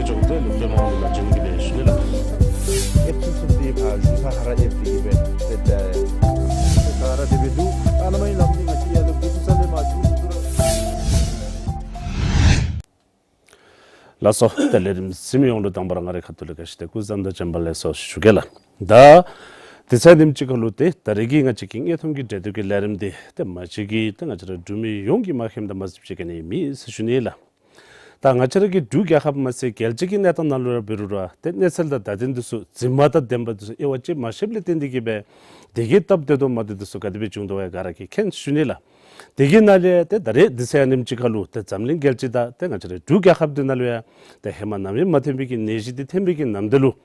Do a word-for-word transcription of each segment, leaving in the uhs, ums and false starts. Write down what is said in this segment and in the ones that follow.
ལུགས་ལྡོག་མ་འོང་ལ་བྱུང་གི་རེད་ཞུ་ནི་ལགས། ཨེབ་ཚུ་ཚུ་འདི་ཕར་ཞུ་ས་ཧ་ར་ཨེབ་འདི་གི་བེད་དེ་ད་ཧ་ར་དེ་བེད་འདུག། ཨ་ནཱ་མ་ཡིན་ལམ་འདི་ང་ཅི་ཡ་ལ་བུ་ཚུ་ས་ལེ་མ་བྱུང་ཚུ་ར། ལགས་སོ། ད་ལས་རིམ་གཟིགས་མི་ཡོངས་ལུ་དང་པ་ར་ང་རའི་ཁ་ཐུག་ལས་བཀྲ་ཤིས་བདེ་ལེགས་སྐུ་གཟུགས་བཟང་དང་བྱོན་པ་ལེགས་སོ་ཞུ་གེ་ལགས། ད་དེ་ཚེ་ཉིནམ་གཅིག་ཁ་ལུ་ཏེ་ད་རེས་ཀྱི་ང་བཅས་ཀྱི་དངོས་མཐོང་གི་འགྲན་བསྡུར་གྱི་ལས་རིམ་འདི་ཏེ་མ་གཞི་གི་ཏེ་ང་བཅས་ར་འབྲུག་མི་ཡོངས་ཀྱིས་མ་མཁྱེནམ་དང་མ་གཟིགསཔ་ཅིག་ག་ནི་མེད་ཟེར་ཞུ་ནི་ལགས། ད་ང་བཅས་ར་གི་འབྲུག་རྒྱལ་ཁབ་མ་ཚད་རྒྱལ་སྤྱི་གི་གནས་སྟངས་ནང་ལུ་ར་འབད་རུང་ར་ཏེ་གནས་ཚུལ་དང་བརྡ་དོན་འདི་ཚུ་རྫུན་མ་དང་བདེན་པ་འདི་ཚུ་དབྱེ་བ་དཔྱད་མ་ཤེསཔ་ལས་བརྟེན་ཏེ་གིས་སྦེ་དེ་གི་སྟབས་བདེ་དང་མ་བདེ་འདི་ཚུ་ག་དེ་སྦེ་བྱུང་དོ་བ་ག་ར་གིས་མཁྱེན་ཞུ་ནི་ལགས། དེ་གི་ནང་ལས་ཏེ་ད་རེས་དེ་ཚེ་ཉིནམ་གཅིག་ཁ་ལུ་ཏེ་འཛམ་གླིང་རྒྱལ་སྤྱི་དང་ཏེ་ང་བཅས་རའི་འབྲུག་རྒྱལ་ཁབ་འདི་ནང་ལུ་ཡང་ཏེ་ཧེ་མ་ནམ་ཡང་མ་ཐོན་པའི་གི་ནད་གཞི་འདི་ཐོན་པའི་གི་ནམ་དུས་ལུ་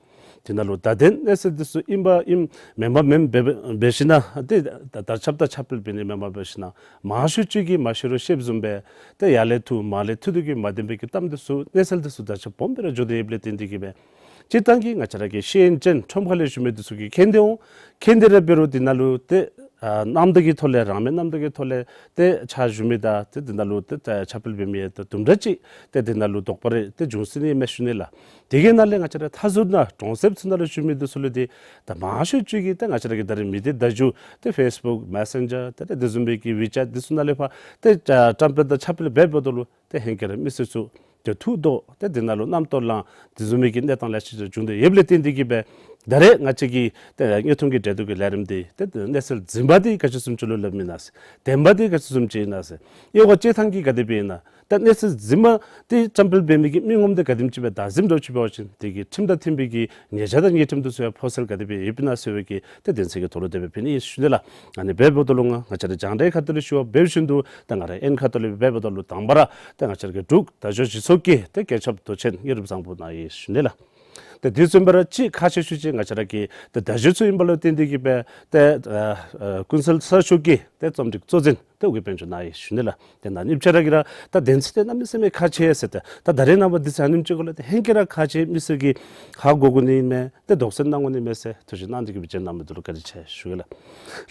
དེ་ནང་ལུ་བརྡ་དོན་གནས་ཚུལ་འདི་ཚུ་ཨིན་པ་ཨིནམ་མེན་པ་མེནམ་འབད་འབད་ཞིན་ན་ཏེ་ད་ད་ཁྱབ་དང་ཁྱབ་སྤེལ་འབད་ནི་མེན་པར་འབད་ཞིན་ན་མང་ཤོས་ཅིག་གིས་མང་ཤོས་ར་ཤེསཔ་བཟུམ་སྦེ་ཏེ་ཡར་ལས་ཐུག་མར་ལས་ཐུག་སྟེ་གིས་མ་བདེན་པའི་གི་གཏམ་འདི་ཚུ་གནས་ཚུལ་འདི་ཚུ་ད་ཆ་སྦོམ་སྦེ་ར་འགྱོ་སྟེ་ཡོདཔ་ལས་བརྟེན་ཏེ་གིས་སྦེ་སྤྱིར་བཏང་གི་ང་བཅས་ར་གི་ཤེས་ཡོན་ཅན་ཁྲོམ་ཁ་ལས་བཞུགས་མི་འདི་ཚུ་གིས་མཁྱེན་ཏེ་འོང་། མཁྱེན་ཏེ་ར་འབད་རུང་དེ་ནང་ལུ་ཏེ་ཨ་རྣམ་དག་གི་ཐོག་ལས་རང་མོས་རྣམ་དག་གི་ཐོག་ལས་ཏེ་ཕྱག་ཞུ་མི་དང་ཏེ་དེ་ནང་ལུ་ཏེ་ཁྱབ་སྤེལ་འབད་མི་ཡང་ཏེ་དུམ་གྲ་ཅིག་ཏེ་དེ་ནང་ལུ་དོགས་པ་རེ་ཏེ་འབྱུང་སྲིད་ནི་མས་ཞུ་ནི་ལགས། དེ་གི་ནང་ལས་ང་བཅས་ར་མཐའ་ཟུར་ནང་གྲོང་གསེབ་ཚུ་ནང་ལུ་བཞུགས་མི་འདི་ཚུ་ལུ་ཏེ་ད་མང་ཤོས་ཅིག་གིས་ཏེ་ང་བཅས་ར་གི་ད་རེས་མི་སྡེ་བརྡ་བརྒྱུད་ཏེ་ཕེསི་བུཀ་མེ་སེན་ཇར་ཏེ་ཏེ་དེ་བཟུམ་སྦེ་གི་ཝི་ཅེཊ་འདི་ཚུ་ནང་ལས་ཕར་ཏེ་བཀྲམ་སྤེལ་དང་ཁྱབ་སྤེལ་འབད་འབདཝ་ད་ལུ་ཏེ་ཧེང་སྐལ་ར་མི་སེར་ཚུ་ཏེ་ཐུགས་དོགས་ཏེ་དེ་ནང་ལུ་རྣམ་རྟོག་ལངས་དེ་བཟུམ་མའི་གི་གནས་སྟངས་ལེ་ཤ་ཅིག་བྱུང་སྟེ་ཡོདཔ་ལས་བརྟེན་ཏེ་གིས་སྦེ་ད་རེས་ང་བཅས་ཀྱི་ཏེ་དངོས་མཐོང་གི་འགྲན་བསྡུར་གྱི་ལས་རིམ་འདི་ཏེ་གནས་ཚུལ་རྫུན་མ་འདི་ག་ཅི་བཟུམ་ཅིག་ལུ་སླབ་མི་ཨིན་ན་ཟེར་བདེན་པ་འདི་ག་ཅི་བཟུམ་ཅིག་ཨིན་ན་ཟེར་དབྱེ་བ་དཔྱད་ཐངས་ཀྱིས་ག་དེ་སྦེ་ཨིན་ན། ད་གནས་ཚུལ་རྫུན་མ་འདི་བཀྲམ་སྤེལ་འབད་མི་གི་མི་ངོམ་འདི་ག་དེམ་ཅིག་སྦེ་བདག་འཛིན་འདྲཝ་ཅིག་འབད་བ་ཅིན་དེ་གི་ཁྲིམས་དང་མཐུན་པའི་གི་ཉེས་བྱ་དང་ཉེས་ཁྲིམས་འདི་ཚུ་ཡང་ཕོག་སྲོལ་ག་དེ་སྦེ་ཡོདཔ་ཨིན་ན་ཟེར་བའི་གི་ཏེ་དོན་ཚན་གྱི་ཐོག་ལུ་དེ་སྦེ་ཕུལ་ནི་ཨིན་ཞུ་ནི་ལགས། ཨ་ནི་འབདཝ་ད་ལུ་ང་ང་བཅས་ར་རྒྱང་བསྒྲགས་ཁ་ཐུག་ལས་ཞུ་བ་འབད་བཞིན་དུ་ད་ང་ར་ཨེན་ཁ་ཐུག་ལས་འབདཝ་ད་ལུ་དང་པ་ར་ད་ང་བཅས་ར་གི་འབྲུག་དར་ལྕོག་སྤྱི་ཚོགས་ཀྱི་ཏེ་བཀོད་ཁྱབ་མདོ་ཆེན་ཡེ་རབ་བཟང་པོ་ནཱ་ཡོད་ཞུ་ནི་ལགས། ཏེ་དེ་བཟུམ་སྦེ་ར་ཅིག་ཁག་ཆེ་ཤོས་ཅིག་ང་བཅས་ར་གི་ཏེ་དར་ལྕོག་ཚུ་ཨིན་པ་ལུ་བརྟེན་ཏེ་གིས་སྦེ་ཏེ་ཨ་ཨ་ཀུན་གསལ་གསར་ཤོག་གི་ཏེ་རྩོམ་སྒྲིག་གཙོ་འཛིན་ཏེ་ཨོ་རྒྱན་དཔལ་འབྱོར་ནཱ་ཡོད་ཞུ་ནི་ལགས། ཏེ་ནཱ་ཨ་ནི་བཅས་ར་གིས་ར་ད་དོན་ཚན་འདི་གནམ་མེད་ས་མེད་ཁག་ཆེ་ཟེར་ཏེ་ད་ད་རེས་ནངས་པ་འདི་ཚེ་ཉིནམ་གཅིག་ཁ་ལུ་ཏེ་ཧེང་སྐལ་ར་ཁག་ཆེ་མི་སེར་གྱིས་ཧ་གོ་དགོ་ནི་མས། ཏེ་དོགས་སེལ་གནང་དགོ་ནི་མས་ཟེར་ཐུགས་བཞེད་གནང་སྟེ་གིས་སྦེ་བྱོན་གནང་མི་འདི་ལུ་བཀའ་དྲིན་ཆེ་ཞུ་གེ་ལགས།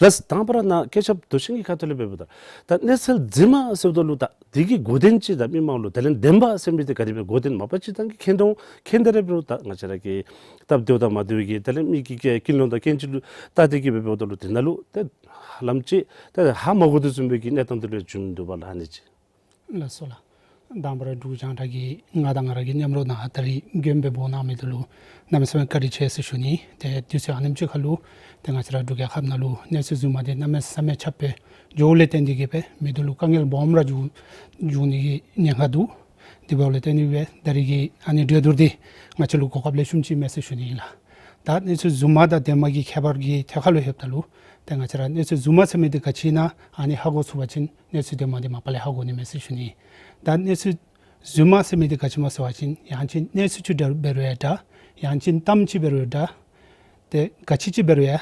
ལགས་དང་པ་ར་ནཱ་བཀོད་ཁྱབ་མདོ་ཆེན་གྱི་ཁ་ཐུག་ལས་འབདཝ་ད་ད་གནས་ཚུལ་རྫུན་མ་ཟེརཝ་ད་ལུ་ད་དེ་གི་གོ་དོན་ཅིག་ད་མི་མང་ལུ་དེ་ལས་བདེན་པ་ཟེར་མི་འདི་ག་དེ་སྦེ་གོ་དོན་མ་པ་སྤྱིར་བཏང་གིས་མཁྱེན་དོ་མཁྱེན་ཏེ་ར་འབད་རུང་ད་ང་བཅས་ར་གི་སྟབས་བདེཝ་དང་མ་བདེཝ་གི་དེ་ལས་མི་གི་ཀུན་སློང་དང་སྐྱོན་ཅིག་ལུ་བལྟ་སྟེ་གིས་སྦེ་འབདཝ་ད་ལུ་དེ་ནང་ལུ་ཏེ་ཧ་ལམ་ཅིག་ཏེ་ཧ་མ་གོ་དོ་བཟུམ་སྦེ་གི་གནས་སྟངས་འདི་ལུ་བྱུང་འདུག་པ་ལགས། ཨ་ནི་ཅིག། ལགས་སོ་ལགས། དང་པ་ར་འབྲུག་རྒྱང་བསྒྲགས་ཀྱིས་ང་དང་ང་ར་གི་མཉམ་རོགས་ནང་ད་རིས་མགྱོནམ་སྦེ་འབོ་གནང་མི་འདི་ལུ་གནམ་མེད་ས་མེད་བཀའ་དྲིན་ཆེ་ཟེར་ཞུ་ནི། ཏེ་དུས་ཚོད་ཨ་ནེམ་ཅིག་ཁ་ལུ་ཏེ་ང་བཅས་ར་འབྲུག་རྒྱལ་ཁབ་ནང་ལུ་གནས་ཚུལ་རྫུན་མ་འདི་གནམ་མེད་ས་མེད་ཁྱབ་སྦེ་འགྱོཝ་ལས་བརྟེན་ཏེ་གིས་སྦེ་མི་འདི་ལུ་དཀའ་ངལ་སྦོམ་ར་འབྱུང་འབྱུང་ནི་གི་ཉེན་ཁ་འདུག། དེ་འབདཝ་ལས་བརྟེན་ཏེ་གིས་སྦེ་ད་རིས་ཀྱི་ཨ་ནི་གྲོས་བསྡུར་འདི་ང་བཅས་ལུ་གོ་སྐབས་ལེགས་ཤོམ་ཅིག་མས་ཟེར་ཞུ་ནི་ཨིན་ལགས། ད་གནས་ཚུལ་རྫུན་མ་དང་བདེན་པ་གི་ཁྱད་པར་གྱི་ཐད་ཁ་ལུ་ལྷོདཔ་ད་ལུ་ཏེ་ང་བཅས་ར་གནས་ཚུལ་རྫུན་མ་ཟེར་མི་འདི་ག་ཅི་ཨིན་ན་ཨ་ནི་ཧ་གོ་ཚུགས་པ་ཅིན་གནས་ཚུལ་བདེན་པ་འདི་མ་པ་ལས་ཧ་གོ་ནི་མས་ཟེར་ཞུ་ནི། ད་གནས་ཚུལ་རྫུན་མ་ཟེར་མི་འདི་ག་ཅི་སྨོ་ཟེར་བ་ཅིན་ཡང་ཅིན་གནས་ཚུལ་ཅིག་འབད་རུང་འདྲ་ཡང་ཅིན་གཏམ་ཅིག་འབད་རུང་འདྲ་ཏེ་ག་ཅི་ཅིག་འབད་རུང་ཡང་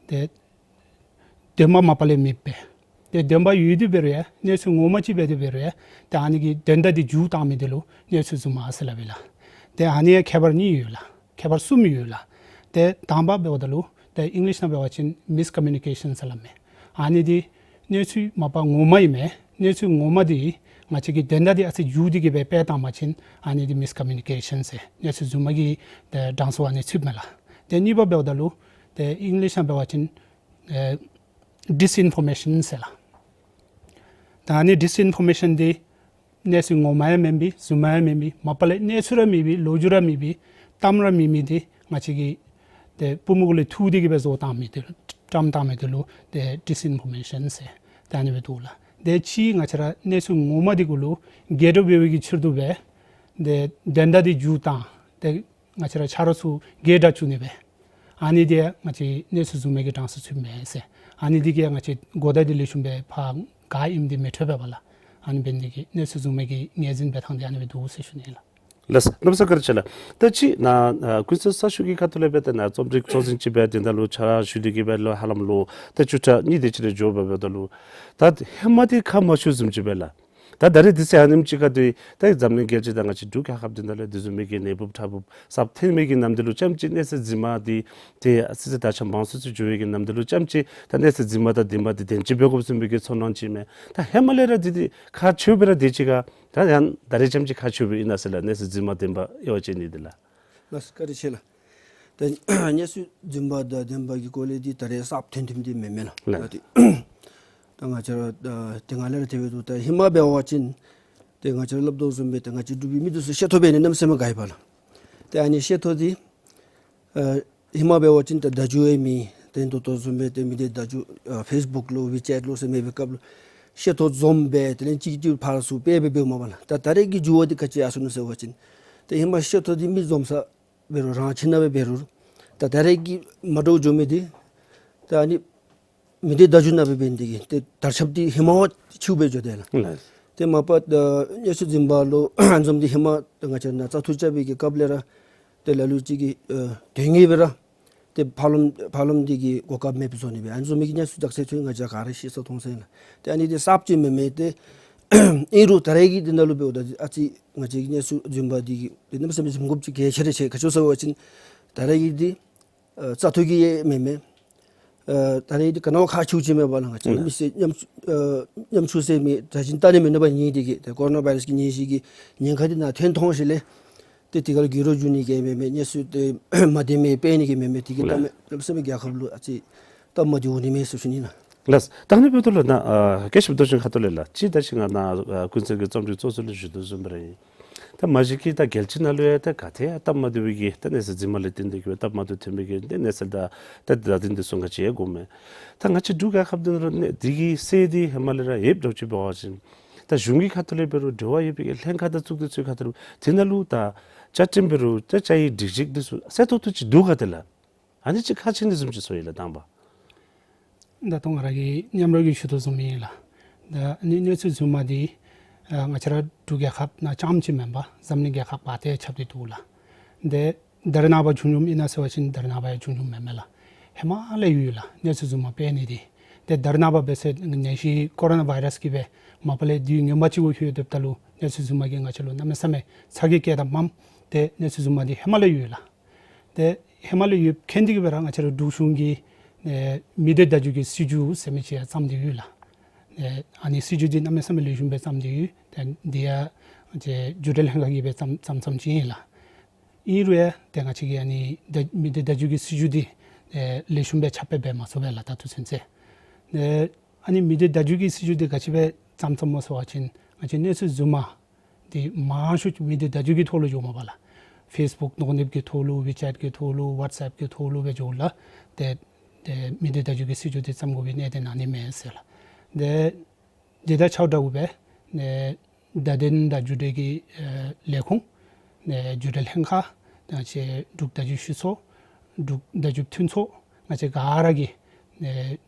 ཏེ་བདེན་པ་མ་པ་ལས་མེདཔ་སྦེ་ཏེ་བདེན་པ་ཡོད་དེ་འབད་རུང་ཡང་གནས་ཚུལ་ངོ་མ་ཅིག་འབད་དེ་འབད་རུང་ཡང་ཏེ་ཨ་ནི་གི་དོན་དག་འདི་མཇུག་བཏང་མི་འདི་ལུ་གནས་ཚུལ་རྫུན་མ་ཟེར་སླབ་ཨིན་ལགས། ཏེ་ཨ་ནི་ཡང་ཁྱད་པར་གཉིས་ཡོད་ལགས། ཁྱད་པར་གསུམ་ཡོད་ལགས། ཏེ་དང་པ་འབདཝ་ད་ལུ་ཏེ་ཨིང་ལིཤ་ནང་འབད་བ་ཅིན་མིསི་ཀོ་མིའུ་ནི་ཀེ་ཤཱན་ཟེར་སླབ་མས། ཨ་ནི་འདི་གནས་ཚུལ་མ་པ་ངོ་མ་ཨིན་མས། གནས་ཚུལ་ངོ་མ་འདི་ང་བཅས་ཀྱི་དོན་དག་འདི་ཨ་ཙི་མཇུག་སྟེ་གིས་སྦེ་སྤེལ་བཏང་པ་ཅིན་ཨ་ནི་འདི་མིསི་ཀོ་མིའུ་ནི་ཀེ་ཤཱན་ཟེར་གནས་ཚུལ་རྫུན་མ་གི་ཏེ་གྲངས་སུ་ཨ་ནི་ཚུདཔ་མས་ལགས། ཏེ་གཉིས་པ་འབདཝ་ད་ལུ་ཏེ་ཨིང་ལིཤ་ནང་འབད་བ་ཅིན་ཨེ་ཌིསི་ཨིན་ཕོར་མེ་ཤཱན་ཟེར་ལགས། ད་ཨ་ནི་ཌིསི་ཨིན་ཕོར་མེ་ཤཱན་འདི་གནས་ཚུལ་ངོ་མ་ཡང་མེན་པའི་རྫུན་མ་ཡང་མེན་པའི་མ་པ་ལས་གནས་ཚུལ་ར་མེད་པའི་ལོ་རྒྱུས་ར་མེད་པའི་གཏམ་ར་མེད་མི་འདི་ང་བཅས་ཀྱིས་ཏེ་པུས་མོ་གུ་ལས་འཐུ་སྟེ་གིས་སྦེ་བཟོ་བཏང་མི་འདི་བཀྲམ་བཏང་མི་འདི་ལུ་ཏེ་ཌིསི་ཨིན་ཕོར་མེ་ཤཱན་ཟེར་ཏེ་ཨ་ནི་སྦེ་འདུག་ལགས། ཏེ་གཅིག་ང་བཅས་ར་གནས་ཚུལ་ངོ་མ་འདི་གུ་ལུ་སྒེར་སྒྲུབ་འབད་བའི་གི་ཕྱིར་དུ་སྦེ་ཏེ་དོན་དག་འདི་མཇུག་བཏང་ཏེ་ང་བཅས་ར་ཆ་རོགས་ཚུ་སྒེར་དྲག་བཅུག་ནི་སྦེ་ཨ་ནི་འདི་ང་བཅས་གནས་ཚུལ་རྫུན་མའི་གི་གྲངས་སུ་ཚུདཔ་མས་ཟེར། ཨ་ནི་འདི་གིས་ང་བཅས་གོ་བརྡ་འདི་ལེགས་ཤོམ་སྦེ་ཕར་ག་ཨིནམ་འདི་མི་འཕྲོད་པས་པ་ལགས། ཨ་ནི་འབད་ནི་འདི་གིས་གནས་ཚུལ་རྫུན་མའི་གི་ངོས་འཛིན་འབད་ཐངས་འདི་ཨ་ནི་སྦེ་འདུག་ཟེར་ཞུ་ནི་ལགས། ལགས་སོ། གནམ་མེད་ས་མེད་བཀའ་དྲིན་ཆེ་ལགས། ད་ཅི་ནཱ་ཨ་ཀུན་གསལ་གསར་ཤོག་གི་ཁ་ཐུག་ལས་འབད་ཏེ་ནཱ་རྩོམ་སྒྲིག་གཙོ་འཛིན་ཅིག་འབད་དེ་ད་ལུ་ཕྱག་ཞུ་སྟེ་གིས་སྦེ་ལོ་ཧ་ལམ་ལོ་ད་བཅུ་ཕྲག་གཉིས་དེ་ཅིག་རེ་འགྱོ་བ་འབདཝ་ད་ལུ་ད་ཧེ་མ་འདི་ཁ་མ་ཤོར་བཟུམ་ཅིག་སྦེ་ལགས། ད་ད་རེས་འདི་ཚེ་ཨ་ནེམ་ཅིག་ཁ་ཐུག་ད་འཛམ་གླིང་རྒྱལ་སྤྱི་དང་ང་བཅས་འབྲུག་རྒྱལ་ཁབ་འདི་ནང་ལུ་འདི་བཟུམ་མའི་གི་ནད་འབུབ་ཁྲག་འབུབ་སྲབ་ཐོན་མི་གི་ནམ་དུས་ལུ་ཙམ་ཅིག་གནས་ཚད་རྫུན་མ་འདི་ཏེ་ཨ་ཙི་ཙི་ད་ཆ་མང་སུ་སུ་འགྱོ་བའི་གི་ནམ་དུས་ལུ་ཙམ་ཅིག་ད་གནས་ཚད་རྫུན་མ་དང་ལྡན་པ་འདི་དེམ་ཅིག་འབད་དགོཔ་བཟུམ་མའི་གི་ཚོར་སྣང་ཅིག་མས། ད་ཧེ་མ་ལས་ར་འདི་འདི་ཁག་ཆེཝ་སྦེ་ར་དེ་ཅིག་ཁར་ད་ཡང་ད་རེས་ཙམ་ཅིག་ཁག་ཆེཝ་སྦེ་ཨིན་ན་ཟེར་ལགས། གནས་ཚད་རྫུན་མ་ལྡན་པ་དབྱེ་བ་ཕྱེ་ནི་འདི་ལགས། ལགས་སོ། བཀའ་དྲིན་ཆེ་ལགས། ད་གནས་ཚད་རྫུན་མ་དང་ལྡན་པ་གི་སྐོར་ལས་འདི་ད་རེས་གསརཔ་ཐོན་ཐོནམ་འདི་མེན་མས་ལགས། ལགས། ད་འདི་ད་ང་བཅས་ར་ད་དེ་སྔ་ལས་ར་དེ་སྦེ་འདུག། ད་ཧེ་མ་འབད་བ་ཅིན་ཏེ་ང་བཅས་ར་སླབ་དོ་བཟུམ་སྦེ་ཏེ་ང་བཅས་འབྲུག་པའི་མི་འདི་ཚུ་ཤེས་ཐོབ་འབད་ནི་གནམ་མེད་ས་མེད་དགའ་ཡི་པ་ལགས། ཏེ་ཨ་ནི་ཤེས་ཐོབ་འདི་ཨ་ཧེ་མ་འབད་བ་ཅིན་ཏེ་བརྡ་བརྒྱུད་ཡང་མེད། ཏེ་ད་ལྟོ་བཟུམ་སྦེ་ཏེ་མི་སྡེ་བརྡ་བརྒྱུད་ཨ་ཕེསི་བུཀ་ལུ་ཝི་ཅེཊ་ལུ་ཟེར་མེད་པའི་སྐབས་ལུ་ཤེས་ཐོབ་འཛོམས་སྦེ་དེ་ལས་གཅིག་གིས་གཅིག་ཕར་ཚུར་སྤེལ་སྦེ་འབདཝ་མས་པ་ལགས། ད་ད་རེས་ཀྱི་འགྱུར་བ་འདི་ག་ཅི་ཨ་སོང་ནུག་ཟེར་བ་ཅིན་ཏེ་ཧེ་མ་ཤེས་ཐོབ་འདི་མི་འཛོམས་ས་འབད་རུང་རང་ཁྱིམ་ནང་སྦེ་འབད་རུང་ད་ད་རེས་ཀྱི་མ་འདྲཝ་འགྱོ་མི་འདི་ད་ཨ་ནི་མི་སྡེ་བརྡ་བརྒྱུད་ནང་སྦེ་འབད་ནི་དེ་གིས་ཏེ་དར་ཁྱབ་འདི་ཧེ་མ་བ་ཆེཝ་སྦེ་འགྱོ་དེས་ལགས། ལགས། ཏེ་མ་པ་ད་གནས་ཚད་རྫུན་མ་ལུ་འཛོམས་འདི་ཧེ་མ་ད་ང་བཅས་ནཱ་བཙག་འཐུ་རྐྱབ་པའི་གི་སྐབས་ལས་ར་ཏེ་ལ་ལུ་ཅིག་གིས་ཨ་དོན་གཉེར་སྦེ་ར་ཏེ་ཕར་ལོགས་ཕར་ལོགས་འདི་གི་གོ་སྐབས་མེདཔ་བཟོ་ནི་སྦེ་ཨ་ནི་བཟུམ་མའི་གི་གནས་ཚུལ་དག་ས་ཐོན་ང་བཅས་ག་ར་ཤེས་ས་མཐོང་ས་ཨིན་ལགས། ཏེ་ཨ་ནི་འདི་གསརཔ་ཅིག་མེན་མས། ཏེ་ཨིན་རུང་ད་རེས་ཀྱི་འདི་ནང་ལུ་འབདཝ་ད་ཨ་ཙི་ང་བཅས་ཀྱི་གནས་ཚད་རྫུན་མ་འདི་གིས་ཏེ་གནམ་མེད་ས་མེད་འཛོམས་དགོཔ་ཅིག་གལ་ཆེ་ར་ཆེ། ག་ཅི་སྨོ་ཟེར་བ་ཅིན་ད་རེས་ཀྱི་འདི་ཨ་བཙག་འཐུ་གི་ཡང་མེན་མས། ཨ་ད་རེས་འདི་ག་ནི་བ་ཁག་ཆེཝ་ཅིག་མས་པ་ལགས། ང་བཅས་ཨ་མི་སེར་ཉམ་ཨ་ཉམ་ཆུང་ཟེར་མི་གྲངས་ཅིག་བལྟ་ནི་མེན་ན་པ་ཉིནམ་འདི་གིས། ཏེ་ཀོ་རོ་ན་བཱའི་རཱསི་གི་ནད་གཞི་གི་ཉེན་ཁ་འདི་ནཱ་ཐོན་ཐོན་ཞིནམ་ལས་ཏེ་དེ་ཁར་འགྱུར་བ་འགྱོ་ནི་གི་མེན་མས། གནས་ཚད་འདི་མ་བདེ་མི་སྤེལ་ནི་གི་མེན་མས། དེ་གིས་ལགས། གནམ་མེད་ས་མེད་རྒྱལ་ཁབ་ལུ་ཨ་ཙི་སྟབས་མ་བདེཝ་འོང་ནི་མས་ཟེར་ཞུ་ནི་ལགས། ལགས། ད་ཨ་ནི་འབདཝ་ད་ལུ་ནཱ་ཨ་སྐད་ཆ་འབད་དོ་བཟུམ་ཁ་ཐུག་ལས་ལགས། ཅིག་ད་ཅི་ང་ནཱ་ཨ་ཀུན་གསལ་གྱི་རྩོམ་སྒྲིག་ཚོགས་ཚུ་ལུ་ཞུ་དོ་བཟུམ་སྦེ་ར་ཨིན། ད་མ་གཞི་གི་ད་རྒྱལ་སྤྱི་ནང་ལུ་ཡང་ད་ག་ཏེ་ཡང་སྟབས་མ་བདེ་བའི་གི་ད་གནས་ཚད་རྫུན་མ་ལས་བརྟེན་ཏེ་གིས་སྦེ་སྟབས་མ་བདེཝ་ཐོན་པའི་གི་ད་གནས་ཚུལ་དང་ད་བརྡ་དོན་འདི་ཚུ་ང་བཅས་ཡང་གོཝ་མས། ད་ང་བཅས་འབྲུག་རྒྱལ་ཁབ་འདི་ནང་ལུ་ནི་འདི་གི་སྲིད་འདི་ཧེ་མ་ལས་ར་ཡོདཔ་འདྲཝ་ཅིག་འབད་བ་ཅིན་ད་གཞུང་གི་ཁ་ཐུག་ལས་འབད་རུང་འབྲེལ་བ་ཡོད་པའི་གི་ལྷན་ཁག་དང་གཙུག་སྡེ་ཚུ་གི་ཁ་ཐུག་ལས་འབད་རུང་དེ་ནང་ལུ་ད་བཅའ་ཁྲིམས་འབད་རུང་ད་བཅའ་ཡིག་སྒྲིག་གཞི་འདི་ཚུ་གསལ་ཏོག་ཏོ་ཅིག་འདུག་ག་དེ་ལགས། ཨ་ནི་ཅིག་ཁག་ཆེ་ནི་བཟུམ་ཅིག་སོང་ཡི་ལགས་དང་པ། ད་ལྟོ་ང་ར་གིས་མཉམ་རོགས་ཀྱིས་ཞུ་དོ་བཟུམ་ཨིན་ལགས། ད་ཨ་ནི་གནས་ཚད་རྫུན་མ་འདི་ཨ་ང་བཅས་ར་འབྲུག་རྒྱལ་ཁབ་ནང་རྐྱངམ་ཅིག་མེན་པར་འཛམ་གླིང་རྒྱལ་ཁབ་ག་ཏེ་ཁྱབ་སྟེ་འདུག་ལགས། ཏེ་ད་རེས་ནངས་པ་བྱུང་བྱུངམ་ཨིན་ན་ཟེར་བ་ཅིན་ད་རེས་ནངས་པ་ཡང་བྱུང་བྱུངམ་མེན་མས་ལགས། ཧེ་མ་ལས་ཡོད་ལགས། གནས་ཚད་རྫུན་མ་སྤེལ་ནི་འདི། ཏེ་ད་རེས་ནངས་པ་འབད་ཟེར་ནད་གཞི་ཀོ་རོ་ན་བཱའི་རཱསི་གིས་སྦེ་མ་པ་ལས་དུས་ངན་པ་ཅིག་འགོ་ཁུར་ཡོདཔ་ད་ལུ་གནས་ཚད་རྫུན་མ་གིས་ང་བཅས་ལུ་གནམ་མེད་ས་མེད་ཚ་གྱང་བསྐྱེད་དང་མངམ། ཏེ་གནས་ཚད་རྫུན་མ་འདི་ཧེ་མ་ལས་ཡོད་ལགས། ཏེ་ཧེ་མ་ལས་ཡོདཔ་ཁེན་ཏེ་གིས་སྦེ་ར་ང་བཅས་ར་འབྲུག་གཞུང་གིས་ཨེ་མི་སྡེ་བརྡ་བརྒྱུད་ཀྱི་སྲིད་བྱུས་ཟེར་མི་ཅིག་ཡང་བརྩམས་ཏེ་ཡོད་ལགས། ཨེ་ཨ་ནི་སྲིད་བྱུས་འདི་གནམ་མེད་ས་མེད་ལེགས་ཤོམ་སྦེ་བརྩམས་ཏེ་ཡོད། ཏེ་འདི་ཡང་ཏེ་བརྒྱུད་འབྲེལ་ལྷན་ཁག་གིས་སྦེ་བརྩམས་བརྩམས་བརྩམསམ་ཅིག་ཨིན་ལགས། ཨིན་རུང་ཡང་ཏེ་ང་བཅས་ཀྱིས་ཨ་ནི་ད་མི་སྡེ་བརྡ་བརྒྱུད་ཀྱི་སྲིད་བྱུས་འདི་ཨེ་ལེགས་ཤོམ་སྦེ་ཁྱབ་སྤེལ་འབད་མ་ཚུགས་པས་ལགས་ད་ལྟོ་ཚུན་ཚོད། ཨེ་ཨ་ནི་མི་སྡེ་བརྡ་བརྒྱུད་ཀྱི་སྲིད་བྱུས་འདི་ག་ཅི་སྦེ་བརྩམས་བརྩམསམ་སྨོ་ཟེར་བ་ཅིན་ང་བཅས་གནས་ཚད་རྫུན་མ་འདི་མང་ཤོས་ཅིག་མི་སྡེ་བརྡ་བརྒྱུད་ཀྱི་ཐོག་ལུ་འགྱོཝ་མས་པ་ལགས། ཕེསི་བུཀ་ནོར་གནསཔ་གི་ཐོག་ལུ་ཝི་ཅེཊ་གི་ཐོག་ལུ་ཝཊས་ཨེཔ་གི་ཐོག་ལུ་སྦེ་འགྱོཝ་ལས་ཏེ་ཏེ་མི་སྡེ་བརྡ་བརྒྱུད་ཀྱི་སྲིད་བྱུས་འདི་བརྩམ་དགོ་པའི་གནད་དོན་ཨ་ནི་མས་ཟེར་ལགས། ཏེ་འདི་དང་ཆ་འདྲཝ་སྦེ་ཨེ་བརྡ་དོན་དང་བརྒྱུད་འབྲེལ་གྱི་ཨེ་ལས་ཁུངས་ཨེ་བརྒྱུད་འབྲེལ་ལྷན་ཁག་ང་བཅས་འབྲུག་བརྡ་བརྒྱུད་ཞུ་ཚོགས་འབྲུག་བརྡ་བརྒྱུད་མཐུན་ཚོགས་ང་བཅས་ག་ར་གིས་ཨེ་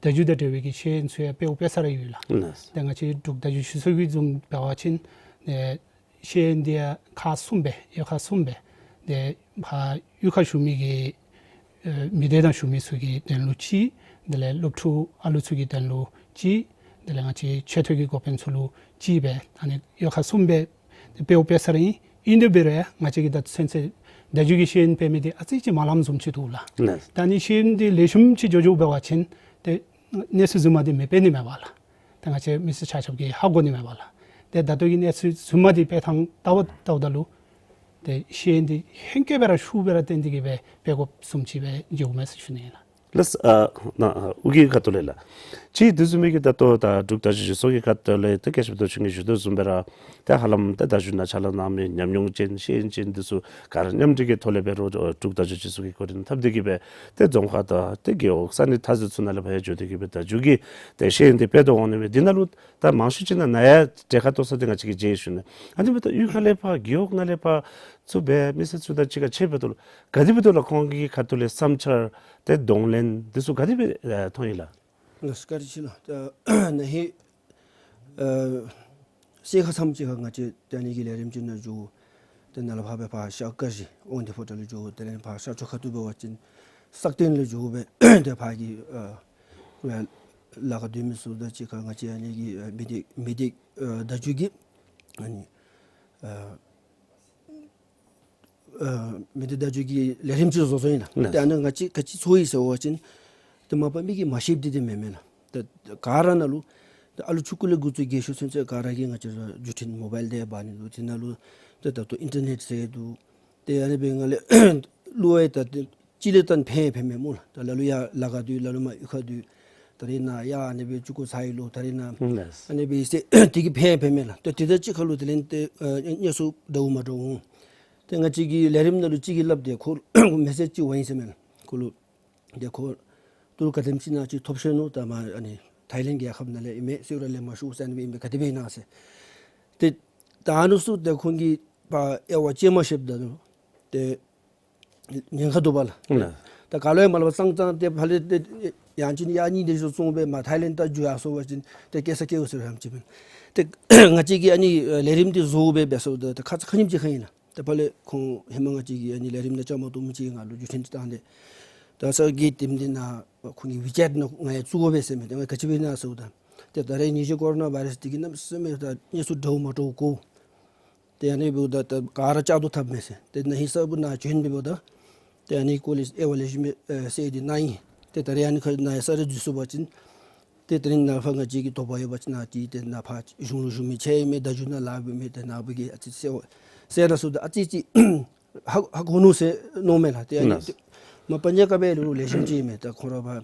བརྡ་བརྒྱུད་དང་འབྲེལ་བའི་གི་ཤེས་ཡོན་ཚུ་ཡང་སྤེལཝ་སྤེལ་ས་ར་ཡོད་ལགས། ལགས། ཏེ་ང་བཅས་འབྲུག་བརྡ་བརྒྱུད་ཞུ་ཚོགས་ཀྱི་བཟུམ་འབད་བ་ཅིན་ཨེ་ཤེས་ཡོན་འདི་ཡང་ཁག་གསུམ་སྦེ་ཡོད། ཁག་གསུམ་སྦེ་ཏེ་ཕར་གཡུས་ཁར་བཞུགས་མི་གི་ཨེ་མི་སྡེ་ནང་བཞུགས་མི་ཚུ་གི་དོན་ལུ་གཅིག། དེ་ལས་སློབ་ཕྲུག་ཨ་ལུ་ཚུ་གི་དོན་ལུ་གཅིག། དེ་ལས་ང་བཅས་ཆེ་མཐོ་གི་འགོ་དཔོན་ཚུ་ལུ་གཅིག་སྦེ་ཨ་ནི་ཡོད། ཁག་གསུམ་སྦེ་སྤེལཝ་སྤེལ་ས་ར་ཨིན། ཨིན་དེ་འབད་རུང་ཡང་ང་བཅས་ཀྱིས་ད་ཚུན་ཚོད་བརྡ་བརྒྱུད་ཀྱི་ཤེས་ཡོན་སྤེལ་མི་འདི་ཨ་ཙི་ཅིག་མ་ལངམ་བཟུམ་ཅིག་འདུག་ལགས། ལགས། ད་ཨ་ནི་ཤེས་ཡོན་འདི་ལེགས་ཤོམ་ཅིག་འགྱོ་འགྱོཝ་འབད་བ་ཅིན་ཏེ་གནས་ཚད་རྫུན་མ་འདི་མི་སྤེལ་ནི་མས་པ་ལགས། ཏེ་ང་བཅས་མི་སེར་ཆ་ཁྱབ་ཀྱིས་ཧ་གོ་ནི་མས་པ་ལགས། ཏེ་ད་ལྟོ་གི་གནས་ཚད་རྫུན་མ་འདི་སྤེལ་ཐངས་བལྟཝ་བལྟཝ་ད་ལུ་ཏེ་ཤེས་ཡོན་འདི་ཧེང་སྐལ་སྦེ་ར་ཤུགས་སྦེ་ར་བཏོན་ཏེ་གིས་སྦེ་སྤེལ་དགོཔ་བཟུམ་ཅིག་སྦེ་འགྱོཝ་མས་ཟེར་ཞུ་ནི་ཨིན་ལགས། ལགས། ཨ་ནཱ་ཨ་ཨོ་རྒྱན་གྱི་ཁ་ཐུག་ལས་ལགས། ཅིག་དེ་བཟུམ་མའི་གི་ད་ལྟོ་ད་འབྲུག་བརྡ་བརྒྱུད་ཞུ་ཚོགས་ཀྱི་ཁ་ཐུག་ལས་ཏེ་སྐད་ཆ་ཕུད་དོ་བཟུམ་གྱི་ཞུ་དོ་བཟུམ་སྦེ་ར་ཏེ་ཧ་ལམ་ཏེ་བརྡ་བརྒྱུད་ནང་ཕྱག་ལཱ་གནང་མི་ཉམས་མྱོང་ཅན་ཤེས་ཡོན་ཅན་འདི་ཚུ་ག་ར་མཉམ་འབྲེལ་གྱི་ཐོག་ལས་འབད་རུང་འབྲུག་བརྡ་བརྒྱུད་ཞུ་ཚོགས་ཀྱི་གོ་སྒྲིག་འཐབ་སྟེ་གིས་སྦེ་ཏེ་རྫོང་ཁག་དང་ཏེ་རྒེད་འོག་ས་གནས་མཐའ་ཟུར་ཚུ་ནང་ལས་ཕར་ཡང་འགྱོ་སྟེ་གིས་སྦེ་བརྡ་བརྒྱུད་ཀྱི་ཏེ་ཤེས་ཡོན་འདི་སྤེལ་དོ་འོང་ནི་མས། འདི་ནང་ལུ་ད་མང་ཤོས་ཅིག་ནང་ན་ཡང་གྲལ་ཁར་གཏོགས་ས་འདི་ང་བཅས་ཀྱིས་མཇལ་ཞུ་ནི། ཨ་ནི་འབདཝ་ད་གཡུས་ཁ་ལས་ཕར་རྒེད་འོག་ནང་ལས་ཕར་ཚུ་སྦེ་མི་སེར་ཚུ་དང་གཅིག་ཁར་ཕྱད་འབདཝ་ད་ལུ་ག་དེ་འབདཝ་ད་ལུ་ཁོང་གི་ཁ་ཐུག་ལས་བསམ་འཆར་ཏེ་གདོང་ལེན་འདི་ཚུ་ག་དེ་སྦེ་ཨེ་མཐོང་ཡི་ལགས། ལགས་སོ། བཀའ་དྲིན་ཆེ་ལགས། ད་ན་ཧིང་ཨ་ཚེས་ཁ་མཚམས་ཅིག་ཁར་ང་བཅས་ཏེ་ཨ་ནི་གི་ལས་རིམ་ཅིག་ནང་འགྱོ། ཏེ་ནཱ་ལས་ཕར་སྦེ་ཕར་ཤར་ཀ་གཞི་དབང་འདུས་ཕོ་བྲང་ལུ་འགྱོ། དེ་ལས་ཕར་ཤར་ཕྱོགས་ཁ་ཐུག་འབད་བ་ཅིན་སག་སྟེང་ལུ་འགྱོ་སྦེ་ཏེ་ཕར་གྱི་ཨ་ཨ་ ལཱ་ཁག་སྡོད་མི་ཚུ་དང་གཅིག་ཁར་ང་བཅས་ཨ་ནི་གི་ཨ་མི་སྡེ་མི་སྡེ་ཨ་བརྡ་བརྒྱུད་ཀྱི་ཨ་ནི་ཨ་ཨ་མི་སྡེ་བརྡ་བརྒྱུད་ཀྱི་ལས་རིམ་ཅིག་བཟོ་བཟོཝ་ཨིན་ལགས། ལགས། ཏེ་ཨ་ནི་ང་བཅས་ག་ཅི་བཟོཝ་ཨིན་ཟེར་བ་ཅིན་ཏེ་མ་པ་མི་གིས་མ་ཤེསཔ་འདི་ཏེ་མེན་མས་ལགས། ཏེ་ག་ར་ནང་ལུ་ཏེ་ཨ་ལུ་ཆུང་ཀུ་ལས་འགོ་བཙུགས་རྒས་ཤོས་ཚུན་ཚོད་ག་ར་གིས་ང་བཅས་ར་བརྒྱུད་འཕྲིན་མོ་བཱའིལ་འདི་འབག་ནི་འདུག། དེ་ནང་ལུ་ཏེ་ད་ལྟོ་ཨིན་ཊར་ནེཊ་ཟེར་འདུག། ཏེ་ཨ་ནི་སྦེ་ང་ལས་བློ་ཡང་ད་ཏེ་གཅིག་ལས་ད་ཕན་ཕན་མས་སྨོ་ལགས། ད་ལ་ལུ་ཡར་ལ་ཁར་སྡོད་ལ་ལུ་མར་གཡུས་ཁར་སྡོད། ད་རེས་ནངས་ཡར་ཨ་ནི་སྦེ་བཅུ་དགུ་ཚར་ཡི་ལོ། ད་རེས་ནངས་ལགས། ཨ་ནི་སྦེ་ཟེར་དེ་གིས་ཕན་ཕན་མས་ལགས། ད་དེ་དང་གཅིག་ཁར་ལུ་དེ་ལས་ཏེ་ཨ་གནས་ཚུལ་འདྲཝ་མ་འདྲཝ་འོང་། ཏེ་ང་བཅས་ཀྱི་ལས་རིམ་ནང་ལུ་གཅིག་གིས་སླབ་སྟེ་ཁོ་མེ་སེཇ་ཅིག་འོང་ཡི་ཟེར་མས་ལགས། ཁོ་ལུ་ཏེ་ཁོ་ཏེ་རུང་ག་དེམ་ཅིག་ནང་ཅིག་ཐོབ་ཤོར་ནུག། ད་མར་ཨ་ནི་ཐའི་ལེནཌ་རྒྱལ་ཁབ་ནང་ལས་ཨིན་མས། གསོལ་རས་ལེན་མ་ཤོག་ཟེར་ཨ་ནི་སྦེ་ཨིན་པས། ག་དེ་སྦེ་ཨིན་ན་ཟེར། ཏེ་ད་ཨ་ནི་ཚུ་ཏེ་ཁོང་གིས་ཕར་དབྱེ་བ་ཕྱེ་མ་ཤེསཔ་ད་ལུ་ཏེ་ཉེན་ཁ་འདུག་པ་ལགས། ལགས། ད་ག་ལུ་ཡང་མ་སླབ་པར་ཙང་ཙང་ཏེ་ཕར་ལས་ཏེ་ཡང་ཅིན་ཡར་སྙིང་འདོད་ཤོར་སོང་སྦེ་མར་ཐའི་ལེནཌ་ད་འགྱོ་ཡར་སོང་པ་ཅིན་ཏེ་སྐྱེལ་ས་སྐྱེལཝ་ཟེར་ཡང་ཅིན་མེན། ཏེ་ང་བཅས་ཀྱིས་ཨ་ནི་ལས་རིམ་འདི་བཟོ་སྦེ་འབད་སོངམ་ད་ཏེ་ཁ་ཙ་ཁ་ཉིནམ་ཅིག་ཁར་ཨིན་ལགས། ཏེ་ཕར་ལས་ཁོང་ཧེ་མ་ང་བཅས་ཀྱི་ཨ་ནི་ལས་རིམ་ནང་བཅའ་མར་གཏོགས་མི་ཅིག་ང་ལུ་བརྒྱུད་འཕྲིན་ཅིག་བཏང་སྟེ། ད་ས་གི་དེམ་འདི་ནང་ཁོང་གི་ཝི་ཅེཊ་ནང་ང་ཡང་བཙུགས་དགོ་པས་ཟེར་མས། ཏེ་ང་ག་ཅི་སྦེ་ཨིན་ན་ཟེརཝ་ད་ཏེ་ད་རེས་ཉེན་ཞི་ཀོ་རོ་ན་བཱའི་རཱསི་འདི་གིས་གནམ་མེད་ས་མེད་ད་གནས་ཚུལ་འདྲཝ་མ་འདྲཝ་གོ། ཏེ་ཨ་ནི་འབདཝ་ད་ད་ག་ར་བཅའ་བརྡུང་འཐབ་མས་ཟེར། ཏེ་ན་ཧིང་གསརཔ་ནང་བྱོན་ཏེ་འབདཝ་ད་ཏེ་ཨ་ནི་སྐོར་ལས་དབྱེ་བ་ལེགས་ཤོམ་སྦེ་ཨེ་གསལ་ཏེ་གནང་ཡི། ཏེ་ད་རེས་ཨ་ནི་ཁར་ནཱ་ཡར་ས་ར་འཛུལ་སོང་པ་ཅིན་ཏེ་དེ་རིང་ནཱ་ཕར་ང་བཅས་ཀྱི་དོགས་པ་ཡོད་པ་ཅིན་ནཱ་ཏེ་ཏེ་ནཱ་ཕར་གཞུང་ལུ་ཞུ་མི་ཅིག་ཨིན་མས། བརྡ་བརྒྱུད་ནང་ལཱ་འབད་མི་ཏེ་ནཱ་བུ་གིས་ཨ་ཙི་གསལ་བ་གསལ་ན་ཟེརཝ་ད་ཨ་ཙི་ཅིག་ཧ་ཧ་གོ་ནུག་ཟེར་མནོཝ་མས་ལགས། ཏེ་ཨ་ནི་ལགས། ཏེ་མ་པ་ཉེན་ཁ་འབད་རུང་ལེགས་ཤོམ་ཅིག་ཨིན་མས། ད་ཁོང་ར་ཕར་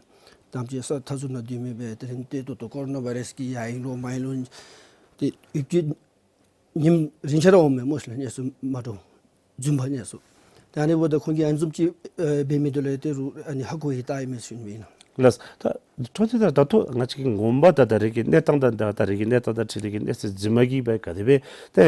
དམ་ཅིག་ས་མཐའ་ཚུ་ནང་སྡོད་མི་སྦེ་དེ་རིང་ཏེ་ད་ལྟོ་ཀོ་རོ་ན་བཱའི་རཱསི་གིས་ཡར་ཨིན་ལོ་མར་ཨིན་ལོ་ཏེ་ཡུདཔ་ཅིག་ཉིནམ་རིང་ཆ་ར་འོངམ་མས་སྨོ་ལགས། གནས་ཚུལ་མ་འདྲཝ་རྫུན་པ་གནས་ཚུལ། ད་ཨ་ནི་འབདཝ་ད་ཁོང་གིས་ཨ་ནི་བཟུམ་ཅིག་ཨེ་འབད་མི་འདི་ལུ་ཏེ་རུང་ཨ་ནི་ཧ་གོ་ཡི་ལྟ་ཡི་མས་ཟེར་ཞུ་ནི་ཨིན་ལགས། ལགས། ད་འཕྲོ་མཐུད་དེ་ད་ད་ལྟོ་ང་བཅས་ཀྱི་ངོ་མ་ད་ད་རེས་ཀྱི་གནས་སྟངས་དང་ད་ད་རེས་ཀྱི་གནས་སྟངས་དང་འཁྲིལ་ཏེ་གི་གནས་ཚུལ་རྫུན་མ་གིས་སྦེ་ག་དེ་སྦེ་ཏེ་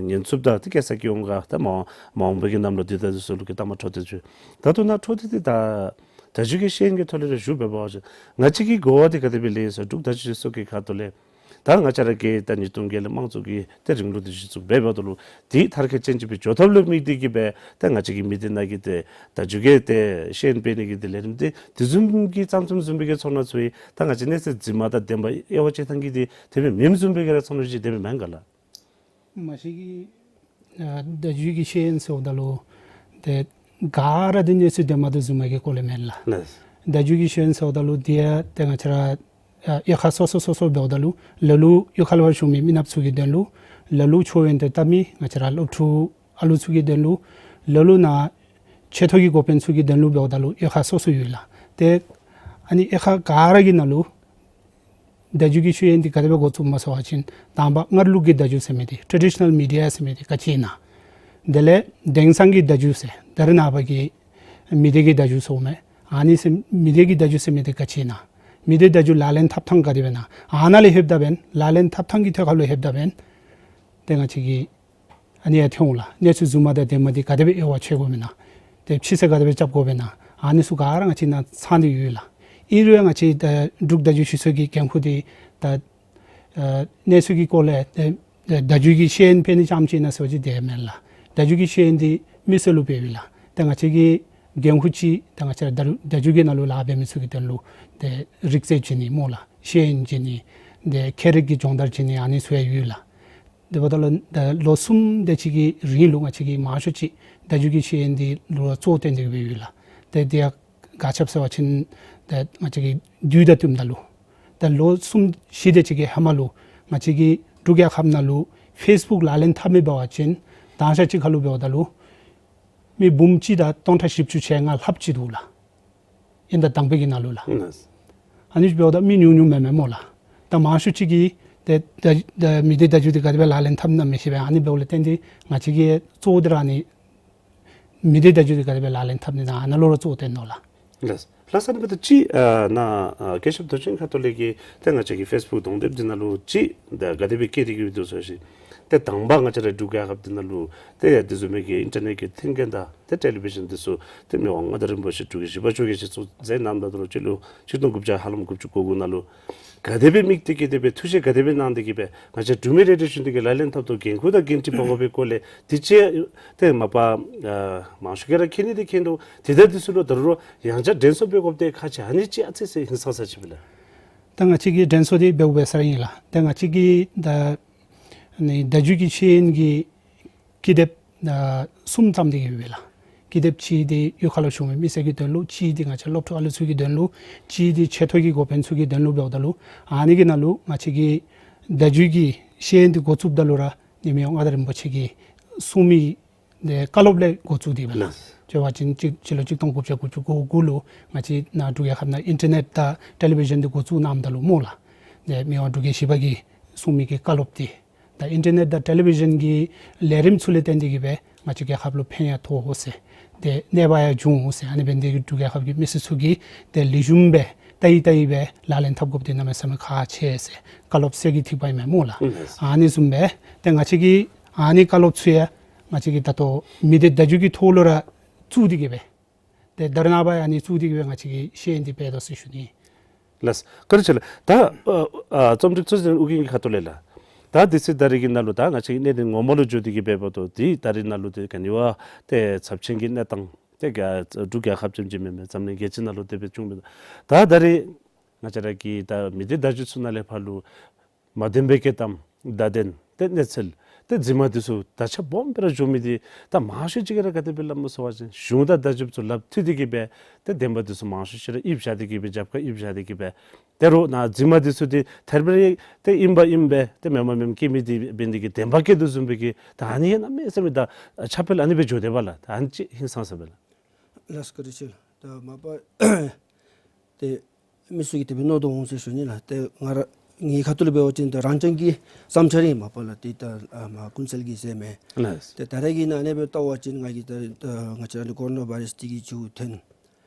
ཉེན་ཚབས་དང་ཏེ་སྐྱེལ་ས་སྐྱེལ་འོང་ག། ད་མ་མ་འོངས་པའི་གི་གནམ་ལོ་འདི་ད་འདི་ཚུ་ལུ་གི་ད་མ་འཕྲོ་མཐུད་ཅིག་ད་ལྟོ་ནཱ་འཕྲོ་མཐུད་དེ་ད་བརྡ་བརྒྱུད་ཀྱི་ཤེས་ཡོན་གྱི་ཐོག་ལས་ར་ཞུ་འབད་བ་ཅིན་ང་བཅས་ཀྱི་གོ་བ་འདི་ག་དེ་སྦེ་ལེགས་ཟེར་འབྲུག་བརྡ་བརྒྱུད་སྤྱི་ཚོགས་ཀྱི་ཁ་ཐུག་ལས་ད་ང་བཅས་ར་གི་ད་ཉིས་སྟོང་བརྒྱད་ལས་དམངས་གཙོ་གི་ཏེ་རིང་ལུགས་འདི་གཞི་བཙུགས་འབད་འབདཝ་ད་ལུ་འདི་མཐར་འཁྱོལ་ཅན་ཅིག་སྦེ་འགྱོ་ཐབས་ལུ་དམིགས་ཏེ་གི་སྦེ་ད་ང་བཅས་ཀྱི་མི་སྡེ་ནང་གི་ཏེ་བརྡ་བརྒྱུད་ཀྱི་ཏེ་ཤེས་ཡོན་སྤེལ་ནི་གི་ཏེ་ལས་རིམ་འདི་དེ་བཟུམ་གྱི་རྩམ་རྩམ་བཟུམ་སྦེ་གི་ཚོར་སྣང་ཚུ་ཡང་ད་ང་བཅས་གནས་ཚུལ་རྫུན་མ་དང་བདེན་པ་དབྱེ་བ་དཔྱད་ཐངས་ཀྱི་འདི་དེ་སྦེ་མེནམ་བཟུམ་སྦེ་གི་ར་ཚོར་སྣང་ཅིག་དེ་སྦེ་མེན་ག་ལགས། མ་གཞི་གི་ཨ་བརྡ་བརྒྱུད་ཀྱི་ཤེས་ཡོན་ཟེརཝ་ད་ལུ་ཏེ་ག་ར་འདི་གནས་ཚུལ་བདེན་པ་དང་རྫུན་མ་གི་སྐོར་ལས་མེན་ལགས། ལགས། བརྡ་བརྒྱུད་ཀྱི་ཤེས་ཡོན་ཟེརཝ་ད་ལུ་འདི་ཡང་ཏེ་ང་བཅས་ར་ཨ་གཡུས་ཁ་སོ་སོ་སོ་སོ་འབདཝ་ད་ལུ་ལ་ལུ་གཡུས་ཁ་ལུ་བཞུགས་མི་མི་ནགཔ་ཚུ་གི་དོན་ལུ་ལ་ལུ་ཆོས་ཡོན་ཏན་ལྟ་མི་ང་བཅས་ར་སློབ་ཕྲུག་ཨ་ལུ་ཚུ་གི་དོན་ལུ་ལ་ལུ་ནཱ་ཆེ་མཐོ་གི་འགོ་དཔོན་ཚུ་གི་དོན་ལུ་འབདཝ་ད་ལུ་གཡུས་ཁ་སོ་སོ་ཡོད་ལགས། ཏེ་ཨ་ནི་གཡུས་ཁ་ག་ར་གི་ནང་ལུ་བརྡ་བརྒྱུད་ཀྱི་ཤེས་ཡོན་འདི་ག་དེ་སྦེ་འགོ་བཙུགསཔ་སྨོ་ཟེར་བ་ཅིན་དང་པ་སྔར་ལུགས་ཀྱི་བརྡ་བརྒྱུད་ཟེར་མི་འདི་ཊེ་ཌི་ཤ་ནཱལ་མི་ཌི་ཡ་ཟེར་མི་འདི་ག་ཅི་ཨིན་ན། དེ་ལས་དེང་སང་གི་བརྡ་བརྒྱུད་ཟེར་ད་རེས་ནངས་པ་གི་མི་སྡེ་གི་བརྡ་བརྒྱུད་ཟེརཝ་མས། ཨ་ནི་ཟེར་མི་སྡེ་གི་བརྡ་བརྒྱུད་ཟེར་མི་འདི་ག་ཅི་ཨིན་ན། མི་སྡེ་བརྡ་བརྒྱུད་ལག་ལེན་འཐབ་ཐངས་ག་དེ་སྦེ་ཨིན་ན། ཨ་ནཱ་ལས་ལྷོདཔ་ད་འབདན་ལག་ལེན་འཐབ་ཐངས་ཀྱི་ཐད་ཁར་ལུ་ལྷོདཔ་ད་འབདན་ཏེ་ང་བཅས་ཀྱི་ཨ་ནི་ཡང་ཐོན་འོང་ལགས། གནས་ཚུལ་རྫུན་མ་དང་བདེན་མ་འདི་ག་དེ་སྦེ་དབྱེ་བ་ཕྱེ་དགོཔ་ཨིན་ན། ཏེ་ཕྱི་ས་ག་དེ་སྦེ་རྐྱབ་དགོཔ་ཨིན་ན། ཨ་ནི་ཚུ་ག་ར་ང་བཅས་ནཱ་ཚང་སྟེ་ཡོད་ལགས། ཨིན་རུང་ཡང་ང་བཅས་ད་འབྲུག་བརྡ་བརྒྱུད་སྤྱི་ཚོགས་ཀྱི་འགན་ཁུར་འདི་ད་ཨ་གནས་ཚུལ་གྱི་སྐོར་ལས་ཏེ་བརྡ་བརྒྱུད་ཀྱི་ཤེས་ཡོན་སྤེལ་ནི་རྐྱངམ་ཅིག་ཨིན་ན་ཟེར་བ་ཅིན་དེ་མེན་ལགས། བརྡ་བརྒྱུད་ཀྱི་ཤེས་ཡོན་འདི་མི་སེར་ལུ་སྤེལཝ་ཨིན་ལགས། ཏེ་ང་བཅས་ཀྱི་འགན་ཁུར་ཅིག་ད་ང་བཅས་ར་བརྡ་བརྡ་བརྒྱུད་ཀྱི་ནང་ལུ་ལཱ་འབད་མི་ཚུ་གི་དོན་ལུ་ཏེ་རིག་རྩལ་བྱིན་ནི་སྨོ་ལགས། ཤེས་ཡོན་བྱིན་ནི་ཏེ་ཁྱད་རིག་གི་སྦྱོང་བརྡར་བྱིན་ནི་ཨ་ནི་ཚུ་ཡང་ཡོད་ལགས། དེ་འབདཝ་ད་ལུ་ད་ལོ་གསུམ་དེ་ཅིག་གི་རིང་ལུ་ང་བཅས་ཀྱིས་མང་ཤོས་ཅིག་བརྡ་བརྒྱུད་ཀྱི་ཤེས་ཡོན་འདི་ལུ་ར་གཙོ་བོ་བཏོན་ཏེ་སྦེ་ཡོད་ལགས། ཏེ་དེ་ཡང་ག་ཅི་སྦེ་ཟེར་བ་ཅིན་ཏེ་ང་བཅས་ཀྱི་དུས་དང་བསྟུནམ་ད་ལུ་ད་ལོ་གསུམ་བཞི་དེ་ཅིག་གི་ཧེ་མ་ལུ་ང་བཅས་ཀྱི་འབྲུག་རྒྱལ་ཁབ་ནང་ལུ་ཕེསི་བུཀ་ལག་ལེན་འཐབ་མི་འབད་བ་ཅིན་དང་ཞག་གཅིག་ཁར་ལུ་འབདཝ་ད་ལུ་མི་འབུམ་གཅིག་དང་སྟོང་ཕྲག་བཞི་བཅུ་ཞེ་ལྔ་ལྷགཔ་ཅིག་འདུག་ལགས། དབྱིན་ཟླ་དང་པའི་གི་ནང་ལུ་ལགས། ཨ་ནི་འབདཝ་ད་མི་ཉུང་ཉུང་མེན་མས་སྨོ་ལགས། ད་མང་ཤོས་ཅིག་གིས་ཏེ་ད་ད་མི་སྡེ་བརྡ་བརྒྱུད་འདི་ག་དེ་སྦེ་ལག་ལེན་འཐབ་ན་མི་ཤེས་པས། ཨ་ནི་འབདཝ་ལས་བརྟེན་ཏེ་ང་བཅས་ཀྱིས་གཙོ་བོ་འདི་ར་ཨ་ནི་མི་སྡེ་བརྡ་བརྒྱུད་འདི་ག་དེ་སྦེ་ལག་ལེན་འཐབ་ནི་ཨ་ནཱ་ལུ་ར་གཙོ་བོ་བཏོན་ནུག་ལགས། ལགས། ལགས་སོ། ཨ་ནི་འབདཝ་ད་ཅིག་ཨ་ནཱ་ཨ་སྐུ་ཞབས་རྡོ་རྗེ་ཁ་ཐུག་ལས་ཀྱི་ཏེ་ང་བཅས་ཀྱི་ཕེསི་བུཀ་གདོང་དེབ་འདི་ནང་ལུ་ཅིག་ད་ག་དེ་སྦེ་བཀོད་དེ་གི་འདུག་ཟེར་ཞིན་ཏེ་དང་པ་ང་བཅས་ར་འབྲུག་རྒྱལ་ཁབ་འདི་ནང་ལུ་ཏེ་ཡང་དེ་བཟུམ་མའི་གི་ཨིན་ཊར་ནེཊ་ཀྱི་མཐུན་རྐྱེན་དང་ཏེ་ཊེ་ལི་བི་ཤཱན་འདི་ཚུ་ཏེ་མི་དབང་མངའ་བདག་རིན་པོ་ཆེ་འབྲུག་རྒྱལ་བཞི་པ་མཆོག་གིས་གཞི་བཙུགས་མཛད་གནངམ་ད་ད་རུང་སྤྱི་ལོ་ཆིག་སྟོང་དགུ་བརྒྱ་ཧ་ལམ་དགུ་བཅུ་གོ་དགུ་ནང་ལུ་ག་དེ་སྦེ་དམིགས་ཏེ་གི་དེ་སྦེ་ཐུགས་བཞེད་ག་དེ་སྦེ་གནང་སྟེ་གི་སྦེ་ང་བཅས་འབྲུག་མི་རེ་རེ་བཞིན་དེ་གིས་ལག་ལེན་འཐབ་དོ་འགན་ཁུར་དང་འགན་འཁྲི་འབག་དགོ་པའི་སྐོར་ལས་དེ་ཅིག་ཏེ་མ་པ་ཨ་མང་ཤོས་ཀྱིས་ར་མཁྱེན་ནི་དེ་མཁྱེན་དོ། དེ་དང་དེ་ཚུ་ལུ་ད་རུང་ཡང་བསྐྱར་དྲན་གསོ་འབད་དགོཔ་དེ་ཁག་ཆེ། ཨ་ནི་ཅིག་ཨ་ཙི་ཙི་ཧིང་སངས་ས་ཅིག་སྦེ་ལགས། ད་ང་བཅས་ཀྱིས་དྲན་གསོ་འདི་འབདཝ་འབད་ས་ར་ཨིན་ལགས། ད་ང་བཅས་ཀྱིས་ད་ཨ་ནི་བརྡ་བརྒྱུད་ཀྱི་ཤེས་ཡོན་གྱི་ཀི་དེབ་ཨ་གསུམ་བརྩམས་ཏེ་གི་ཡོད་པས་ལགས། ཀི་དེབ་གཅིག་འདི་གཡུས་ཁ་ལུ་བཞུགས་མི་མི་སེར་གྱི་དོན་ལུ། གཅིག་འདི་ང་བཅས་སློབ་ཕྲུག་ཨ་ལུ་ཚུ་གི་དོན་ལུ། གཅིག་འདི་ཆེ་མཐོ་གི་འགོ་དཔོན་ཚུ་གི་དོན་ལུ་འབདཝ་ད་ལུ། ཨ་ནི་གི་ནང་ལུ་ང་བཅས་ཀྱིས་བརྡ་བརྒྱུད་ཀྱི་ཤེས་ཡོན་འདི་འགོ་བཙུགསཔ་ད་ལུ་ར་ནི་མི་དབང་མངའ་བདག་རིན་པོ་ཆེ་གིས་གསུངས་མི་དེ་བཀའ་སློབ་ལས་འགོ་བཙུགས་ཏེ་འབད་ལགས། ལགས། ཅེས་པ་ཅིན་སྤྱི་སྤྱི་ལོ་གཅིག་སྟོང་དགུ་བརྒྱ་དགུ་བཅུ་གོ་དགུ་ལུ་ང་བཅས་ནཱ་འབྲུག་རྒྱལ་ཁབ་ནང་ཨིན་ཊར་ནེཊ་དང་ཊེ་ལི་བི་ཤཱན་འདི་འགོ་བཙུགས་གནངམ་ད་ལུ་སྨོ་ལགས། དེ་མི་དབང་འབྲུག་རྒྱལ་བཞི་པ་གིས་གསུངས་མི་གི་བཀའ་སློབ་འདི་ད་ཨིན་ཊར་ནེཊ་དང་ཊེ་ལི་བི་ཤཱན་གྱི་ལས་རིམ་ཚུ་ལས་བརྟེན་ཏེ་གི་སྦེ་ང་བཅས་རྒྱལ་ཁབ་ལུ་ཕན་ཡང་ཐོགས་འོང་ཟེར། དེ་གནོད་པ་ཡང་འབྱུང་འོང་ཟེར། ཨ་ནི་འབད་ནི་དེ་གིས་འབྲུག་རྒྱལ་ཁབ་ཀྱི་མི་སེར་ཚུ་གིས་དེ་ལེགས་ཤོམ་སྦེ་ལྟ་ཡི་ལྟ་ཡི་སྦེ་ལག་ལེན་འཐབ་དགོཔ་འདི་གནམ་མེད་ས་མེད་ཁག་ཆེ་ཟེར་བཀའ་སློབ་གསེར་གྱི་ཐིགས་པ་ཨིན་མས་སྨོ་ལགས། ཨིན་ལགས། ཨ་ནི་བཟུམ་སྦེ་ཏེ་ང་བཅས་ཀྱིས་ཨ་ནི་བཀའ་སློབ་ཚུ་ཡང་ང་བཅས་ཀྱིས་ད་ལྟོ་མི་སྡེ་བརྡ་བརྒྱུད་ཀྱི་ཐོག་ལུ་ར་བཙུགས་ཏེ་གི་སྦེ་ཏེ་ད་རེས་ནངས་པ་ཨ་ནི་བཙུགས་ཏེ་གི་སྦེ་ང་བཅས་ཀྱིས་ཤེས་ཡོན་འདི་སྤེལ་དོ་ཟེར་ཞུ་ནི། ལགས། བཀའ་དྲིན་ཆེ་ལགས། ད་ཨ་ཨ་རྩོམ་སྒྲིག་གཙོ་འཛིན་ཨོ་རྒྱན་གྱི་ཁ་ཐུག་ལས་ལགས། ད་དུས་ཚོད་ད་རེས་ཀྱི་ནང་ལུ་ད་ང་བཅས་ཀྱི་གནད་དོན་ངོ་མ་ལུ་འགྱོ་སྟེ་གི་འབདཝ་ད་ཏེ་ད་རེས་ནང་ལུ་ཏེ་ག་ནི་བ་ཏེ་ཚབས་ཆེན་གྱི་གནས་སྟངས་ཏེ་ག་འབྲུག་རྒྱལ་ཁབ་ཙམ་ཅིག་མེན་མས། འཛམ་གླིང་རྒྱལ་སྤྱི་ནང་ལུ་དེ་སྦེ་བྱུང་མས། ད་ད་རེས་ང་བཅས་ར་གི་ད་མི་སྡེ་བརྡ་བརྒྱུད་ཚུ་ནང་ལས་ཕར་ལུ་མ་བདེན་པའི་གི་གཏམ་བརྡ་དོན་ཏེ་གནས་ཚུལ་ཏེ་རྫུན་མ་འདི་ཚུ་ད་ཆ་སྦོམ་སྦེ་ར་འགྱོ་མི་འདི་ད་མང་ཤོས་ཅིག་གིས་ར་ག་དེ་སྦེ་སླབ་སྨོ་ཟེར་བ་ཅིན་གཞུང་དང་བརྡ་བརྒྱུདཔ་ཚུ་ལགཔ་མཐུད་དེ་གི་སྦེ་ཏེ་བདེན་པ་འདི་ཚུ་མང་ཤོས་ཅིག་ར་ཡིབ་བཞག་སྟེ་གི་སྦེ་རྒྱབ་ཁར་ཡིབ་བཞག་སྟེ་གི་སྦེ། དེ་རུང་ནཱ་རྫུན་མ་འདི་ཚུ་འདི་ཐད་རི་བ་རི་ཏེ་ཨིན་པ་ཨིན་པས། ཏེ་མེན་པ་མེནམ་བཀལ་མི་འདི་འབད་ནི་དེ་གིས་བདེན་པ་བཀལ་དོ་བཟུམ་སྦེ་གི་ད་ཨ་ནི་ཡང་གནམ་མེད་ས་མེད་ད་ཁྱབ་སྤེལ་ཨ་ནི་སྦེ་འགྱོ་དེས་པ་ལགས། ད་ཨ་ནི་ཅིག་ཧིང་སངས་ས་སྦེ་ལགས། ལགས་སོ། བཀའ་དྲིན་ཆེ་ལགས། ད་མ་པ་ཏེ་མི་ཚུ་གིས་དེ་སྦེ་མནོ་དོ་འོང་ཟེར་ཞུ་ནི་ལགས། ཏེ་ང་ར་ངེའི་ཁ་ཐུག་ལས་འབད་བ་ཅིན་ད་རང་རྐྱང་གི་བསམ་འཆར་ཨིན་མ་པ་ལགས། ཏེ་ད་ཨ་མ་ཀུན་གསལ་གྱིས་ཟེར་མས། ལགས། ཏེ་ད་རེས་ཀྱི་ནང་ཨ་ནི་སྦེ་བལྟ་བ་ཅིན་ང་གིས་ད་ད་ང་བཅས་ར་ནི་ཀོ་རོ་ན་བཱའི་རཱས་འདི་གིས་འགྱོ་ཐོན་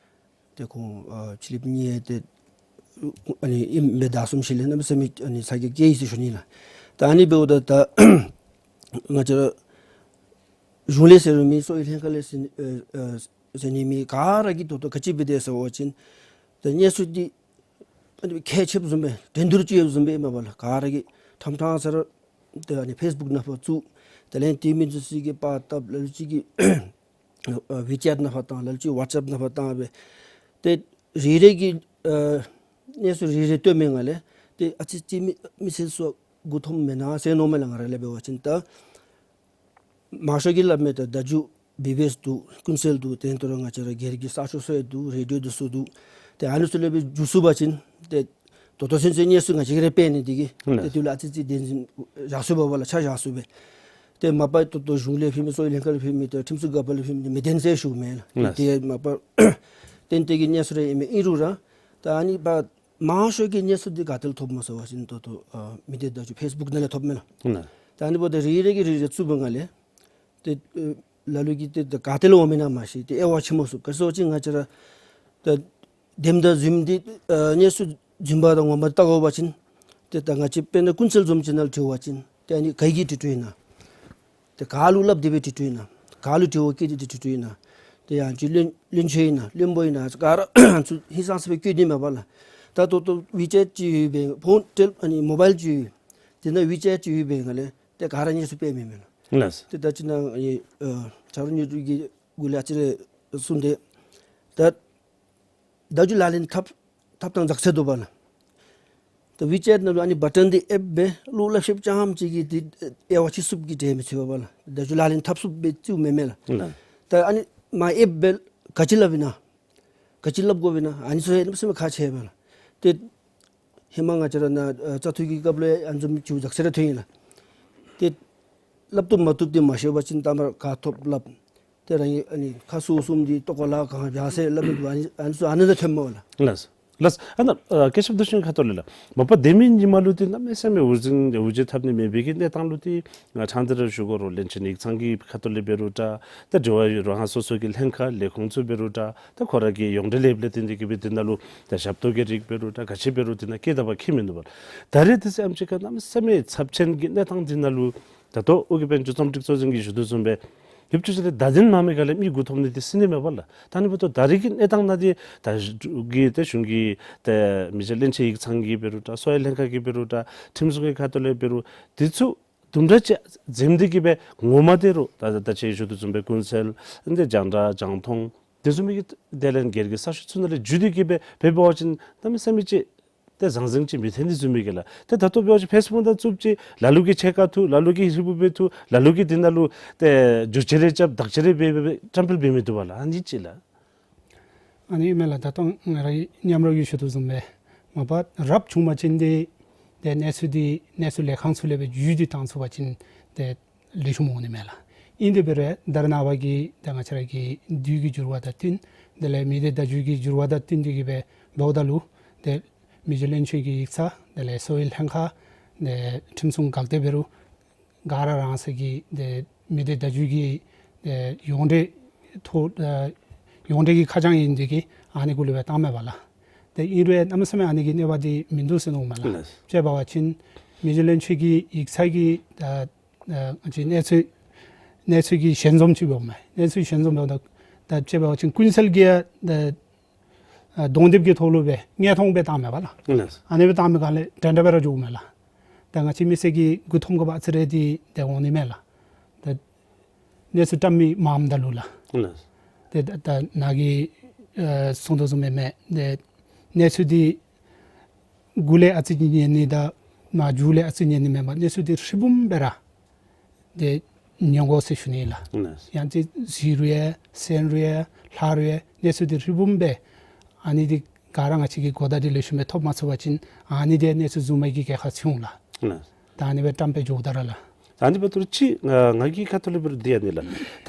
ཏེ་ཁོང་ཨ་ཕྱི་གླིངཔ་གཉིས་ཏེ་ཨ་ནི་ཨིནམ་སྦེ་ད་གསུངམ་ཤུལ་ལས་གནམ་མེད་ས་མེད་ཨ་ནི་ཚ་གྱང་སྐྱེས་ཡི་ཟེར་ཞུ་ནི་ལགས། ད་ཨ་ནི་འབདཝ་ད་ད་ང་བཅས་ར་གཞུང་ལས་ཟེར་རུང་མེད་གསོ་བའི་ལྷན་ཁག་ལས་ཟེར་ཨ་ཨ་ཟེར་ནི་མེད། ག་ར་གིས་ད་ལྟོ་ག་ཅི་འབད་དེས་ཟེར་བ་ཅིན་ད་གནས་ཚུལ་འདི་ཨ་ནི་ཁྱབ་ཆེཝ་བཟུམ་སྦེ་འགྲན་བསྡུར་ཅིག་ཡོདཔ་བཟུམ་སྦེ་ཨིན་མས་པ་ལགས། ག་ར་གིས་ཕྲང་ཕྲང་ས་ར་ད་ཨ་ནི་ཕེསི་བུཀ་ནང་ཕར་བཙུགས། དེ་ལས་དེ་མིན་འདི་ཚུ་གིས་པར་བཏབ། ལ་ལུ་ཅིག་གིས་ཨ་ཝི་ཅེཊ་ནང་ཕར་བཏང་། ལ་ལུ་ཅིག་ཝཊས་ཨེཔ་ནང་ཕར་བཏང་སྦེ་ཏེ་རེ་རེ་གིས་ཨ་གནས་ཚུལ་རེ་རེ་སྟོན་མི་ནང་ལས་ཏེ་ཨ་ཙི་ཅིག་མི་མི་སེར་ཚུ་མགུ་འཐོམ་མེན་ན་ཟེར་མནོཝ་མས་ལགས། ང་ར་ལས་འབད་བ་ཅིན་ད་མང་ཤོས་ཀྱིས་སླབ་མི་ད་བརྡ་བརྒྱུད་བི་བི་ཨེསི་འདུག། ཀུན་གསལ་འདུག། དེ་ལྟར་ང་བཅས་ར་སྒེར་གྱི་གསར་ཤོག་ཚུ་ཡང་འདུག། རེ་ཌི་ཡོ་འདི་ཚུ་འདུག། ཏེ་ཨ་ནི་ཚུ་ལས་སྦེ་འགྱོ་ཚུགས་པ་ཅིན་ཏེ་ད་ལྟོ་ཚུན་ཚོད་གནས་ཚུལ་ང་བཅས་ཀྱིས་ར་སྤེལ་ནི་འདི་གིས་ཏེ་དེ་ལུ་ཨ་ཙི་ཅིག་བདེན་འཛིན་བཞག་ཚུགས་པས་པ་ལགས། ཆ་བཞག་ཚུགས་པས། ཏེ་མ་པ་ད་ལྟོ་གཞུང་ལས་ཕུལ་མི་གསོ་བའི་ལྷན་ཁག་ལས་ཕུལ་མི་ཏེ་ཁྲིམས་སྲུང་འགག་པ་ལས་ཕུལ་མི་མི་བདེན་ཟེར་ཞུཝ་མེན་ལགས། ཏེ་མ་པ་ཏན་ཏན་གྱི་གནས་ཚུལ་ར་ཨིན་མས། ཨིན་རུང་ར་ད་ཨ་ནི་པ་མང་ཤོས་ཀྱིས་གནས་ཚུལ་འདི་ག་ཏེ་ལས་ཐོབ་སྨོ་ཟེར་བ་ཅིན་ད་ལྟོ་ཨ་མི་སྡེ་བརྡ་བརྒྱུད་ཕེསི་བུཀ་ནང་ལས་ཐོབ་མས་ལགས། ད་ཨ་ནི་འབདཝ་ད་རེ་རེ་གིས་རེ་རེ་བཙུགས་པའི་ནང་ལས་ཏེ་ཨ་ལ་ལུ་གིས་ཏེ་ད་ག་ཏེ་ལས་འོང་མི་ན་མ་ཤེས། ཏེ་དབྱེ་བ་ཕྱེ་མ་ཚུགས། ག་ཅི་ཟེར་བ་ཅིན་ང་བཅས་ར་ད་བདེནམ་དང་རྫུནམ་འདི་ཨ་གནས་ཚུལ་རྫུན་པ་དང་ངོ་མ་བལྟ་དགོ་པ་ཅིན་ཏེ་ད་ང་བཅས་དཔེར་ན་ཀུན་གསལ་བཟུམ་ཅིག་ནང་ལུ་དྲི་བ་ཅིན་ཏེ་ཨ་ནི་ག་གིས་བྲིས་བྲིསཝ་ཨིན་ན། ཏེ་ག་ལུ་སླབ་སྟེ་སྦེ་བྲིས་བྲིསཝ་ཨིན་ན། ག་ལུ་དྲི་བ་བཀོད་དེ་བྲིས་བྲིསཝ་ཨིན་ན། ཏེ་ཡང་ཅིན་བློན་བློན་ཆེན་ཨིན་ན་བློན་པོ་ཨིན་ན་ག་ར་ཚུ་ཧིང་སངས་ས་སྦེ་བཀོད་ནི་མས་པ་ལགས། ད་ད་ལྟོ་ཝི་ཅེཊ་ཅིག་ཡོད་པའི་ཕོན་ཏེ་ཨ་ནི་མོ་བཱའིལ་ཅིག་ཡོད། དེ་ནང་ཝི་ཅེཊ་ཅིག་ཡོད་པའི་ནང་ལས་ཏེ་ག་ར་གནས་ཚུལ་སྤེལ་མི་མེན་ལགས། ལགས། ཏེ་ད་ཅི་ནཱ་ཨ་ནི་ཨ་ཆ་རོགས་ཉི་སྒྲོན་གྱིས་གོང་ལས་ཨ་ཙི་རེ་གསུངས་ཏེ་ད་བརྡ་བརྒྱུད་ལག་ལེན་འཐབ་འཐབ་ཐངས་འཛག་ཚད་འདུག་པ་ལགས། ད་ཝི་ཅེཊ་ནང་ལུ་ཨ་ནི་བ་ཊོན་འདི་ཨེབ་སྦེ་ལུ་སླབ་ཤེསཔ་རྐྱངམ་ཅིག་གིས་འདི་དབྱེ་བ་ཕྱེ་ཚུགསཔ་གི་གྲས་མི་ཚུད་པ་ལགས། བརྡ་བརྒྱུད་ལག་ལེན་འཐབ་ཚུགསཔ་སྦེ་བརྩིཝ་མེན་མས་ལགས། ལགས། ད་ཨ་ནི་མ་ཨེབ་སྦེ་ག་ཅི་སླབ་ཨིན་ན་ག་ཅི་སླབ་དགོཔ་ཨིན་ན་ཨ་ནི་ཚུ་ཡང་གནམ་མེད་ས་མེད་ཁག་ཆེ་བས་ལགས། ཏེ་ཧེ་མ་ང་བཅས་ར་ནཱ་ཨ་བཙག་འཐུ་གི་སྐབས་ལུ་ཡང་ཨ་ནི་བཟུམ་ཅིག་འཛག་ས་ར་ཐོན་ཡི་ལགས། ཏེ་སླབ་བཏུབ་མ་བཏུབ་འདི་མ་ཤེས་པ་ཅིན་ད་མར་ག་ཐོབ་སླབ། ཏེ་རང་གི་ཨ་ནི་ཁ་གསུམ་གསུམ་འདི་ལྟོ་གོ་ལ་གང་བྱ་ཟེར་སླབ་མི་འདུག། ཨ་ནི་ཨ་ནི་ཚུ་ཨ་ནི་ལས་ཐོནམ་སྨོ་ལགས། ལགས། ལགས། ཨ་ནཱ་ཨ་སྐུ་ཞབས་རྡོ་རྗེ་ཁ་ཐུག་ལས་ལགས། མ་པ་དེ་མིན་ཉིན་མ་ལུ་འདི་གནམ་མེད་ས་མེད་འུར་ཟིང་འུར་བརྗོད་འཐབ་ནི་མེད་པའི་གི་གནས་སྟངས་ལུ་འདི་ང་ཕྲང་སྟེ་ར་ཞུ་དགོ་རུང་བློན་ཆེན་ཡིག་ཚང་གི་ཁ་ཐུག་ལས་འབད་རུང་འདྲ། ད་དྲི་བ་རང་སོ་སོ་གི་ལྷན་ཁག་ལས་ཁུངས་ཚུ་འབད་རུང་འདྲ། ད་ཁོ་ར་གི་ཡོངས་འབྲེལ་ལས་ལས་བརྟེན་ཏེ་གི་སྦེ་འདི་ནང་ལུ་ད་ཞབས་ཏོག་གི་རིགས་འབད་རུང་འདྲ་ག་ཅི་འབད་རུང་འདི་ནང་སྐད་དང་བ་ཁྱད་མིན་འདུག་པ། ད་རེས་འདི་ཚུ་ཨེམ་ཆི་ཁར་གནམ་མེད་ས་མེད་ཚབས་ཆེན་གྱི་གནས་སྟངས་འདི་ནང་ལུ་ད་ལྟོ་ཨོ་རྒྱན་དཔལ་འབྱོར་རྩོམ་སྒྲིག་གཙོ་འཛིན་གྱིས་ཞུ་དོ་བཟུམ་སྦེ་ཧེ་མ་ཅིག་ལས་བརྡ་དོན་མང་མི་ག་ལས་མི་མགུ་འཐོམ་ནི་འདི་སྲིད་ནི་མས་པ་ལགས། ད་ནི་འབདཝ་ད་ད་རེས་ཀྱི་གནས་སྟངས་ནང་འདི་ད་གི་ཏེ་གཞུང་གི་ཏེ་མི་རྗེ་བློན་ཆེན་ཡིག་ཚང་གིས་འབད་རུང་འདྲ་གསོ་བའི་ལྷན་ཁག་གིས་འབད་རུང་འདྲ་ཁྲིམས་སྲུང་གི་ཁ་ཐུག་ལས་འབད་རུང་འདི་ཚུ་དུམ་གྲ་ཅིག་འཛེམ་སྟེ་གི་སྦེ་ངོ་མ་དེ་རུང་ད་ད་ཅི་ཞུ་དོ་བཟུམ་སྦེ་ཀུན་གསལ་འདི་རྒྱང་བསྒྲགས་རྒྱང་མཐོང་དེ་བཟུམ་མའི་གི་དེ་ལས་སྒེར་གྱི་གསར་ཤོག་ཚུ་ནང་ལས་བརྒྱུད་དེ་གི་སྦེ་འབད་བ་ཅིན་གནམ་མེད་ས་མེད་ཅིག་ ཏེ་ཟང་ཟིང་ཅིག་མི་ཐོན་ནི་བཟུམ་མའི་གི་ལགས། ཏེ་ད་ལྟོ་འབད་བ་ཅིན་ཕེསི་བུཀ་ནང་བཙུགསཔ་ཅིག་ལ་ལུ་གིས་ཕྱེད་ཀ་འཐུ་ལ་ལུ་གིས་ཧྲིལ་བུ་སྦེ་འཐུ་ལ་ལུ་གིས་འདི་ནང་ལུ་ཏེ་བསྒྱུར་བཅོས་རེ་རྐྱབ་དག་བཅོས་རེ་འབད་འབད་འབད་བཀྲམ་སྤེལ་འབད་མི་བཏུབ་པས་ལགས། ཨ་ནི་ཅིག་ལགས། ཨ་ནི་མས་ལགས། ད་ལྟོ་ང་རའི་མཉམ་རོགས་ཀྱིས་ཞུ་དོ་བཟུམ་སྦེ་མ་པ་རབ་བྱུང་པ་ཅིན་ཏེ་ཏེ་གནས་ཚུལ་འདི་གནས་ཚུལ་ལས་ཁང་ཚུ་ལས་སྦེ་བརྒྱུད་དེ་བཏང་ཚུགས་པ་ཅིན་ཏེ་ལེགས་ཤོམ་འོང་ནི་མས་ལགས། ཨིན་དེ་འབད་རུང་ད་རེས་ནངས་པ་གི་ཏེ་ང་བཅས་ར་གི་དུས་ཀྱི་འགྱུར་བ་དང་བསྟུན་དེ་ལས་མི་སྡེ་བརྡ་བརྒྱུད་ཀྱི་འགྱུར་བ་དང་བསྟུན་ཏེ་གིས་སྦེ་འབདཝ་ད་ལུ་ཏེ་མི་རྗེ་བློན་ཆེན་གྱི་ཡིག་ཚང་དེ་ལས་གསོ་བའི་ལྷན་ཁག་ཏེ་ཁྲིམས་སྲུང་འགག་སྡེ་འབད་རུང་ག་ར་རང་སོའི་གི་ཏེ་མི་སྡེ་བརྡ་བརྒྱུད་ཀྱི་ཏེ་ཡོངས་འབྲེལ་ཐོག་ཨ་ཡོངས་འབྲེལ་གྱི་ཁ་བྱང་ཨིན་དེ་གིས་ཨ་ནི་གུ་ལུ་སྦེ་བཏངམ་མས་པ་ལགས། ཏེ་ཨིན་རུང་གནམ་མེད་ས་མེད་ཨ་ནི་གི་གནོད་པ་འདི་མིན་འདུག་ཟེར་མནོཝ་མས་ལགས། ལགས། དཔྱེ་འབད་བ་ཅིན་མི་རྗེ་བློན་ཆེན་གྱི་ཡིག་ཚང་གི་ད་ཨ་ཅིག་གནས་ཚུལ་གནས་ཚུལ་གྱི་ཞལ་འཛོམས་ཅིག་འབདཝ་མས། གནས་ཚུལ་ཞལ་འཛོམས་འབདཝ་ད་ད་དཔྱེ་འབད་བ་ཅིན་ཀུན་གསལ་གྱི་ད་ཨ་གདོང་དེབ་ཀྱི་ཐོག་ལུ་སྦེ་དངོས་མཐོང་སྦེ་བཏངམ་མས་པ་ལགས། ལགས། ཨ་ནི་སྦེ་བཏངམ་ག་ལས་འདྲན་འདྲ་སྦེ་ར་འགྱོཝ་མས་ལགས། ད་ང་བཅས་མི་སེར་གྱིས་མགུ་འཐོམ་དགོཔ་ཨ་ཙི་རེ་འདི་ཏེ་འོང་ནི་མས་ལགས། ད་གནས་ཚུལ་བཀྲམ་མི་མངམ་ད་ལུ་ལགས། ལགས། ཏེ་ད་ད་ནཱ་གིས་ཨ་གསུང་དོ་བཟུམ་སྦེ་མས། ཏེ་གནས་ཚུལ་འདི་མགུ་ལས་ཨ་ཙི་ཅིག་ཉན་ནི་དང་མར་མཇུག་ལས་ཨ་ཙི་ཉན་ནི་མེན་པར་གནས་ཚུལ་འདི་ཧྲིལ་བུམ་སྦེ་ར་ཏེ་ཉན་དགོ་ཟེར་ཞུ་ནི་ལགས། ལགས། ཡང་ཅིན་གཟིགས་རུང་ཡང་གསན་རུང་ཡང་ལྷག་རུང་ཡང་གནས་ཚུལ་འདི་ཧྲིལ་བུམ་སྦེ་ཨ་ནི་འདི་ག་ར་ང་བཅས་ཀྱིས་གོ་བརྡ་འདི་ལེགས་ཤོམ་སྦེ་ཐོབ་མ་ཚུགས་པ་ཅིན་ཨ་ནི་འདི་གནས་ཚུལ་རྫུན་མ་གི་གྱལ་ཁར་ཚུད་འོང་ལགས། ལགས། ད་ཨ་ནི་སྦེ་བཀྲམ་སྤེལ་འགྱོཝ་ད་ར་ལགས། ད་ཨ་ནི་འབདཝ་ད་ལུ་ཅིག་ང་ང་གི་ཁ་ཐུག་ལས་འབད་རུང་འདི་ཨ་ནི་ལགས། ད་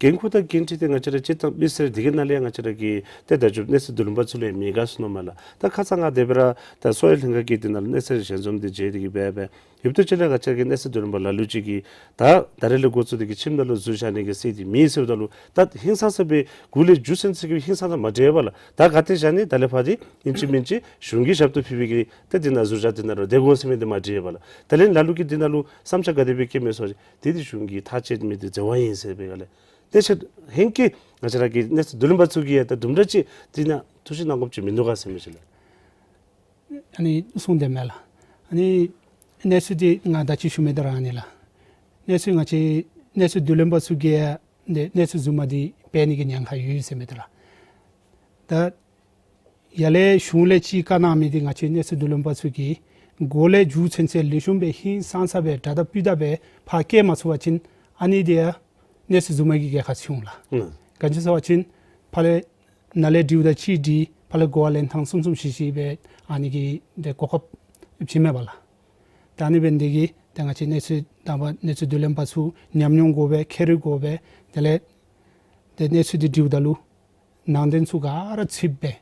འགན་ཁུར་དང་འགན་འཁྲི་འདི་ང་བཅས་ར་སྤྱིར་བཏང་མི་སེར་འདི་གི་ནང་ལས་ཡང་ང་བཅས་ར་གི་ཏེ་བརྡ་བརྒྱུད་གནས་ཚུལ་བསྡུ་ལེན་པ་ཚུ་ལས་མི་དགའ་ཟེར་མནོཝ་མས་ལགས། ད་ཁ་ཙ་ང་དེ་སྦེ་ར་ད་གསོ་བའི་ལྷན་ཁག་གི་འདི་ནང་ལུ་གནས་ཚུལ་ཞལ་འཛོམས་འདི་མཇལ་ཏེ་གིས་སྦེ་སྦེ་ཡོདཔ་ད་ཅིག་ལས་ང་བཅས་ར་གི་གནས་ཚུལ་བསྡུ་ལེན་པ་ལ་ལུ་ཅིག་གིས་ད་ད་རེས་ལས་འགོ་བཙུགས་ཏེ་གིས་ཁྱིམ་ནང་ལུ་ཟུར་བཞག་ནི་གི་སྲིད་འདི་མེད་ཟེརཝ་ད་ལུ་ད་ཧིང་སངས་ས་སྦེ་མགུ་ལས་མཇུག་ཚུན་ཚོད་ཀྱི་ཧིང་སངས་ས་མ་འདྲཝ་ལགས། ད་ག་ཏེ་བཞག་ནི་ད་ལས་ཕར་འདི་ཨིན་ཅི་མིན་ཅི་གཞུང་གི་ཞབས་ཏོག་ཕུལ་བའི་གི་ཏེ་འདི་ནང་ཟུར་བཞག་འདི་ནང་ར་སྡོད་དགོ་ཟེར་མི་འདི་མ་འདྲཝ་ལགས། དེ་ལས་ལ་ལུ་གིས་འདི་ནང་ལུ་བསམ་འཆར་ག་དེ་སྦེ་བསྐྱེད་མི་ཚུགས་ཅི། དེ་འདི་གཞུང་གིས་ཐག་བཅད་མི་འདི་འཛོལ་བ་ཨིན་ཟེར་སྦེ་ག་ལས་གནས་ཚུལ་ཧེང་སྐལ་ང་བཅས་ར་གི་གནས་ཚུལ་བསྡུ་ལེན་པ་ཚུ་གིས་ཡང་ད་དུམ་གྲ་ཅིག་འདི་ནང་ཐུགས་ཞིབ་གནང་དགོཔ་ཅིག་མིན་འདུག་ག་ཟེར་མི་ཅིག་ལགས། ཨ་ནི་གསུངས་དེས་མས་ལགས། ཨ་ནི་གནས་ཚུལ་འདི་ང་ད་ཅི་ཞུ་མི་འདི་ར་ཨ་ནི་ལགས། གནས་ཚུལ་ང་བཅས་གནས་ཚུལ་བསྡུ་ལེན་པ་ཚུ་གིས་ཡང་འདི་གནས་ཚུལ་རྫུན་མ་འདི་སྤེལ་ནི་གི་ཉེན་ཁ་ཡོད་ཟེར་མི་འདི་ར། ད་ཡར་ལས་གཞུང་ལས་ཅིག་བཀའ་གནང་མི་འདི་ང་བཅས་གནས་ཚུལ་བསྡུ་ལེན་པ་ཚུ་གིས་མགུ་ལས་མཇུག་ཚུན་ཚོད་ལེགས་ཤོམ་སྦེ་ཧིང་སངས་ས་སྦེ་དྲག་དང་སྤུས་དག་སྦེ་ཕར་བསྐྱལ་མ་ཚུགས་པ་ཅིན་ཨ་ནི་འདི་ཡང་གནས་ཚུལ་རྫུན་མ་གི་གྱལ་ཁར་ཚུད་འོང་ལགས། ཨང་། ག་ཅི་ཟེར་བ་ཅིན་ཕར་ལས་ནཱ་ལས་འདྲིཝ་ད་ཅིག་འདྲི་ཕར་ལས་གོ་བ་ལེན་ཐངས་གསུམ་གསུམ་བཞི་བཞི་སྦེ་ཨ་ནི་གི་འདི་གོ་སྐབས་བྱིན་མས་པ་ལགས། ད་ཨ་ནི་འབད་ནི་འདི་གིས་ད་ང་བཅས་གནས་ཚུལ་དང་པ་གནས་ཚུལ་བསྡུ་ལེན་པ་ཚུ་ཉམས་མྱོང་དགོ་པས་ཁྱད་རིག་དགོ་པས། དེ་ལས་ཏེ་གནས་ཚུལ་འདི་འདྲིཝ་ད་ལུ་ནང་དོན་ཚུ་ག་ར་ཚུད་སྦེ་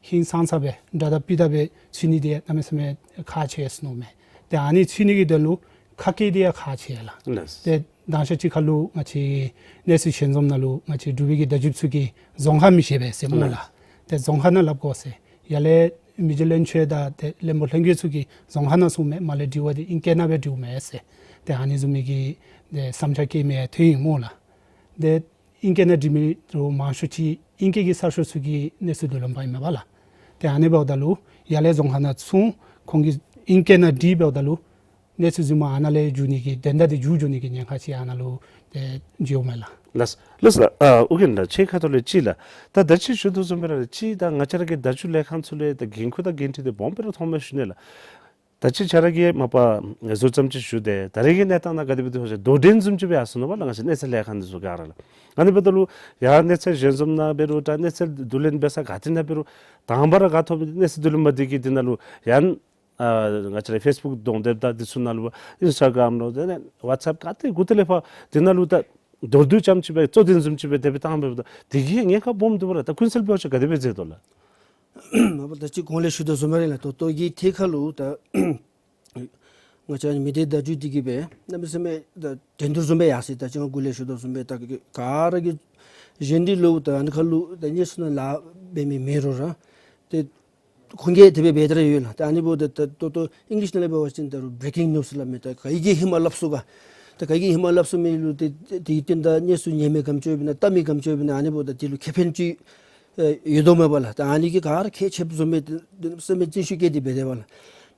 ཧིང་སངས་ས་སྦེ་དྲག་དང་སྤུས་དག་སྦེ་ཚུད་ནི་འདི་གནམ་མེད་ས་མེད་ཁག་ཆེ་ཟེར་མནོཝ་མས། ཏེ་ཨ་ནི་ཚུད་ནི་གི་དོན་ལུ་ཁ་སྐད་འདི་ཡང་ཁག་ཆེ་ལགས། ལགས། ཏེ་དང་ཤོས་ཅིག་ཁར་ལུ་ང་བཅས་གནས་ཚུལ་ཞལ་འཛོམས་ནང་ལུ་ང་བཅས་འབྲུག་པའི་གི་བརྡ་བརྒྱུདཔ་ཚུ་གིས་རྫོང་ཁ་མི་ཤེས་པས་ཟེར་སྨོ་ལགས། ལགས། ཏེ་རྫོང་ཁ་ནང་སླབ་དགོ་ཟེར། ཡར་ལས་མི་རྗེ་བློན་ཆེན་དང་ཏེ་བློན་པོ་ལྷན་རྒྱས་ཚུ་གིས་རྫོང་ཁ་ནང་གསུངམ་མས། མར་ལས་འདྲི་བ་འདི་ཨིང་སྐད་ནང་སྦེ་འདྲིཝ་མས་ཟེར། ཏེ་ཨ་ནི་བཟུམ་མའི་གི་ཏེ་བསམ་འཆར་བཀོད་མི་ཡང་ཐོན་ཡི་སྨོ་ལགས། ཏེ་ཨིང་སྐད་ནང་འདྲི་མི་རུང་མང་ཤོས་ཅིག་ཨིང་སྐད་ཀྱི་གསར་ཤོག་ཚུ་གི་གནས་ཚུལ་བསྡུ་ལེན་པ་ཨིན་མས་པ་ལགས། ཏེ་ཨ་ནི་འབདཝ་ད་ལུ་ཡར་ལས་རྫོང་ཁ་ནང་ཚུད་ཁོང་གིས་ཨིང་སྐད་ནང་འདྲི་འབདཝ་ད་ལུ་གནས་ཚུལ་རྫུན་མ་ཨ་ནཱ་ལས་འགྱོ་ནི་གི་དོན་དག་འདི་འགྱོ་འགྱོ་ནི་གི་ཉེན་ཁ་ཅིག་ཨ་ནཱ་ལུ་ཏེ་འགྱོཝ་མས་ལགས། ལགས། ལགས་ལགས། ཨ་ཨོ་རྒྱན་ལགས། ཁྱེད་ཁ་ཐུག་ལས་ཅིག་ལགས། ད་ད་ཅི་ཞུ་དོ་བཟུམ་སྦེ་ར་ཅིག་ད་ང་བཅས་ར་གི་བརྡ་བརྒྱུད་ལས་ཁང་ཚུ་ལས་ད་འགན་ཁུར་དང་འགན་འཁྲི་འདི་སྦོམ་སྦེ་ར་མཐོངམ་མས་ཞུ་ནི་ལགས། ད་ཅི་ཁྱེད་ར་གིས་མ་པ་ཟུར་ཙམ་ཅིག་ཞུ་སྟེ་ད་རེས་ཀྱི་གནས་སྟངས་ནང་ག་དེ་སྦེ་འདུག་ཟེར་དོགས་འདྲེན་བཟུམ་ཅིག་སྦེ་ཡར་སོང་ནུག་པ་ལགས། ང་བཅས་གནས་ཚུལ་ལས་ཁང་འདི་ཚུ་ག་ར་ལགས། ཨ་ནི་འབདཝ་ད་ལུ་ཡར་གནས་ཚུལ་ཞལ་འཛོམས་ནང་འབད་རུང་ད་གནས་ཚུལ་བསྡུ་ལེན་འབད་ས་ག་ཏེ་ནང་འབད་རུང་དང་པ་ར་ག་ཐོབ་གནས་ཚུལ་བསྡུ་ལེན་པ་འདི་གིས་འདི་ནང་ལུ་ཡང་ཨ་ང་བཅས་ར་ཕེསི་བུཀ་གདོང་དེབ་དང་འདི་ཚུ་ནང་ལུ་ཨིནསི་ཊ་གརམ་ལུ་དེ་ལས་ཝཊས་ཨེཔ་ག་ཏེ་གུ་ཏེ་ལས་ཕར་འདི་ནང་ལུ་ད་མདོར་བསྡུས་ཙམ་ཅིག་སྦེ་རྩོད་ལྡན་བཟུམ་ཅིག་སྦེ་དེ་སྦེ་བཏང་འབདཝ་ད་འདི་གིས་ཉེན་ཁ་སྦོམ་འདུག་པ་ལགས། ད་ཀུན་གསལ་འབད་བ་ཅིན་ག་དེ་སྦེ་མཛད་དོ་ལགས། མ་པ་ད་ཅི་གོང་ལས་ཞུ་དོ་བཟུམ་སྦེ་ར་ལགས། ད་ལྟོ་གི་ཐད་ཁར་ལུ་ད་ང་བཅས་མི་སྡེ་བརྡ་བརྒྱུད་འདི་གིས་སྦེ་གནམ་མེད་ས་མེད་ད་འགྲན་བསྡུར་བཟུམ་སྦེ་ཡར་སོ་ཡི། ད་ཅི་ང་གོང་ལས་ཞུ་དོ་བཟུམ་སྦེ་ད་ག་ར་གིས་གཞན་འདི་ལུ་ད་ཨ་ནི་ཁར་ལུ་ད་གནས་ཚུལ་ནང་ལཱ་འབད་མི་མེད་རུང་ར་ཏེ་ཁོང་གིས་དེ་སྦེ་འབད་དེ་ར་ཡོད་ལགས། ད་ཨ་ནི་འབདཝ་ད་ད་ལྟོ་ལྟོ་ཨིང་ལིཤ་ནང་ལས་འབད་བ་ཅིན་ད་རུང་བེརེ་ཀིང་ནིའུསི་སླབ་མི་ད་ག་གིས་ཧེ་མ་སླབ་སོང་ག། ད་ག་གིས་ཧེ་མ་སླབ་སོང་མི་ལུ་ཏེ་ཏེ་དེ་བརྟེན་ད་གནས་ཚུལ་ཉན་མི་ག་དེམ་ཅིག་ཡོདཔ་ཨིན་ན་བལྟ་མི་ག་དེམ་ཅིག་ཡོདཔ་ཨིན་ན་ཨ་ནི་འབདཝ་ད་དེ་ལུ་ཁེ་ཕན་ཅིག་ཨེ་ཡོད་དོ་མས་པ་ལགས། ད་ཨ་ནི་གིས་ག་ར་ཁག་ཆེཝ་བཟུམ་སྦེ་ཏེ་སེམས་ལས་བརྩོན་ཤུགས་བསྐྱེད་དེ་འབད་དེ་པ་ལགས།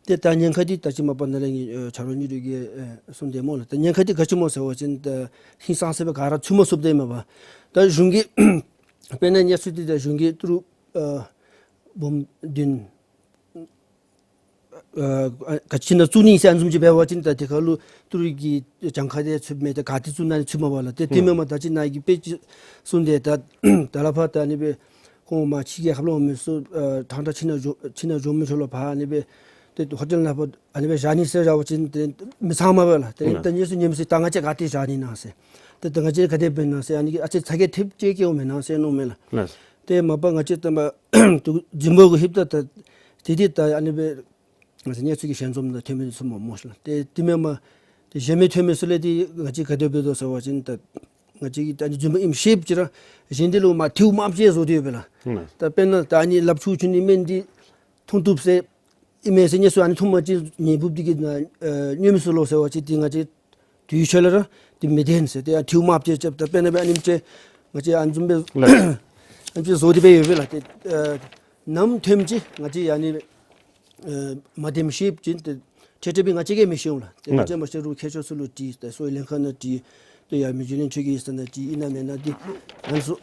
ཏེ་ད་ཉེན་ཁ་འདི་ད་ཅི་མ་པ་ནཱ་ལས་ངེའི་ཨེ་ཕྱག་རོགས་ཉི་རུ་གིས་ཨེ་གསུངས་དེས་སྨོ་ལགས། ད་ཉེན་ཁ་འདི་ག་ཅི་སྨོ་ཟེར་བ་ཅིན་ད་ཧིང་སངས་ས་སྦེ་ག་ར་ཚུད་མ་ཚུགསཔ་དེ་མས་པ། ད་གཞུང་གིས་དཔེར་ན་གནས་ཚུལ་འདི་ད་གཞུང་གིས་ཏི་རུ་ཨ་འབུམ་བདུན་ ཨ་ག་ཅི་ནང་བཙུགས་ནི་ཟེར་ཨ་ནི་བཟུམ་ཅིག་འབད་བ་ཅིན་ད་དེ་ཁར་ལུ་ཏི་རུ་གི་གྱངས་ཁ་དེ་ཚུདཔ་མས། ད་ག་ཏེ་བཙུགས་ན་ནི་ཚུདཔ་མས་པ་ལགས། ཏེ་དེ་མེན་པར་ད་ཅི་ནཱ་གིས་དཔེ་ཅིག་གསུངས་ཏེ་ད་ད་ལས་ཕར་ད་ཨ་ནི་སྦེ་ཁོང་མར་ཕྱི་རྒྱལ་ཁབ་ལུ་འོང་མི་ཚུ་ཨ་ཐང་ཐང་ཁྱིམ་ནང་འགྱོ་ཁྱིམ་ནང་འགྱོ་མི་ཚུ་ལུ་ཕར་ཨ་ནི་སྦེ་ཏེ་ཧོ་ཊེལ་ནང་ཕར་ཨ་ནི་སྦེ་བཞག་ནི་ཟེར་བཞག་པ་ཅིན་ཏེ་མི་ཚང་མས་པ་ལགས། ཏེ་ད་ཨ་ནི་ཚུ་ཉན་མི་ཚུ་ད་ང་བཅས་ག་ཏེ་བཞག་ནི་ཨིན་ན་ཟེར། ཏེ་ད་ང་བཅས་ག་དེ་འབད་ནི་ཨིན་ན་ཟེར། ཨ་ནི་གིས་ཨ་ཙི་ཚ་གྱང་ཐེབས་ཅིག་སྐྱེཝ་མེན་ན་ཟེར་མནོཝ་མས་ལགས། ལགས། ཏེ་མ་པ་ང་བཅས་ད་མ་འཛིན་པ་གུ་ལྷོདཔ་ད་ད་དེ་དེ་ད་ཨ་ནི་སྦེ་ང་བཅས་གནས་ཚུལ་གྱི་ཞལ་འཛོམས་ནང་ཐོན་མི་ཚུ་མ་སྨོ་ཤེས་ལགས། ཏེ་དེ་མེན་པར་ཏེ་གཞན་མི་ཐོན་མི་ཚུ་ལས་ཏེ་ང་བཅས་ག་དེ་འབད་དོ་ཟེར་བ་ཅིན་ད་ང་བཅས་ཀྱིས་ད་ཨ་ནི་རྫུན་མ་ཨིནམ་ཤེསཔ་ཅིག་ར་གཞན་དེ་ལུ་མར་ཐིའུ་དམརཔོ་ཅིག་བཟོ་སྟེ་ཡོད་པས་ལགས། ལགས། ད་དཔེར་ན་ད་ཨ་ནི་ལགཔ་འཁྱུ་འཁྱུ་ནི་སྨན་འདི་འཐུང་བཏུབ་ཟེར་ཨིན་མས་ཟེར་གནས་ཚུལ་ཨ་ནི་ཐོན་པ་ཅིན་ཉན་ཕུགཔ་འདི་གིས་ཨ་སྨྱོ་མི་ཚུགས་ལོ་ཟེར་བ་ཅིན་ཏེ་ང་བཅས་དུས་ཚོད་ལས་ར་ཏེ་མི་བདེན་ཟེར། ཏེ་ཡང་ཐིའུ་དམརཔོ་ཅིག་རྐྱབ། ད་དཔེར་ན་སྦེ་ཨ་ནེམ་ཅིག་ང་བཅས་ཨ་ནི་བཟུམ་སྦེ་ལགས། ཨ་ནེམ་ཅིག་བཟོ་སྟེ་སྦེ་ཡོད་པས་ལགས། ཏེ་ཨ་ནམ་ཐོནམ་ཅིག་ང་བཅས་ཨ་ནི་ཨ་མ་བདེནམ་ཤེསཔ་ཅིན་ཏེ་ཁྲེ་ཁྲེ་སྦེ་ང་བཅས་ཀྱིས་མི་ཤེས་འོང་ལགས། ཏེ་ང་བཅས་མ་ཤེས་རུང་མཁས་མཆོག་ཚུ་ལུ་དྲི། ཏེ་གསོ་བའི་ལྷན་ཁག་ནང་དྲི། ཏེ་ཡར་མི་རྗེ་ལུ་ཆོས་ཀྱི་ཡིག་ཚང་ནང་དྲི། ཨིན་ན་མེན་ན་འདི་ང་ཚུ་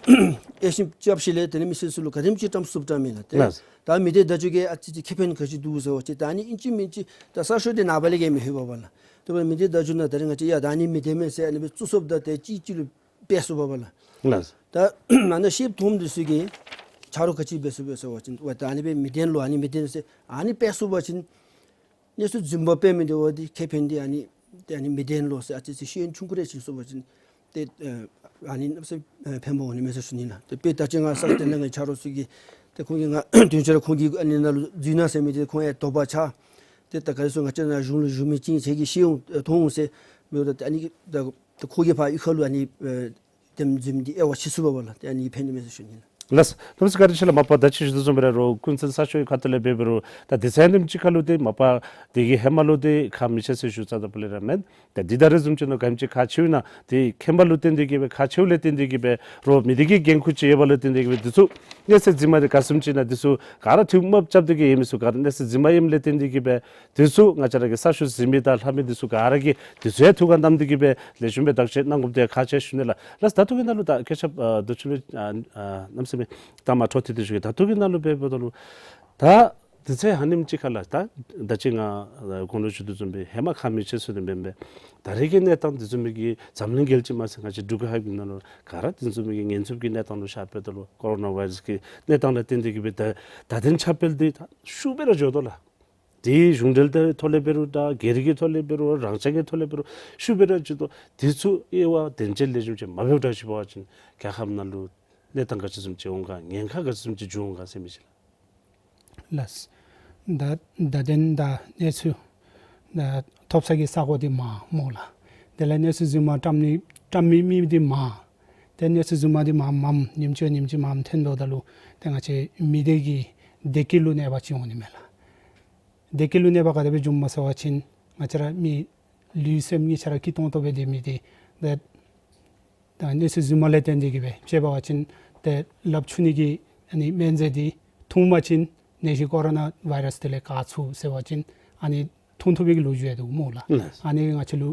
ཨེ་ཤེས་རྐྱབ་ཞིནམ་ལས་ཏེ་ཨ་ནི་མི་སེར་ཚུ་ལུ་ག་དེམ་ཅིག་བཀྲམ་ཚུགསཔ་བཀྲམ་མས་ལགས། ཏེ་ལགས། ད་མི་སྡེ་བརྡ་བརྒྱུད་ཀྱིས་ཨ་ཙི་ཅིག་ཁེ་ཕན་ག་ཅི་འདུག་ཟེར་བ་ཅིན་ད་ཨ་ནི་ཨིན་ཅི་མིན་ཅི་ད་གསར་ཤོག་འདི་ནངས་པ་ལས་ཀྱི་མི་ལྷོད་པས་པ་ལགས། ཏེ་མི་སྡེ་བརྡ་བརྒྱུད་ནང་ད་རེས་ང་བཅས་ཡ་ད་ཨ་ནི་མི་བདེན་མས་ཟེར་ཨ་ནི་སྦེ་བཙུགས་སོངམ་ད་ཏེ་གཅིག་གཅིག་ལུ་སྤེལ་ཚུགས་པས་པ་ལགས། ལགས། ད་ཨ་ནཱ་ཤེསཔ་མཐོངམ་འདི་ཚུ་གིས་ཆ་རོགས་ག་ཅི་འབད་ཚུགས་པས་ཟེར་བ་ཅིན་ཝའེ་ད་ཨ་ནི་སྦེ་མི་བདེན་ལོ། ཨ་ནི་མི་བདེན་ཟེར་ཨ་ནི་སྤེལ་ཚུགས་པ་ཅིན་གནས་ཚུལ་རྫུན་པ་སྤེལ་མི་འདི་བ་འདི་ཁེ་ཕན་འདི་ཨ་ནི་ཏེ་ཨ་ནི་མི་བདེན་ལོ་ཟེར་ཨ་ཙི་ཅིག་ཤེས་ཡོན་ཆུང་ཀུ་རེ་བྱིན་སོང་པ་ཅིན་ཏེ་ཨ་ཨ་ནི་གནམ་མེད་ས་མེད་ཕན་པ་འོང་ནི་མས་ཟེར་ཞུ་ནི་ལགས། ཏེ་དཔེ་ད་ཅི་ང་ས་གོ་དེ་ནང་གི་ཆ་རོགས་ཚུ་གིས་ཏེ་ཁོང་གིས་ང་དོན་ཚན་ཁོང་གིས་ཨ་ནི་ནང་ལུ་འཛུལ་གནང་ཟེར་མི་འདི་ཁོང་ཡང་དོགས་པ་ཆགས། ཏེ་ད་ག་ར་ཚུ་ང་བཅས་ནཱ་གཞུང་ལུ་ཞུ་མི་ཅིག་ཨིན་ཟེར་གྱི་ཤེས་འོང་མཐོང་འོང་ཟེར་མི་འོང་། ད་ཨ་ནི་གིས་ད་ད་ཁོ་གིས་ཕར་གཡུས་ཁ་ལུ་ཨ་ནི་ཨེ་དེམ་འཛུལ་མི་འདི་དབྱེ་བ་ཕྱེ་ཚུགས་པས་པ་ལགས། ཏེ་ཨ་ནི་ཕན་ནི་མས་ཟེར་ཞུ་ནི་ལགས། ལགས། གནམ་མེད་ས་མེད་བཀའ་དྲིན་ཆེ་ལགས། མ་པ་ད་ཅི་ཞུ་དོ་བཟུམ་སྦེ་ར་རོགས་ཀུན་མཁྱེན་གསར་ཤོག་གི་ཁ་ཐུག་ལས་འབད་འབད་རུང་ད་སྡེ་ཚན་རྣམ་ཅིག་ཁ་ལུ་ཏེ་མ་པ་དེ་གི་ཧེ་མ་ལུ་ཏེ་ཁག་མི་ཆེ་ཟེར་ཞུ་ས་ད་པ་ལས་ར་མེན། ད་འདི་ད་རེས་བཟུམ་ཅིག་ནང་ག་དེམ་ཅིག་ཁག་ཆེཝ་ཨིན་ན་ཏེ་མཁྱེན་པ་ལུ་བརྟེན་ཏེ་གིས་སྦེ་ཁག་ཆེཝ་ལས་བརྟེན་ཏེ་གིས་སྦེ་རོགས་མི་སྡེ་གི་འགན་ཁུར་ཅིག་ཡོད་པ་ལུ་བརྟེན་ཏེ་གིས་སྦེ་འདི་ཚུ་གནས་ཚད་རྫུན་མ་འདི་ག་བཟུམ་ཅིག་ཨིན་ན་འདི་ཚུ་ག་ར་ཐུགས་མ་རྐྱབ་སྟེ་གིས་ཡོད་མི་ཚུ་ག་ར་གནས་ཚད་རྫུན་མ་ཨིནམ་ལས་བརྟེན་ཏེ་གིས་སྦེ་འདི་ཚུ་ང་བཅས་ར་གི་གསར་ཤོག་གཟིགས་མི་དང་ལྷབ་མི་འདི་ཚུ་ག་ར་གིས་འདི་ཚུ་ཡང་ཐུགས་ཁར་བསྣམས་ཏེ་གིས་སྦེ་ལེགས་ཤོམ་སྦེ་བརྟག་དཔྱད་གནང་དགོཔ་འདི་ཁག་ཆེ་ཞུ་ནི་ལགས། ལགས། ད་ལྟོ་གི་ནང་ལུ་ད་སྐད་ཆ་ཨ་འདི་ཚུ་ལུ་ཨ་ཨ་གནམ་མེད་ས་མེད་ད་མ་འཕྲོ་མཐུད་དེ་ཞུ་གེ། ད་ལྟོ་གི་ནང་ལུ་འབད་འབདཝ་ད་ལུ་ད་དུས་ཚོད་ཧ་ལམ་ཅིག་ཁར་ལགས་ད་ད་ཅི་ང་ཨ་གོང་ལུ་ཞུ་དོ་བཟུམ་སྦེ་ཧེ་མ་ཁག་མི་ཆེ་ཟེར་དོ་བཟུམ་སྦེ་ད་རེས་ཀྱི་གནས་སྟངས་འདི་བཟུམ་མའི་གི་འཛམ་གླིང་རྒྱལ་སྤྱི་མ་ཚད་ང་བཅས་འབྲུག་རྒྱལ་ཁབ་ཀྱི་ནང་ལུ་ག་ར་འདི་བཟུམ་མའི་གི་ཉེན་ཚབས་ཀྱི་གནས་སྟངས་ལུ་ཤར་བའི་ད་ལུ་ཀོ་རོ་ན་བའི་རཱསི་གི་གནས་སྟངས་ལུ་བརྟེན་ཏེ་གིས་སྦེ་ད་ད་ལྟོ་ཁྱབ་སྤེལ་འདི་ད་ཤུགས་སྦེ་ར་འགྱོ་དོ་ལགས། དེ་གཞུང་འབྲེལ་གྱི་ཐོག་ལས་འབད་རུང་ད་སྒེར་གྱི་ཐོག་ལས་འབད་རུང་རང་བཙན་གྱི་ཐོག་ལས་འབད་རུང་ཤུགས་སྦེ་ར་འགྱོ་དོ། དེ་ཚུ་དབྱེ་བ་དོན་འབྱེད་ལེགས་ཤོམ་ཅིག་མ་འབད་བར་ཅིག་འབད་བ་ཅིན་རྒྱལ་ཁབ་ནང་ལུ་གནས་སྟངས་ག་ཅི་བཟུམ་ཅིག་འོང་ག་ཉེན་ཁ་ག་ཅི་བཟུམ་ཅིག་འབྱུང་འོང་ག་ཟེར་མི་ཅིག་ལགས། ལགས། ད་ད་དེ་ད་གནས་ཚུལ་ད་ཐོབ་ས་གི་ས་གོ་འདི་མར་སྨོ་ལགས། དེ་ལས་གནས་ཚུལ་རྫུན་མ་བཀྲམ་ནི་བཀྲམ་མི་མི་འདི་མར། ཏེ་གནས་ཚུལ་རྫུན་མ་འདི་མར་མངམ་ཉིནམ་གཅིག་ཉིནམ་གཅིག་མངམ་ཐོན་འགྱོཝ་ད་ལུ་ཏེ་ང་བཅས་མི་སྡེ་གི་བདེ་སྐྱིད་ལུ་གནོད་པ་ཅིག་འོང་ནི་མས་ལགས། བདེ་སྐྱིད་ལུ་གནོད་པ་ག་དེ་སྦེ་འབྱུངམ་སྨོ་ཟེར་བ་ཅིན་ང་བཅས་ར་མི་ལུས་སེམས་གཉིས་ཆ་ར་སྐྱིད་ཏོང་ཏོ་སྦེ་སྡོད་མི་འདི་ད་ད་གནས་ཚུལ་རྫུན་མ་ལས་བརྟེན་ཏེ་གིས་སྦེ་དཔྱེ་འབད་བ་ཅིན་ཏེ་ལགཔ་འཁྱུ་ནི་གི་ཨ་ནི་སྨན་རྫས་འདི་འཐུང་པ་ཅིན་ནད་གཞི་ཀོ་རོ་ན་བའི་རཱསི་དེ་ལས་བཀག་ཚུགས་ཟེར་བ་ཅིན་ཨ་ནི་འཐུང་བཏུབ་པའི་གི་ལོ་རྒྱུས་ཡང་འདུག་སྨོ་ལགས། ལགས། ཨ་ནི་ང་བཅས་ལུ་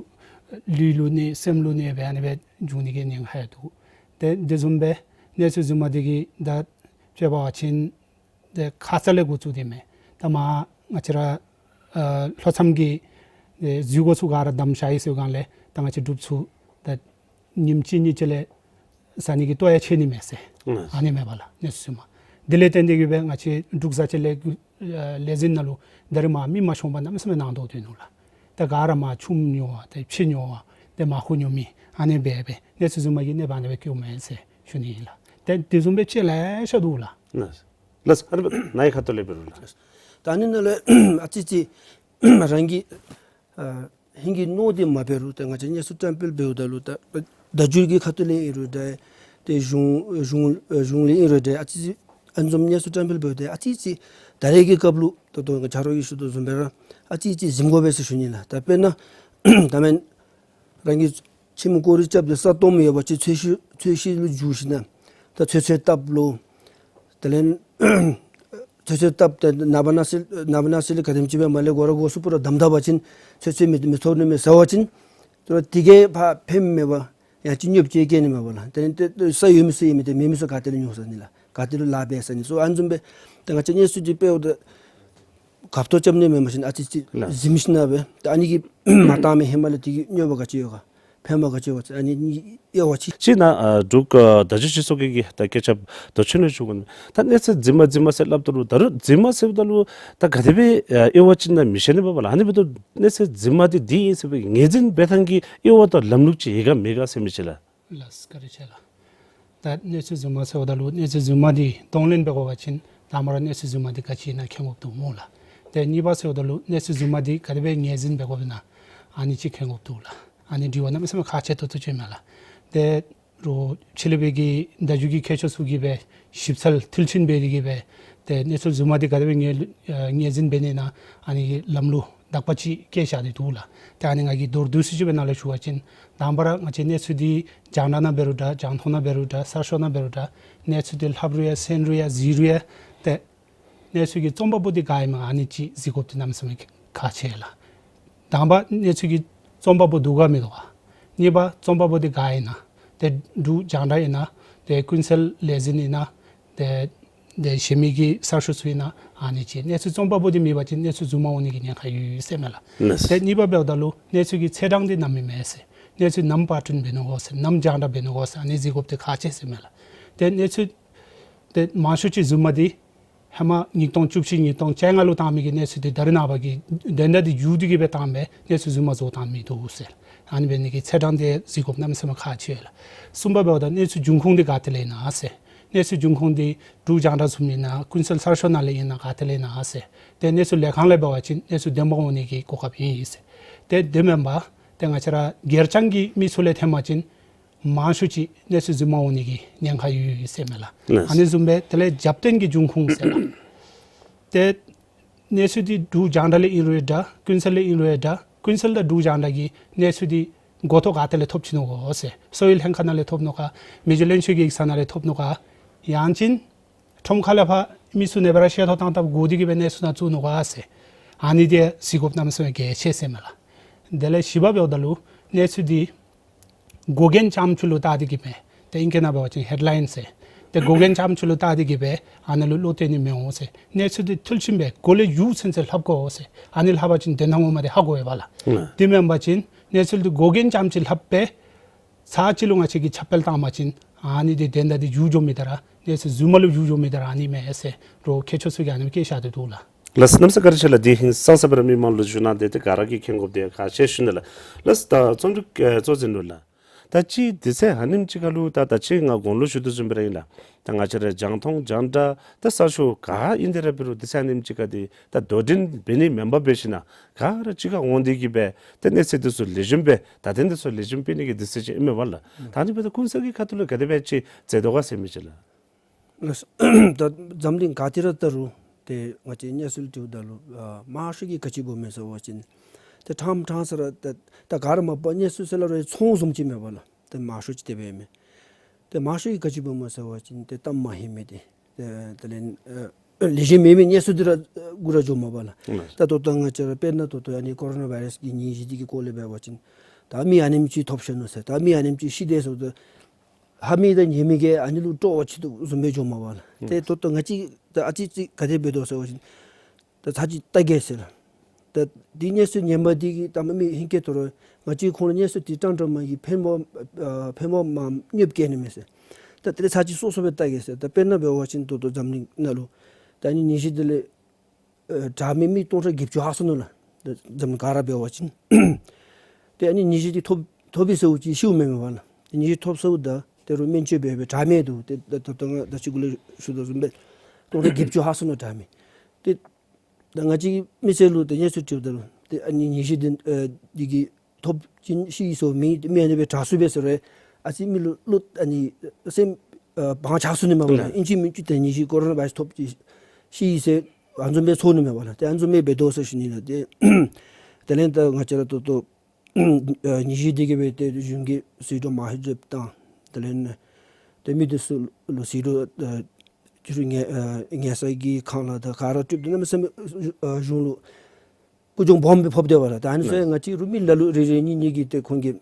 ལུས་ལུ་གནོད་སེམས་ལུ་གནོད་སྦེ་ཨ་ནི་སྦེ་འབྱུང་ནི་གི་ཉེན་ཁ་ཡང་འདུག། ཏེ་དེ་བཟུམ་སྦེ་གནས་ཚུལ་རྫུན་མ་འདི་གིས་ད་དཔྱེ་འབད་བ་ཅིན་ཏེ་ཁ་ཙ་ལས་འགོ་བཙུགས་ཏེ་མས། ད་མར་ང་བཅས་ར་ཨ་ལྷོ་མཚམས་ཀྱི་ཨེ་འཛུལ་སྒོ་ཚུ་ག་ར་བསྡམས་བཞག་ཡི་ཟེར་སྒང་ལས་ད་ང་བཅས་འབྲུགཔ་ཚུ་ད་ཉིནམ་གཅིག་གཉིས་ཅིག་ལས་བཟའ་ནི་གི་ལྟོ་ཡང་ཆད་ནི་མས་ཟེར། ཨ་ནི་མས་པ་ལགས་གནས་ཚུལ་རྫུན་མ། དེ་ལས་བརྟེན་ཏེ་གིས་སྦེ་ང་བཅས་འབྲུག་བཟའ་ཆས་ལས་ཨ་ལས་འཛིན་ནང་ལུ་ད་རེས་མར་མི་མ་ཤོང་པར་གནམ་མེད་ས་མེད་ནང་དོག་སྡོད་ནུག་ལགས། ད་ག་ར་མར་ཆུམ་ཉོ་བ་ཏེ་ཕྱེ་ཉོ་བ་ཏེ་མར་ཁུ་ཉོ་མི་ཨ་ནི་སྦེ་སྦེ་གནས་ཚུལ་རྫུན་མ་གིས་གནོད་པ་ཨ་ནི་སྦེ་བཀལཝ་མས་ཟེར་ཞུ་ནི་ཨིན་ལགས། ཏེ་དེ་བཟུམ་སྦེ་དཔྱེ་ལེ་ཤ་འདུག་ལགས། ལགས། ལགས། ཨ་ནི་ནཱ་གི་ཁ་ཐུག་ལས་འབད་རུང་ལགས། ད་ཨ་ནི་ནང་ལས་ཨ་ཙི་ཅིག་རང་གི་ཨ་ཧིང་གི་མནོ་སྟེ་མ་འབད་རུང་ཏེ་ང་བཅས་གནས་ཚུལ་བཀྲམ་སྤེལ་འབདཝ་ད་ལུ་ད་བརྡ་བརྒྱུད་ཀྱི་ཁ་ཐུག་ལས་ཨིན་རུང་འདྲ་ཏེ་གཞུང་གཞུང་གཞུང་ལས་ཨིན་རུང་འདྲ་ཨ་ཙི་ཅིག་ཨ་ནི་བཟུམ་གནས་ཚུལ་བཀྲམ་སྤེལ་འབདཝ་ད་ཨ་ཙི་ཅིག་ད་རེས་ཀྱི་སྐབས་ལུ་ད་ལྟོ་ཆ་རོགས་ཀྱིས་ཞུ་དོ་བཟུམ་སྦེ་ར་ཨ་ཙི་ཅིག་གཟིམ་དགོ་པས་ཟེར་ཞུ་ནི་ལགས། ད་དཔེར་ན་ད་མེན་རང་གི་ཁྱིམ་སྐོར་ར་རྐྱབ་སྟེ་ས་སྟོངམ་ཡོད་པ་ཅིན་ཚོས་གཞི་ཚོས་གཞི་ལུ་འགྱུར་ཞིནམ་ད་ཚོད་ཚོད་བཏབ་ལོ། དེ་ལས་ཚོད་ཚོད་བཏབ་སྟེ་ནངས་པ་གནངས་ཚེ་ནངས་པ་གནངས་ཚེ་ལས་ག་དེམ་ཅིག་སྦེ་མར་ལས་སྒོ་ར་སྒོ་སུ་པུ་ར་བསྡམས་ད་པ་ཅིན་ཚོད་ཚོད་མི་མི་ཐོབ་ནི་མས་ཟེར་བ་ཅིན་དེ་གིས་ཕར་ཕནམ་མས་པ། ཡང་ཅིན་གནོདཔ་ཅིག་བཀལ་ནི་མས་པ་ལགས། དེ་ལས་ཏེ་ས་ཡོད་མི་ཚུ་ཡོད་མི་དེ་མེད་མི་ཚུ་ག་ཏེ་ལུ་ཉོ་ཟ་ནི་ལགས། ག་ཏེ་ལུ་ལཱ་འབད་ཟ་ནི། སོ་ཨ་ནི་བཟུམ་སྦེ་ད་ང་བཅས་གནས་ཚུལ་འདི་དཔེ་འོ་ད་ གབ་ཏོ་རྐྱབ་ནི་མེན་པ་ཅིན་ཨ་ཙི་ཙི་ལགས། གཟིམ་ཞིན་ན་སྦེ་ད་ཨ་ནི་གིས་མ་བཏང་མི་ཧེ་མ་ལས་དེ་གིས་གནོད་པ་ག་ཅི་ཡོད་ག། ཕན་པ་ག་ཅི་ཡོད་ག་ཟེར་ཨ་ནི་དབྱེ་བ་ཅིག། ཅིག་ནཱ་ཨ་འབྲུག་ཨ་བརྡ་བརྒྱུད་སྤྱི་ཚོགས་ཀྱི་གི་ད་སྐད་ཆ་མདོ་ཆེན་ལུ་ཞུ་དགོ་ནི། ད་གནས་ཚད་རྫུན་མ་རྫུན་མ་ཟེར་སླབ་ད་ལུ་ད་རུང་རྫུན་མ་ཟེརཝ་ད་ལུ་ད་ག་དེ་སྦེ་ཨ་དབྱེ་བ་ཅིག་ནང་མི་ཤེས་ནི་འབདཝ་ལགས། ཨ་ནི་འབདཝ་ད་གནས་ཚད་རྫུན་མ་འདི་འདི་ཨིན་ཟེར་བའི་ངོས་འཛིན་འབད་ཐངས་ཀྱི་དབྱེ་བ་དང་ལམ་ལུགས་ཅིག་ཡོད་ག་མེད་ག་ཟེར་མི་ཅིག་ལགས། ལགས་སོ། བཀའ་དྲིན་ཆེ་ལགས། ད་གནས་ཚུལ་རྫུན་མ་ཟེརཝ་ད་ལུ་གནས་ཚུལ་རྫུན་མ་འདི་གདོང་ལེན་འབད་དགོ་པ་ཅིན་དང་པ་ར་གནས་ཚུལ་རྫུན་མ་འདི་ག་ཅི་ཨིན་ན་མཁྱེན་དགོཔ་འདུག་སྨོ་ལགས། ཏེ་གཉིས་པ་ཟེརཝ་ད་ལུ་གནས་ཚུལ་རྫུན་མ་འདི་ག་དེ་སྦེ་ངོས་འཛིན་འབད་དགོཔ་ཨིན་ན་ཨ་ནི་ཅིག་མཁྱེན་དགོཔ་འདུག་ལགས། ཨ་ནི་དྲི་བ་གནམ་མེད་ས་མེད་ཁག་ཆེ་ཏོག་ཏོ་ཅིག་ཨིན་མས་ལགས། ཏེ་རོགས་ཕྱི་གླིང་པའི་གི་བརྡ་བརྒྱུད་ཀྱི་མཁས་མཆོག་ཚུ་གིས་སྦེ་ཞིབ་འཚོལ་མཐིལ་ཕྱིན་འབད་དེ་གིས་སྦེ་ཏེ་གནས་ཚུལ་རྫུན་མ་འདི་ག་དེ་སྦེ་ངོས་ཨ་ངོས་འཛིན་འབད་ནི་ཨིན་ན་ཨ་ནི་གི་ལམ་ལུགས་དག་པ་ཅིག་བཀོད་བཞག་སྟེ་འདུག་ལགས། ཏེ་ཨ་ནི་ང་གིས་མདོར་བསྡུས་ཅིག་སྦེ་ནཱ་ལུ་ཞུ་བ་ཅིན་དང་པ་ར་ང་བཅས་གནས་ཚུལ་འདི་རྒྱང་བསྒྲགས་ནང་འབད་རུང་འདྲ་རྒྱང་མཐོང་ནང་འབད་རུང་འདྲ་གསར་ཤོག་ནང་འབད་རུང་འདྲ་གནས་ཚུལ་འདི་ལྷབ་རུང་ཡང་གསན་རུང་ཡང་གཟིགས་རུང་ཡང་ཏེ་གནས་ཚུལ་གྱི་རྩོམ་པ་པོ་འདི་ག་ཨིན་མས་ཨ་ནི་ཅིག་གཟིགས་དགོཔ་འདི་གནམ་མེད་ས་མེད་ཁག་ཆེ་ལགས། དང་པ་གནས་ཚུལ་གྱི་རྩོམ་པ་པོ་འདུག་ག་མི་འདུག་ག། གཉིས་པ་རྩོམ་པ་པོ་འདི་ག་ཨིན་ན། ཏེ་འབྲུག་རྒྱང་བསྒྲགས་ཨིན་ན། ཏེ་ཀུན་གསལ་ལས་འཛིན་ཨིན་ན། ཏེ་ཏེ་གཞན་མི་གི་གསར་ཤོག་ཚུ་ཨིན་ན་ཨ་ནི་ཅིག། གནས་ཚུལ་རྩོམ་པ་པོ་འདི་མེད་པ་ཅིན་གནས་ཚུལ་རྫུན་མ་འོང་ནི་གི་ཉེན་ཁ་ཡོད་ཟེར་མས་ལགས། ལགས། ཏེ་གཉིས་པ་འབདཝ་ད་ལུ་གནས་ཚུལ་གྱི་ཚད་གྲངས་འདི་ནམ་ཨིན་མས་ཟེར། གནས་ཚུལ་ནམ་པར་སྐྲུན་འབད་ནུག་གོ་ཟེར། ནམ་རྒྱང་བསྒྲགས་འབད་ནུག་གོ་ཟེར། ཨ་ནི་གཟིགས་དགོཔ་འདི་ཁག་ཆེ་ཟེར་མས་ལགས། ཏེ་གནས་ཚུལ་ཏེ་མང་ཤོས་ཅིག་རྫུན་མ་འདི་ཧེ་མ་ཉིས་སྟོང་བཅུ་བཞི་ཉིས་སྟོང་བཅོ་ལྔ་ལུ་བཏང་མི་གི་གནས་ཚུལ་འདི་ད་རེས་ནངས་པ་གི་དོན་དག་འདི་བསྒྱུར་ཏེ་གིས་སྦེ་བཏང་སྦེ་གནས་ཚུལ་རྫུན་མ་བཟོ་བཏང་མི་འདུག་ཟེར། ཨ་ནི་འབད་ནི་གི་ཚད་གྲངས་འདི་གཟིགས་དགོཔ་གནམ་མེད་ས་མེད་ཁག་ཆེ་ལགས། གསུམ་པ་འབདཝ་ད་གནས་ཚུལ་འབྱུང་ཁུངས་འདི་ག་ཏེ་ལས་ཨིན་ན་ཟེར། གནས་ཚུལ་འབྱུང་ཁུངས་འདི་འབྲུག་རྒྱང་བསྒྲགས་ཚུ་ཨིན་ན་ཀུན་གསལ་གསར་ཤོག་ནང་ལས་ཨིན་ན་ག་ཏེ་ལས་ཨིན་ན་ཟེར། ཏེ་གནས་ཚུལ་ལས་ཁང་ལས་འབད་བ་ཅིན་གནས་ཚུལ་བདེན་པ་འོང་ནི་གི་གོ་སྐབས་ཨིན་ཟེར། ཏེ་དེ་མེན་པར་ཏེ་ང་བཅས་ར་སྒེར་རྐྱང་གི་མི་ཚུ་ལས་འཐོན་པ་ཅིན་མང་ཤོས་ཅིག་གནས་ཚུལ་རྫུན་མ་འོང་ནི་གི་ཉེན་ཁ་ཡོད་ཡོད་ཟེར་མས་ལགས། ལགས། ཨ་ནི་བཟུམ་སྦེ་དེ་ལས་རྒྱབ་རྟེན་གྱི་འབྱུང་ཁུངས་ཟེར་ལགས། ཏེ་གནས་ཚུལ་འདི་འབྲུག་རྒྱང་བསྒྲགས་ལས་ཨིན་རུང་འདྲ་ཀུན་གསལ་ལས་ཨིན་རུང་འདྲ་ཀུན་གསལ་དང་འབྲུག་རྒྱང་བསྒྲགས་ཀྱི་གནས་ཚུལ་འདི་འགོ་ཐོག་ག་ཏེ་ལས་ཐོབ་ཅི་ནུག་གོ་ཟེར། གསོ་བའི་ལྷན་ཁག་ནང་ལས་ཐོབ་ནུག་ག། མི་རྗེ་བློན་ཆེན་གྱི་ཡིག་ཚང་ནང་ལས་ཐོབ་ནུག་ག། ཡང་ཅིན་ཁྲོམ་ཁ་ལས་ཕར་མི་ཚུ་ནེ་སྦེ་ར་ཤེས་ཐོག་བཏང་བཏངམ་གོ་སྟེ་གིས་སྦེ་གནས་ཚུལ་ནང་བཙུགས་ནུག་ག་ཟེར། ཨ་ནི་འདི་གཟིགས་དགོཔ་གནམ་མེད་ས་མེད་གལ་ཆེ་ཟེར་མས་ལགས། དེ་ལས་བཞི་པ་འབདཝ་ད་ལུ་གནས་ཚུལ་འདི་འགོ་རྒྱན་རྐྱངམ་ཅིག་ལུ་བལྟ་སྟེ་གིས་སྦེ་ཏེ་ཨིང་སྐད་ནང་འབད་བ་ཅིན་ཧེཌ་ལའིན་ཟེར། ཏེ་འགོ་རྒྱན་རྐྱངམ་ཅིག་ལུ་བལྟ་སྟེ་གིས་སྦེ་ཨ་ནཱ་ལུ་བློ་གཏད་ནི་མི་འོང་ཟེར། གནས་ཚུལ་འདི་མཐིལ་ཕྱིན་སྦེ་འགོ་ལས་མཇུག་ཚུན་ཚོད་ལྷབ་དགོ་ཟེར། ཨ་ནི་ལྷབ་པ་ཅིན་དོན་དག་ངོ་མ་འདི་ཧ་གོ་བས་པ་ལགས། ཨ་དེ་མེན་པ་ཅིན་གནས་ཚུལ་འདི་འགོ་རྒྱན་རྐྱངམ་ཅིག་ལྷབ་སྦེ་ཚར་གཅིག་ལུ་ང་བཅས་ཀྱིས་ཁྱབ་སྤེལ་བཏང་པ་ཅིན་ཨ་ནི་འདི་དོན་དག་འདི་མཇུག་འགྱོ་མི་དེ་ར་གནས་ཚུལ་རྫུན་མ་ལུ་མཇུག་འགྱོ་མི་དེ་ར་ཨ་ནི་མས་ཟེར་རོགས་མཁས་མཆོག་ཚུ་གིས་ཨ་ནི་སྦེ་བཀོད་བཞག་སྟེ་འདུག་ལགས། ལགས་སོ། གནམ་མེད་ས་མེད་བཀའ་དྲིན་ཆེ་ལགས། དེ་ཧིང་སངས་ས་སྦེ་ར་མི་མང་ལུ་ཞུ་གནང་སྟེ་ཏེ་ག་ར་གིས་མཁྱེན་དགོཔ་འདི་ཁག་ཆེ་ཞུ་ནི་ལགས། ལགས་སོ། ད་རྩོམ་སྒྲིག་ཨེ་གཙོ་འཛིན་ལུ་ལགས། ད་ཅི་དུས་ཚོད་ཨ་ནེམ་ཅིག་ཁར་ལུ་ད་ད་ཅི་ང་གོང་ལུ་ཞུ་དོ་བཟུམ་སྦེ་ར་ཨིན་ལགས། ད་ང་བཅས་ར་རྒྱང་མཐོང་རྒྱང་བསྒྲགས་ད་གསར་ཤོག་ག་ཨིན་ཏེ་ར་འབད་རུང་དུས་ཚོད་ཨ་ནེམ་ཅིག་ཁར་འདི་ད་དོ་འགྲན་འབད་ནི་མེན་པར་འབད་ཞིན་ན་ག་ར་གཅིག་ཁར་འོང་སྟེ་གིས་སྦེ་ད་གནས་ཚུལ་འདི་ཚུ་ལེགས་ཤོམ་སྦེ་ད་དོན་འདི་ཚུ་ལེགས་ཤོམ་སྤེལ་ནི་གི་དུས་ཚོད་ཅིག་ཨིན་མས་པ་ལགས། ད་ཨ་ནི་འབདཝ་ད་ཀུན་གསལ་གྱི་ཁ་ཐུག་ལས་ག་དེ་སྦེ་ཅིག་མཛད་དོ་ག་ཟེར་མི་ཅིག་ལགས། ལགས་སོ། ད་འཛམ་གླིང་ག་ཏེ་ར་ད་རུང་ཏེ་ང་བཅས་གནས་ཚུལ་དྲིཝ་ད་ལུ་ཨ་མང་ཤོས་ཀྱིས་ག་ཅི་འབོཝ་མས་ཟེར་བ་ཅིན་ཏེ་ཕྲངམ་ཕྲང་ས་ར་ད་ད་ག་ར་མ་པ་གནས་ཚུལ་ཟེར་སླབ་རུང་ཚོང་བཟུམ་ཅིག་མས་པ་ལགས། ཏེ་མང་ཤོས་ཅིག་དེ་སྦེ་མས། ཏེ་མང་ཤོས་ཀྱིས་ག་ཅི་འབོཝ་མས་ཟེར་བ་ཅིན་ཏེ་གཏམ་མ་ཧེ་མའི་ཏེ་ཏེ་དེ་ལས་ཨ་ལེགས་ཤོམ་མེད་མི་གནས་ཚུལ་འདི་ར་ཨ་གུ་ར་འགྱོཝ་མས་པ་ལགས། ད་ད་ལྟོ་ང་བཅས་ར་དཔེར་ན་ད་ལྟོ་ཨ་ནི་ཀོ་རོ་ན་བཱའི་རཱསི་གི་ནད་གཞི་འདི་གི་སྐོར་ལས་འབད་བ་ཅིན་ད་མི་ཨ་ནེམ་ཅིག་ཐོབ་ཤོར་ནུག་ཟེར། ད་མི་ཨ་ནེམ་ཅིག་ཤི་དེས་ཟེརཝ་ད་ཧ་མི་དང་ཉེ་མི་གིས་ཨ་ནི་ལུ་སྤྲོ་བ་ཆེ་ཏོག་བཟུམ་སྦེ་འགྱོཝ་མས་པ་ལགས། ཏེ་ད་ལྟོ་ང་བཅས་ད་ཨ་ཙི་ཙི་ག་དེ་སྦེ་འདུག་ཟེར་བ་ཅིན་ད་ཚར་གཅིག་བལྟ་གེ་ཟེར་ལགས། ད་འདི་གནས་ཚུལ་ངན་པ་འདི་གིས་ད་མ་མི་ཧིང་སྐད་ཐོབ་རུང་ང་བཅས་ཁོང་ལུ་གནས་ཚུལ་འདི་དྲང་དྲང་མ་གི་ཕན་པ་ཨ་ཕན་པ་མ་གནོདཔ་བཀལ་ནི་མས་ཟེར། ད་དེ་ལས་ཚར་གཅིག་སོ་སོ་སྦེ་བལྟ་གེ་ཟེར། ད་དཔེར་ན་འབད་བ་ཅིན་ད་ལྟོ་འཛམ་གླིང་ནང་ལུ་ད་ཨ་ནི་ནད་གཞི་འདི་ལས་ཨ་དྲག་མི་མི་སྟོང་ཕྲག་བརྒྱད་ཅུ་ལྷག་སོང་ནུག་ལགས། ད་འཛམ་གླིང་ག་ར་འབད་བ་ཅིན། ཏེ་ཨ་ནི་ནད་གཞི་འདི་ཐོབ་ཐོབ་པའི་ཚེ་ཅིག་ཤིཝ་མེན་མས་པ་ལགས། ཏེ་ནད་གཞི་ཐོབ་ཚརཝ་ད་ཏེ་རུང་སྨན་བཅོས་འབད་འབད་དྲག་མི་འདུག། ཏེ་ད་ད་ད་ང་ད་ཅི་གུ་ལས་ཞུ་དོ་བཟུམ་སྦེ་སྟོང་ཕྲག་བརྒྱད་ཅུ་ལྷག་སོང་ནུག་དྲག་མི། ཏེ་ད་ང་བཅས་མི་སེར་ལུ་ཏེ་གནས་ཚུལ་དྲིཝ་ད་ལུ་ཏེ་ཨ་ནི་ནད་གཞི་འདི་ཨ་འདི་གིས་ཐོབ་ཅིན་ཤི་ཡི་ཟེར་མི་མི་ཨ་ནི་སྦེ་དྲག་སུ་སྦེ་ཟེར་རུང་ཨ་ཙི་མི་ལུ་བློ་ཨ་ནི་སེམས་ཨ་བང་ཆགས་སོང་ནི་མས་པ་ལགས། ཨིན་ཅི་མིན་ཅི་ཏེ་ནད་གཞི་ཀོ་རོ་ན་བཱའི་རཱསི་ཐོབ་ཅི་ཤི་ཡི་ཟེར་ཨ་ནི་བཟུམ་སྦེ་ཚོར་ནི་མས་པ་ལགས། ཏེ་ཨ་ནི་བཟུམ་སྦེ་འབད་དོ་ཟེར་ཞུ་ནི་ལགས། ཏེ་དེ་ལས་ད་ང་བཅས་ར་ད་ལྟོ་ཨ་ནད་གཞི་འདི་གིས་སྦེ་ཏེ་གཞུང་གིས་ཟད་འགྲོ་མང་ཤོས་ཅིག་བཏང་། དེ་ལས་ཏེ་མི་འདི་ཚུ་ལུ་ཟད་འགྲོ་ཨ་ཅི་རུང་ངལ་ཨ་ངལ་ས་གི་ཁང་གླ་དང་ག་ར་སྤྲོད་དེ་གནམ་མེད་ས་མེད་ཨ་གཞུང་ལུ་ཀུན་སྤྱོད་སྦོམ་སྦེ་ཕོག་སྟེ་པ་ལགས། ད་ཨ་ནི་ཚུ་ང་བཅས་རུང་མི་ལ་ལུ་རེ་རེ་གཉིས་གཉིས་ཀྱིས་ཏེ་ཁོང་གི་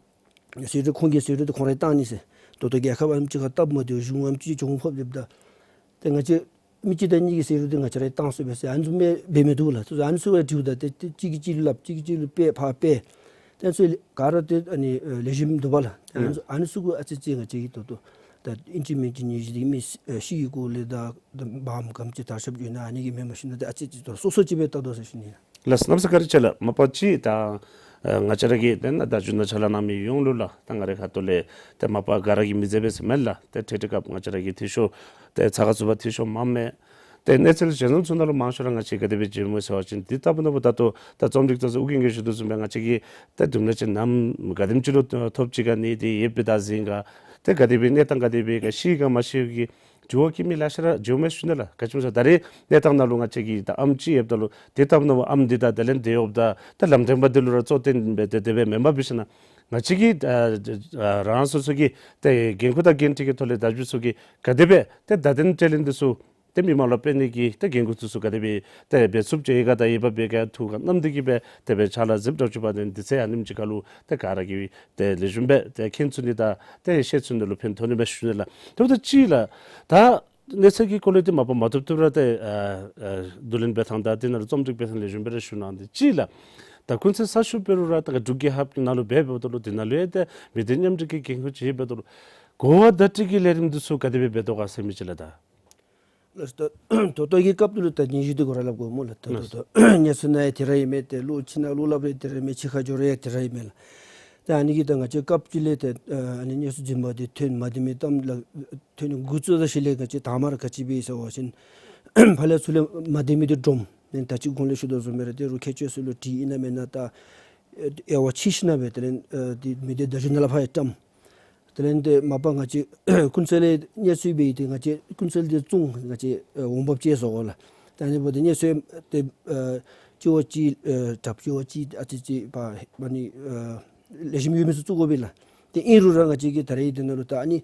ཟད་འགྲོ་ཁོང་གི་ཟད་འགྲོ་འདི་ཁོང་ར་བཏང་ནི་ཟེར། ད་ལྟོ་རྒྱལ་ཁབ་ཨ་ནེམ་ཅིག་ཁར་སྟབས་མ་བདེཝ་གཞུང་ཨ་ནེམ་ཅིག་གྱོང་ཕོག་སྟེ་ད་ཏེ་ང་བཅས་ མི་གཅིག་དང་གཉིས་ཀྱིས་ཟེར་རུང་ཏེ་ང་བཅས་ར་གིས་བཏང་ཚུགས་པས་ཟེར་ཨ་ནི་བཟུམ་སྦེ་འབད་མི་འདུག་ལགས། སོ་སོ་ཨ་ནི་ཚུ་སྦེ་འདྲིཝ་ད་ཏེ་ཏེ་གཅིག་གིས་གཅིག་ལུ་སླབ་གཅིག་གིས་གཅིག་ལུ་སྤེལ་ཕར་སྤེལ། ཏེ་ཚུ་ག་ར་ཏེ་ཨ་ནི་ལེགས་ཤོམ་འདུག་པ་ལགས། ཏེ་ཨ་ནི་ཨ་ནི་ཚུ་གུ་ཨ་ཙི་ཅིག་ང་བཅས་ཀྱིས་ད་ལྟོ་ད་ཨིན་ཅི་མིན་ཅི་ནད་གཞི་འདི་མི་ཤི་གི་སྐོར་ལས་དང་བམ་གམ་ཅིག་དར་ཁྱབ་འགྱོ་ན་ཨ་ནི་གིས་མེནམ་ཞིན་ན་ཏེ་ཨ་ཙི་ཅིག་ད་སོ་སོ་ཅིག་སྦེ་བལྟ་དོ་ཟེར་ཞུ་ནི་ལགས། ལགས་གནམ་ས་བཀའ་དྲིན་ཆེ་ལགས། མ་པ་ཅིག་ད་ཨ་ང་བཅས་ར་གི་ཏེ་ནཱ་ད་བརྒྱུད་ནཱ་ཕྱག་ལཱ་གནང་མི་ཡོངས་ལུ་ལགས། ད་ང་རའི་ཁ་ཐུག་ལས་ཏེ་མ་པ་ག་ར་གིས་མི་མཛད་པས་ཟེར་མེན་ལགས། ཏེ་འཕྲལ་འཕྲལ་སྐབས་ང་བཅས་ར་གི་འཐུས་ཤོར་ཏེ་ཚ་ཁ་ཚུད་པ་འཐུས་ཤོར་མངམ་མས། ཏེ་གནས་ཚུལ་གཞན་ཚུ་ནང་ལུ་མང་ཤོས་ར་ང་བཅས་ག་དེ་སྦེ་མཇལཝ་མས་ཟེར་བ་ཅིན་འདི་ལྟ་བུ་ནང་ལུ་ད་ལྟོ་ད་རྩོམ་སྒྲིག་པ་ཚུ་ཨོ་རྒྱན་གྱིས་ཞུ་དོ་བཟུམ་སྦེ་ང་བཅས་ཀྱིས་ཏེ་དུམ་གྲ་ཅིག་ནམ་ག་དེམ་ཅིག་ལུ་ཐོབ་ཅི་ག་ནི་འདི་ཡོདཔ་སྦེ་བལྟ་ཟེར་ག། ཏེ་ག་དེ་སྦེ་གནས་སྟངས་ག་དེ་སྦེ་ག་ཤི་ག་མ་ཤི་གི་དྲི་བ་བཀོད་མི་ལེ་ཤ་ར་འགྱོཝ་མས་ཞུ་ནི་ལགས། ག་ཅི་སྨོ་ཟེར་ད་རེས་གནས་སྟངས་ནང་ལུ་ང་བཅས་ཀྱིས་ད་ཨམ་ཅིག་ཡོདཔ་ད་ལུ་དེ་ལྟ་བུ་ནང་ལུ་ཨམ་འདི་དང་དེ་ལས་འདི་ཡོདཔ་ད་ད་ལམ་སྟོན་པ་འདི་ལུ་ར་གཙོ་བོར་བཏོན་སྦེ་ཏེ་དེ་སྦེ་མེན་པར་འབད་ཞིན་ན་ང་བཅས་ཀྱིས་ཨ་ཨ་རང་སོ་སོ་གི་ཏེ་འགན་ཁུར་དང་འགན་འཁྲི་གི་ཐོག་ལས་ད་ཅི་ཚུ་གིས་ག་དེ་སྦེ་ཏེ་བརྡ་དོན་འཕྲོ་ལེན་འདི་ཚུ་ཏེ་མི་མང་ལུ་སྤེལ་ནི་གི་ཏེ་འགན་ཁུར་འདི་ཚུ་ག་དེ་སྦེ་ཏེ་འབད་ཚུགསཔ་ཅིག་ཡོད་ག་དང་ཡོདཔ་འབད་ག་ཐུགས་ཁར་བསྣམས་ཏེ་གིས་སྦེ་དེ་སྦེ་ཕྱག་ལཱ་གཟིགས་དྲག་ཅི་པ་ཏེ་འདི་ཚུ་ཨ་ནེམ་ཅིག་ཁར་ལུ་ཏེ་ག་ར་གིས་ཏེ་ལེགས་ཤོམ་སྦེ་ཏེ་མཁྱེན་ཚུགས་ནི་དང་ཏེ་ཤེས་ཚུགས་ནི་ལུ་ཕན་ཐོགས་ནི་མས་ཞུ་ནི་ལགས། དེ་འབདཝ་ད་ཅིག་ལགས་ད་གནས་ཚུལ་གྱི་སྐོར་ལས་ཏེ་མ་པ་མ་ཐུབ་ཐུབ་ར་ཏེ་ཨ་ཨ་བསྡུ་ལེན་འབད་ཐངས་དང་དེ་ནང་ལུ་རྩོམ་སྒྲིག་འབད་ཐངས་ལེགས་ཤོམ་སྦེ་ར་ཞུ་གནང་སྟེ་ཅིག་ལགས། ད་ཀུན་གསལ་གསར་ཤོག་འབད་རུང་ར་ད་འབྲུག་རྒྱལ་ཁབ་ཀྱི་ནང་ལུ་འབད་འབདཝ་ད་ལུ་དེ་ནང་ལུ་ཡང་ཏེ་མི་སྡེ་མཉམ་འབྲེལ་གྱི་འགན་ཁུར་ཅིག་འབདཝ་ད་ལུ་གོ་བ་བརྡ་སྤྲོད་ཀྱི་ལས་རིམ་འདི་ཚུ་ག་དེ་སྦེ་འབད་དོ་ག་ཟེར་མི་ཅིག་ལགས་ད། ལགས་སོ། ད་ད་ལྟོ་གི་སྐབས་འདི་ལུ་ད་ནད་གཞི་འདི་གུ་ར་སླབ་དགོ་སྨོ་ལགས། ད་ལགས་སོ། ད་ལྟོ་གནས་ཚུལ་ནང་ཡང་དེ་ར་ཨིན་མས། ཏེ་ལོག་ཕྱི་ནང་ལུ་སླབ་རུང་དེ་ར་ཨིན་མས། ཕྱི་ཁར་འགྱོ་རུང་ཡང་དེ་ར་ཨིན་མས་ལགས། ད་ཨ་ནི་གིས་ད་ང་བཅས་སྐབས་ཅིག་ལས་ཏེ་ཨ་ནི་གནས་ཚུལ་རྫུན་མ་འདི་ཐོན་མ་བདེ་མི་གཏམ་ལགས་ཐོན་འགོ་བཙུགས་ད་ཤུལ་ལས་ང་བཅས་དང་པ་ར་ག་ཅི་འབད་ཡི་ཟེར་བ་ཅིན་ཕར་ལས་ཚུར་ལས་མ་བདེ་མི་འདི་སྒྲོམ་ནི་ད་ཅི་གོང་ལས་ཞུ་དོ་བཟུམ་སྦེ་ར་ཏེ་རོགས་མཁས་མཆོག་ཚུ་ལུ་དྲིས་ཨིན་ན་མེན་ན་ད་དབྱེ་བ་ཕྱེ་ཞིན་ན་སྦེ་དེ་ལས་ཨ་འདི་མི་སྡེ་བརྡ་བརྒྱུད་ནང་ལས་ཕར་ཡང་བཀྲམ། དེ་ལས་ཏེ་མ་པ་ང་བཅས་ཀུན་གསལ་ལས་གནས་ཚུལ་འབད་ཡི། ཏེ་ང་བཅས་ཀུན་གསལ་འདི་བཙོང་ང་བཅས་ཨ་འོང་འབབ་ཅིག་བཟོ་དགོ་ལགས། ད་ཨ་ནི་འབདཝ་ད་གནས་ཚུལ་ཏེ་ཨ་གཅིག་བ་གཅིག་ཨ་དྲགཔ་གཅིག་བ་གཅིག་ཨ་ཙི་ཅིག་ཕར་མ་ནི་ཨ་ལེགས་ཤོམ་ཡོད་མི་ཚུ་བཙུགས་དགོ་པས་ལགས། ཏེ་ཨིན་རུང་ར་ང་བཅས་ཀྱིས་ད་རེས་འདི་ནང་ལུ་ད་ཨ་ནི་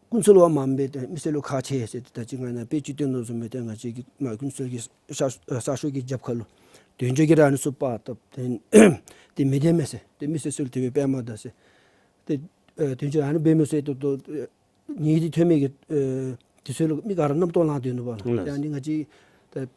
ཀུན་གསལ་བ་མངམ་སྦེ་ཏེ་མི་སེར་ལུ་ཁག་ཆེ་ཟེར་ཏེ་ད་ཅི་ང་ནཱ་དཔེ་ཅིག་སྟོན་དོ་བཟུམ་སྦེ་ཏེ་ང་བཅས་ཀྱི་མ་ཀུན་གསལ་གྱི་གསར་ཨ་གསར་ཤོག་གི་རྒྱབ་ཁ་ལུ་དོན་གཅོད་ཀྱིས་ར་ཨ་ནི་ཚུ་པར་བཏབ། ཏེ་ཏེ་མི་བདེན་མས་ཟེར། ཏེ་མི་སེར་ཚུ་ལུ་དེ་སྦེ་སྤེལ་མ་ད་ཟེར། ཏེ་ཨ་དོན་གཅོད་ཨ་ནི་འབད་མི་ཚུ་ཏོག་ཏོ་ཨ་ནད་འདི་ཐོན་མི་གི་ཨ་དེ་ཚུ་ལུ་མི་ག་ར་རྣམ་རྟོག་ལངས་ཏེ་ནུག་པ་ལགས། ལགས། ཏེ་ཨ་ནི་ང་བཅས་ད་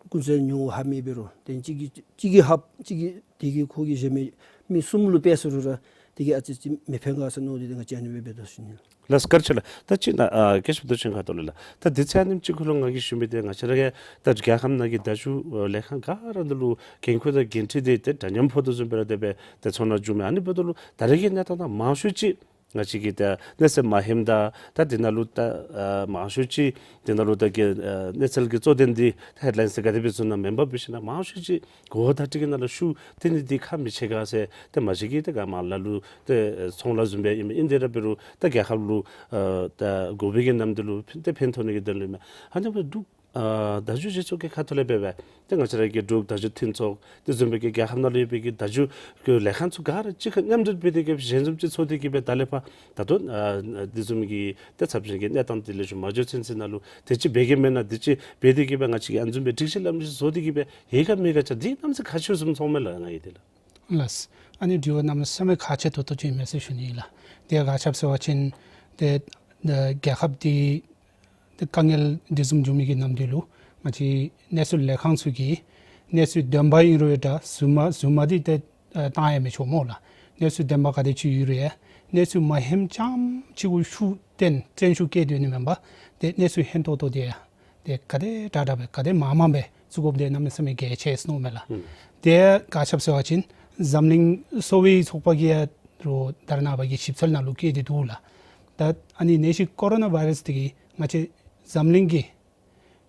ཀུན་གསལ་ཉོ་ཧ་མི་འབད་རུང་ཏེ་གཅིག་གིས་གཅིག་གིས་ཧབ་གཅིག་གིས་དེ་གིས་ཁོ་གིས་གཞན་མི་མི་གསུམ་ལུ་སྤེལ་ཟེར་རུང་ར་དེ་གིས་ཨ་ཙི་ཅིག་མི་ཕན་ག་ཟེར་མནོ་སྟེ་ཏེ་ང་བཅས་ཨ་ནི་སྦེ་འབད་དོ་ཟེར་ཞུ་ནི་ལགས། ལགས་བཀའ་དྲིན་ཆེ་ལགས། ད་ཅི་ནཱ་ཨ་སྐད་ཆ་བཏོན་ཞིནམ་ཁ་ཐུག་ལས་ལགས། ད་དུས་ཚོད་ཨ་ནེམ་ཅིག་ཁར་ལུ་ང་གིས་ཞུ་མི་འདི་ང་བཅས་ར་གི་ད་རྒྱལ་ཁབ་ནང་གི་བརྡ་བརྒྱུད་ལས་ཁང་ག་ར་འདི་ལུ་འགན་ཁུར་དང་འགན་འཁྲི་འདི་ཏེ་འདྲ་མཉམ་ཕོག་དོ་བཟུམ་སྦེ་ར་དེ་སྦེ་ཏེ་ཚོར་སྣང་བྱུང་མས། ཨ་ནི་འབདཝ་ད་ལུ་ད་རེས་ཀྱི་གནས་སྟངས་ནང་མང་ཤོས་ཅིག་ང་བཅས་ཀྱི་ད་གནས་ཚུལ་མ་ཧེམ་དང་ད་འདི་ནང་ལུ་ད་ཨ་མང་ཤོས་ཅིག་འདི་ནང་ལུ་ད་གི་ཨ་གནས་ཚུལ་གྱི་གཙོ་དོན་འདི་ཧེཌ་ལའིནསི་ག་དེ་སྦེ་བཟོ་ནི་མེན་པར་འབད་ཞིན་ན་མང་ཤོས་ཅིག་གོ་བ་བརྡ་སྤྲོད་ཀྱི་ནང་ལུ་ཤུགས་བཏོན་ནི་འདི་ཁག་མི་ཆེ་ག་ཟེར། ཏེ་མ་གཞི་གིས་ཏེ་ག་མར་ལ་ལུ་ཏེ་ཚོང་ལཱ་བཟུམ་སྦེ་ཨིན་མས། ཨིན་ཏེ་ར་འབད་རུང་ཏེ་རྒྱལ་ཁབ་ལུ་ཨ་ད་དགོ་པའི་གི་ནམ་དུས་ལུ་ཏེ་ཕན་ཐོགས་ནི་གི་དོན་ལུ་ཨིན་མས། ཨ་ནི་འབདཝ་ད་འབྲུག་ཨ་བརྡ་བརྒྱུད་གཞི་ཚོགས་ཀྱི་ཁ་ཐུག་ལས་འབད་བ་ཏེ་ང་བཅས་ར་གི་འབྲུག་བརྡ་བརྒྱུད་མཐུན་ཚོགས་དེ་བཟུམ་སྦེ་གི་རྒྱལ་ཁབ་ནང་ལུ་ཡོད་པའི་གི་བརྡ་བརྒྱུད་ཀྱི་ལས་ཁང་ཚུ་ག་ར་གཅིག་ཁར་མཉམ་འབྲེལ་འབད་དེ་གི་ཞལ་འཛོམས་ཅིག་ཚོགས་ཏེ་གི་སྦེ་ད་ལས་ཕར་ད་ལྟོ་ཨ་དེ་བཟུམ་གྱི་ཏེ་ཚབས་ཆེན་གྱི་གནས་སྟངས་དེ་ལེགས་ཤོམ་མ་འགྱོ་ཚུན་ཚོད་ནང་ལུ་དེ་ཅིག་འབད་གེ་མེན་ན་དེ་ཅིག་འབད་དེ་གི་སྦེ་ང་བཅས་ཀྱིས་ཨ་ནི་བཟུམ་སྦེ་སྒྲིག་གཞི་ལམ་ལུགས་བཟོ་སྟེ་གི་སྦེ་ཡོད་ག་མེད་ག་ཅིག་འདི་གནམ་མེད་ས་མེད་ཁག་ཆེཝ་བཟུམ་མཐོངམ་མས་ལགས་ང་གིས་དེ་ལགས། ལགས། ཨ་ནི་དྲི་བ་གནམ་མེད་ས་མེད་ཁག་ཆེ་ཏོག་ཏོ་ཅིག་ཨིན་མས་ཟེར་ཞུ་ནི་ཨིན་ལགས། དེ་ག་ཅི་སྦེ་ཟེར་བ་ཅིན་ཏེ་ཨ་རྒྱལ་ཁབ་འདི་ཏེ་དཀའ་ངལ་འདི་བཟུམ་འབྱུང་མི་གི་ནམ་དུས་ལུ་ང་བཅས་གནས་ཚུལ་ལས་ཁང་ཚུ་གིས་གནས་ཚུལ་བདེན་པ་ཨིན་རུང་ཡང་འདྲ་རྫུན་མ་རྫུན་མ་འདི་ཏེ་ཨ་བཏང་ཡང་མི་ཆོག་སྨོ་ལགས། གནས་ཚུལ་བདེན་པ་ག་དེ་ཅིག་ཡོད་རུང་ཡང་གནས་ཚུལ་མ་ཧེམ་རྐྱངམ་ཅིག་གུ་ཤུགས་བཏོན་བཙན་ཤུགས་བསྐྱེད་སྡོད་ནི་མེན་པར་ཏེ་གནས་ཚུལ་ཧན་ཏོང་ཏོ་འདི་ཡང་ཏེ་ག་དེ་དྲག་དྲག་སྦེ་ག་དེ་མང་མང་སྦེ་བཙུགས་དགོཔ་འདི་གནམ་མེད་ས་མེད་གལ་ཆེ་ཟེར་མནོཝ་མས་ལགས། ཨུམ། དེ་ག་ཅི་སྦེ་ཟེར་བ་ཅིན་འཛམ་གླིང་གསོ་བའི་ཚོགས་པ་གིས་ཡང་རོགས་ད་རེས་ནངས་པ་གི་ཞིབ་འཚོལ་ནང་ལུ་བཀོད་དེ་འདུག་ལགས། ད་ཨ་ནི་ནད་གཞི་ཀོ་རོ་ན་བཱའི་རཱསི་འདི་གིས་ང་བཅས་འཛམ་གླིང་གི་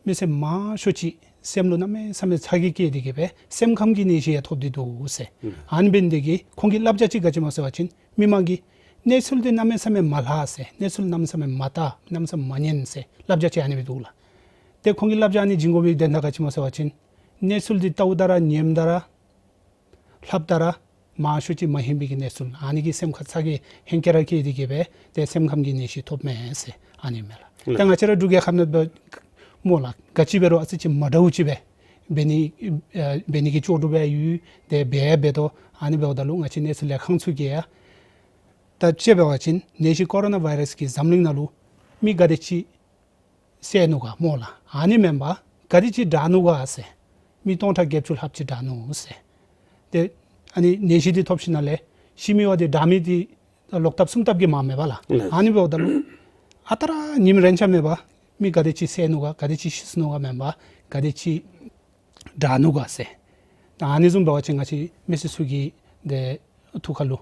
མི་སེར་མང་ཤོས་ཅིག་སེམས་ལུ་གནམ་མེད་ས་མེད་ཚ་གྱང་སྐྱེས་ཏེ་གི་སྦེ་སེམས་ཁམས་ཀྱི་ནད་གཞི་ཡང་ཐོབ་སྟེ་འདུག་ཟེར། ཨུམ། ཨ་ནི་འབད་ནི་དེ་གིས་ཁོང་གི་བསླབ་བྱ་ཅིག་ག་ཅི་སྨོ་ཟེར་བ་ཅིན་མི་མང་གིས་གནས་ཚུལ་འདི་གནམ་མེད་ས་མེད་མ་ལྷག་ཟེར་གནས་ཚུལ་གནམ་མེད་ས་མེད་མ་བལྟ་གནམ་མེད་ས་མེད་མ་ཉན་ཟེར་བསླབ་བྱ་ཅིག་ཨ་ནི་སྦེ་འདུག་ལགས། ཏེ་ཁོང་གི་བསླབ་བྱ་ཨ་ནི་བྱིན་དགོ་པའི་དོན་དག་ག་ཅི་སྨོ་ཟེར་བ་ཅིན་གནས་ཚུལ་འདི་བལྟཝ་ད་ར་ཉནམ་ད་ར་ལྷབ་ད་ར་མང་ཤོས་ཅིག་མ་ཧན་པའི་གི་གནས་ཚུལ་ཨ་ནི་གིས་སེམས་ཁར་ཚ་གྱང་ཧན་ཁ་ར་སྐྱེས་ཏེ་གི་སྦེ་ཏེ་སེམས་ཁམས་ཀྱི་ནད་གཞི་ཐོབ་མས་ཟེར་ཨ་ནི་མས་ལགས། ལགས། ཏེ་ང་བཅས་ར་འབྲུག་རྒྱལ་ཁབ་ནང་འབད་སྨོ་ལགས་ག་ཅི་འབད་རུང་ཨ་ཙི་ཅིག་མ་འདྲཝ་ཅིག་སྦེ་འབད་ནི་ཨ་འབད་ནི་གི་ལྕོགས་གྲུབ་ཡང་ཡོད། ཏེ་འབད་ཡང་འབད་དོ། ཨ་ནི་འབདཝ་ད་ལུ་ང་བཅས་གནས་ཚུལ་ལས་ཁང་ཚུ་གིས་ཡང་ད་དཔྱེ་འབད་བ་ཅིན་ནད་གཞི་ཀོ་རོ་ན་བཱའི་རཱསི་གིས་འཛམ་གླིང་ནང་ལུ་མི་ག་དེ་ཅིག་ བསལ་ནུག་ག་སྨོ་ལགས། ཨ་ནི་མེན་པར་ག་དེ་ཅིག་དྲག་ནུག་ག་ཟེར། མི་སྟོང་ཕྲག་བརྒྱད་ཅུ་ལྷགཔ་ཅིག་དྲག་ནུག་ཟེར། ཏེ་ཨ་ནི་ནད་གཞི་འདི་ཐོབ་ཞིནམ་ལས་ཤི་མི་བ་འདི་དྲག་མི་འདི་ལོག་ལྟབ་གསུམ་ལྟབ་ཀྱིས་མར་མེན་པ་ལགས། ལགས། ཨ་ནི་འབདཝ་ད་ལུ་ཨ་རྟག་ར་ཉིནམ་རན་ཆ་མེད་པར་མི་ག་དེ་ཅིག་བསལ་ནུག་ག་ག་དེ་ཅིག་ཤི་སོ་ནུག་ག་མེན་པར་ག་དེ་ཅིག་དྲག་ནུག་ག་ཟེར། ད་ཨ་ནི་བཟུམ་འབད་བ་ཅིན་ང་བཅས་མི་སེར་ཚུ་གི་ཏེ་ཐུགས་ཁ་ལུ་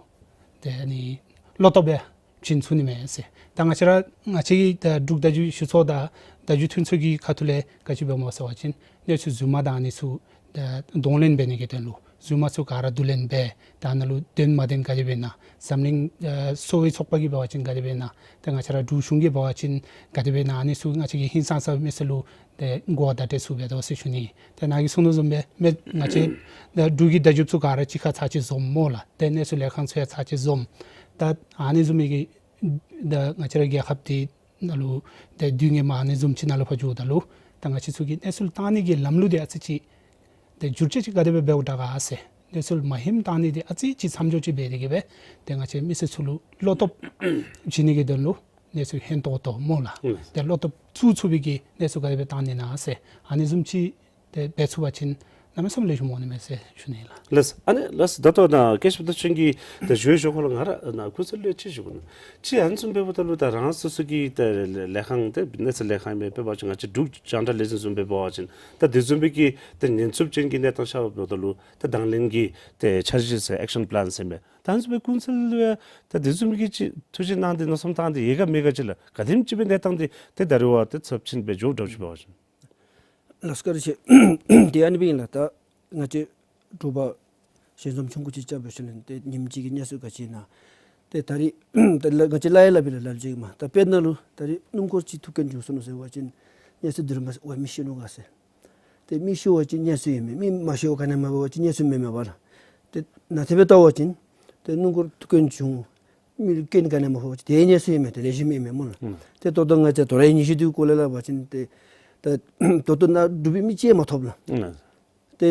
ཏེ་ཨ་ནི་བློ་སྟོབས་སྦེ་བྱིན་ཚུགས་ནི་མས་ཟེར། ད་ང་བཅས་ར་ང་བཅས་ཀྱིས་ད་འབྲུག་བརྡ་བརྒྱུད་ཞུ་ཚོགས་དང་བརྡ་བརྒྱུད་མཐུན་ཚོགས་ཀྱི་ཁ་ཐུག་ལས་ག་ཅི་འབདཝ་སྨོ་ཟེར་བ་ཅིན་གནས་ཚུལ་རྫུན་མ་དང་ཨ་ནི་ཚུ་ད་གདོང་ལེན་འབད་ནི་གི་དོན་ལུ་རྫུན་མ་ཚུ་ག་ར་བསྡུ་ལེན་འབད། ད་ནཱ་ལུ་བདེན་མ་བདེན་ག་དེ་སྦེ་ཨིན་ན། འཛམ་གླིང་ཨ་གསོ་བའི་ཚོགས་པ་གིས་འབད་བ་ཅིན་ག་དེ་སྦེ་ཨིན་ན། ད་ང་བཅས་ར་འབྲུག་གཞུང་གིས་འབད་བ་ཅིན་ག་དེ་སྦེ་ཨིན་ན། ཨ་ནི་ཚུ་ང་བཅས་ཀྱིས་ཧིང་སངས་ས་མི་སེར་ལུ་ཏེ་གོ་བརྡ་སྤྲོད་ཚུགསཔ་འབད་དོ་ཟེར་ཞུ་ནི། ཏེ་ནཱ་གིས་གསུངས་དོ་བཟུམ་སྦེ་མེན་ང་བཅས་ད་འབྲུག་གི་བརྡ་བརྒྱུདཔ་ཚུ་ག་ར་གཅིག་ཁར་ཚར་གཅིག་འཛོམས་སྨོ་ལགས། ཏེ་གནས་ཚུལ་ལས་ཁང་ཚུ་ཡང་ཚར་གཅིག་འཛོམས། ད་ཨ་ནི་བཟུམ་མའི་གི་ད་ང་བཅས་ར་རྒྱལ་ཁབ་འདི་ནང་ལུ་ཏེ་དུས་ངན་པ་ཨ་ནི་བཟུམ་ཅིག་ནང་ལུ་ཕར་འགྱོཝ་ད་ལུ་ད་ང་བཅས་ཚུ་གི་གནས་ཚུལ་བཏང་ནི་གི་ལམ་ལུགས་འདི་ཨ་ཙི་ཅིག་ཏེ་བསྒྱུར་བཅོས་ཅིག་ག་དེ་སྦེ་འབདཝ་དྲག་ག་ཟེར། གནས་ཚུལ་མ་ཧེམ་བཏང་ནི་འདི་ཨ་ཙི་ཅིག་མཚམས་འཇོག་ཅིག་འབད་དེ་གི་སྦེ་ཏེ་ང་བཅས་མི་སེར་ཚུ་ལུ་བློ་སྟོབས་བྱིན་ནི་གི་དོན་ལུ་གནས་ཚུལ་ཧན་ཏོང་ཏོ་སྨོ་ལགས། ཨུམ། ཏེ་བློ་སྟོབས་བཙུགས་ཚུགས་པའི་གི་གནས་ཚུལ་ག་དེ་སྦེ་བཏང་ནི་ཨིན་ན་ཟེར། ཨ་ནི་བཟུམ་ཅིག་ཏེ་འབད་ཚུགས་པ་ཅིན་གནམ་མེད་ས་མེད་ལེགས་ཤོམ་འོང་ནི་མས་ཟེར་ཞུ་ནི་ལགས། ལགས། ཨ་ནི་ལགས་ད་ལྟོ་ནཱ་སྐྱབས་མགོན་རྡོ་རྗེ་འཆང་གིས་ད་ཞུ་ཞུཝ་ཁོ་ལུ་ང་ར་ནཱ་སྐུ་ཚེ་ལུ་ཅིག་ཞུ་དགོ་ནི། ཅིག་ཨ་ནི་བཟུམ་འབདཝ་ད་ལུ་ད་རང་སོ་སོ་གི་ད་ལས་ཁང་ཏེ་གནས་ཚུལ་ལས་ཁང་ཨིན་མས། དཔེ་འབད་བ་ཅིན་ང་བཅས་འབྲུག་རྒྱང་བསྒྲགས་ལས་འཛིན་བཟུམ་སྦེ་འབད་བ་ཅིན་ད་དེ་བཟུམ་སྦེ་གི་ད་ཉེན་ཚབས་ཅན་གྱི་གནས་སྟངས་ཤར་བ་འབདཝ་ད་ལུ་ད་དང་ལེན་གྱི་ཏེ་འཆར་གཞི་ཟེར་ཨེག་ཤན་པི་ལཱན་ཟེར་མས། ད་ཨ་ནི་བཟུམ་སྦེ་ཀུན་གསལ་ལུ་ཡང་ད་དེ་བཟུམ་གྱི་ཅིག་ཐུགས་བཞེད་གནང་སྟེ་མནོ་བསམ་བཏང་སྟེ་ཡོད་ག་མེད་ག་ཅིག་ལགས། ག་དེམ་ཅིག་སྦེ་གནས་སྟངས་འདི་ཏེ་ད་རེས་བ་ཏེ་ཚབས་ཆེན་སྦེ་འགྱོཝ་འདྲཝ་ཅིག་འབད་བ་ཅིན། ལགས་བཀའ་དྲིན་ཆེ། ཏེ་ཨ་ནི་སྦེ་ཨིན་ལགས། ད་ང་བཅས་དྲོ་པ་ཞལ་འཛོམས་ཆུང་ཀུ་ཅིག་རྐྱབ་པའི་ཤུལ་ལས་ཏེ་ཉིནམ་གཅིག་གི་གནས་ཚུལ་ག་ཅི་ཨིན་ན། ཏེ་ད་རེས་ད་ལ་ང་བཅས་ལཱ་ཡང་སླབ་ཨིན་ལགས། ལཱ་ཅིག་མ་ད་དཔེར་ན་ལུ་ད་རེས་སྣུམ་འཁོར་ཅིག་ཐུག་རྐྱེན་བྱུང་སོ་ནུག་ཟེར་བ་ཅིན་གནས་ཚུལ་འདི་ར་མས་ཟེར། ཝའི་མི་ཤི་ནུག་ག་ཟེར། ཏེ་མི་ཤི་བ་ཅིན་གནས་ཚུལ་ཨིན་མས། མི་མ་ཤི་བར་ག་ནི་མ་འབད་བ་ཅིན་གནས་ཚུལ་མེན་མས་པ་ལགས། ཏེ་ནཱ་དེ་སྦེ་བལྟ་བ་ཅིན་ཏེ་སྣུམ་འཁོར་ཐུག་རྐྱེན་བྱུང་མི་རྐྱེན་ག་ནི་མ་འབད་བ་ཅིན་ཏེ་གནས་ཚུལ་ཨིན་མས། ཏེ་ལེགས་ཤོམ་ཨིན་མས་སྨོ་ལགས། ཨུམ། ཏེ་ད་ལྟོ་ང་བཅས་དོ་རུང་ནད་གཞི་འདི་སྐོར་ལས་སླབ་པ་ཅིན་ཏེ་ད་ད་ལྟོ་ནཱ་འབྲུག་པའི་མི་གཅིག་མ་ཐོབ་ལགས། ཨུམ། ཏེ་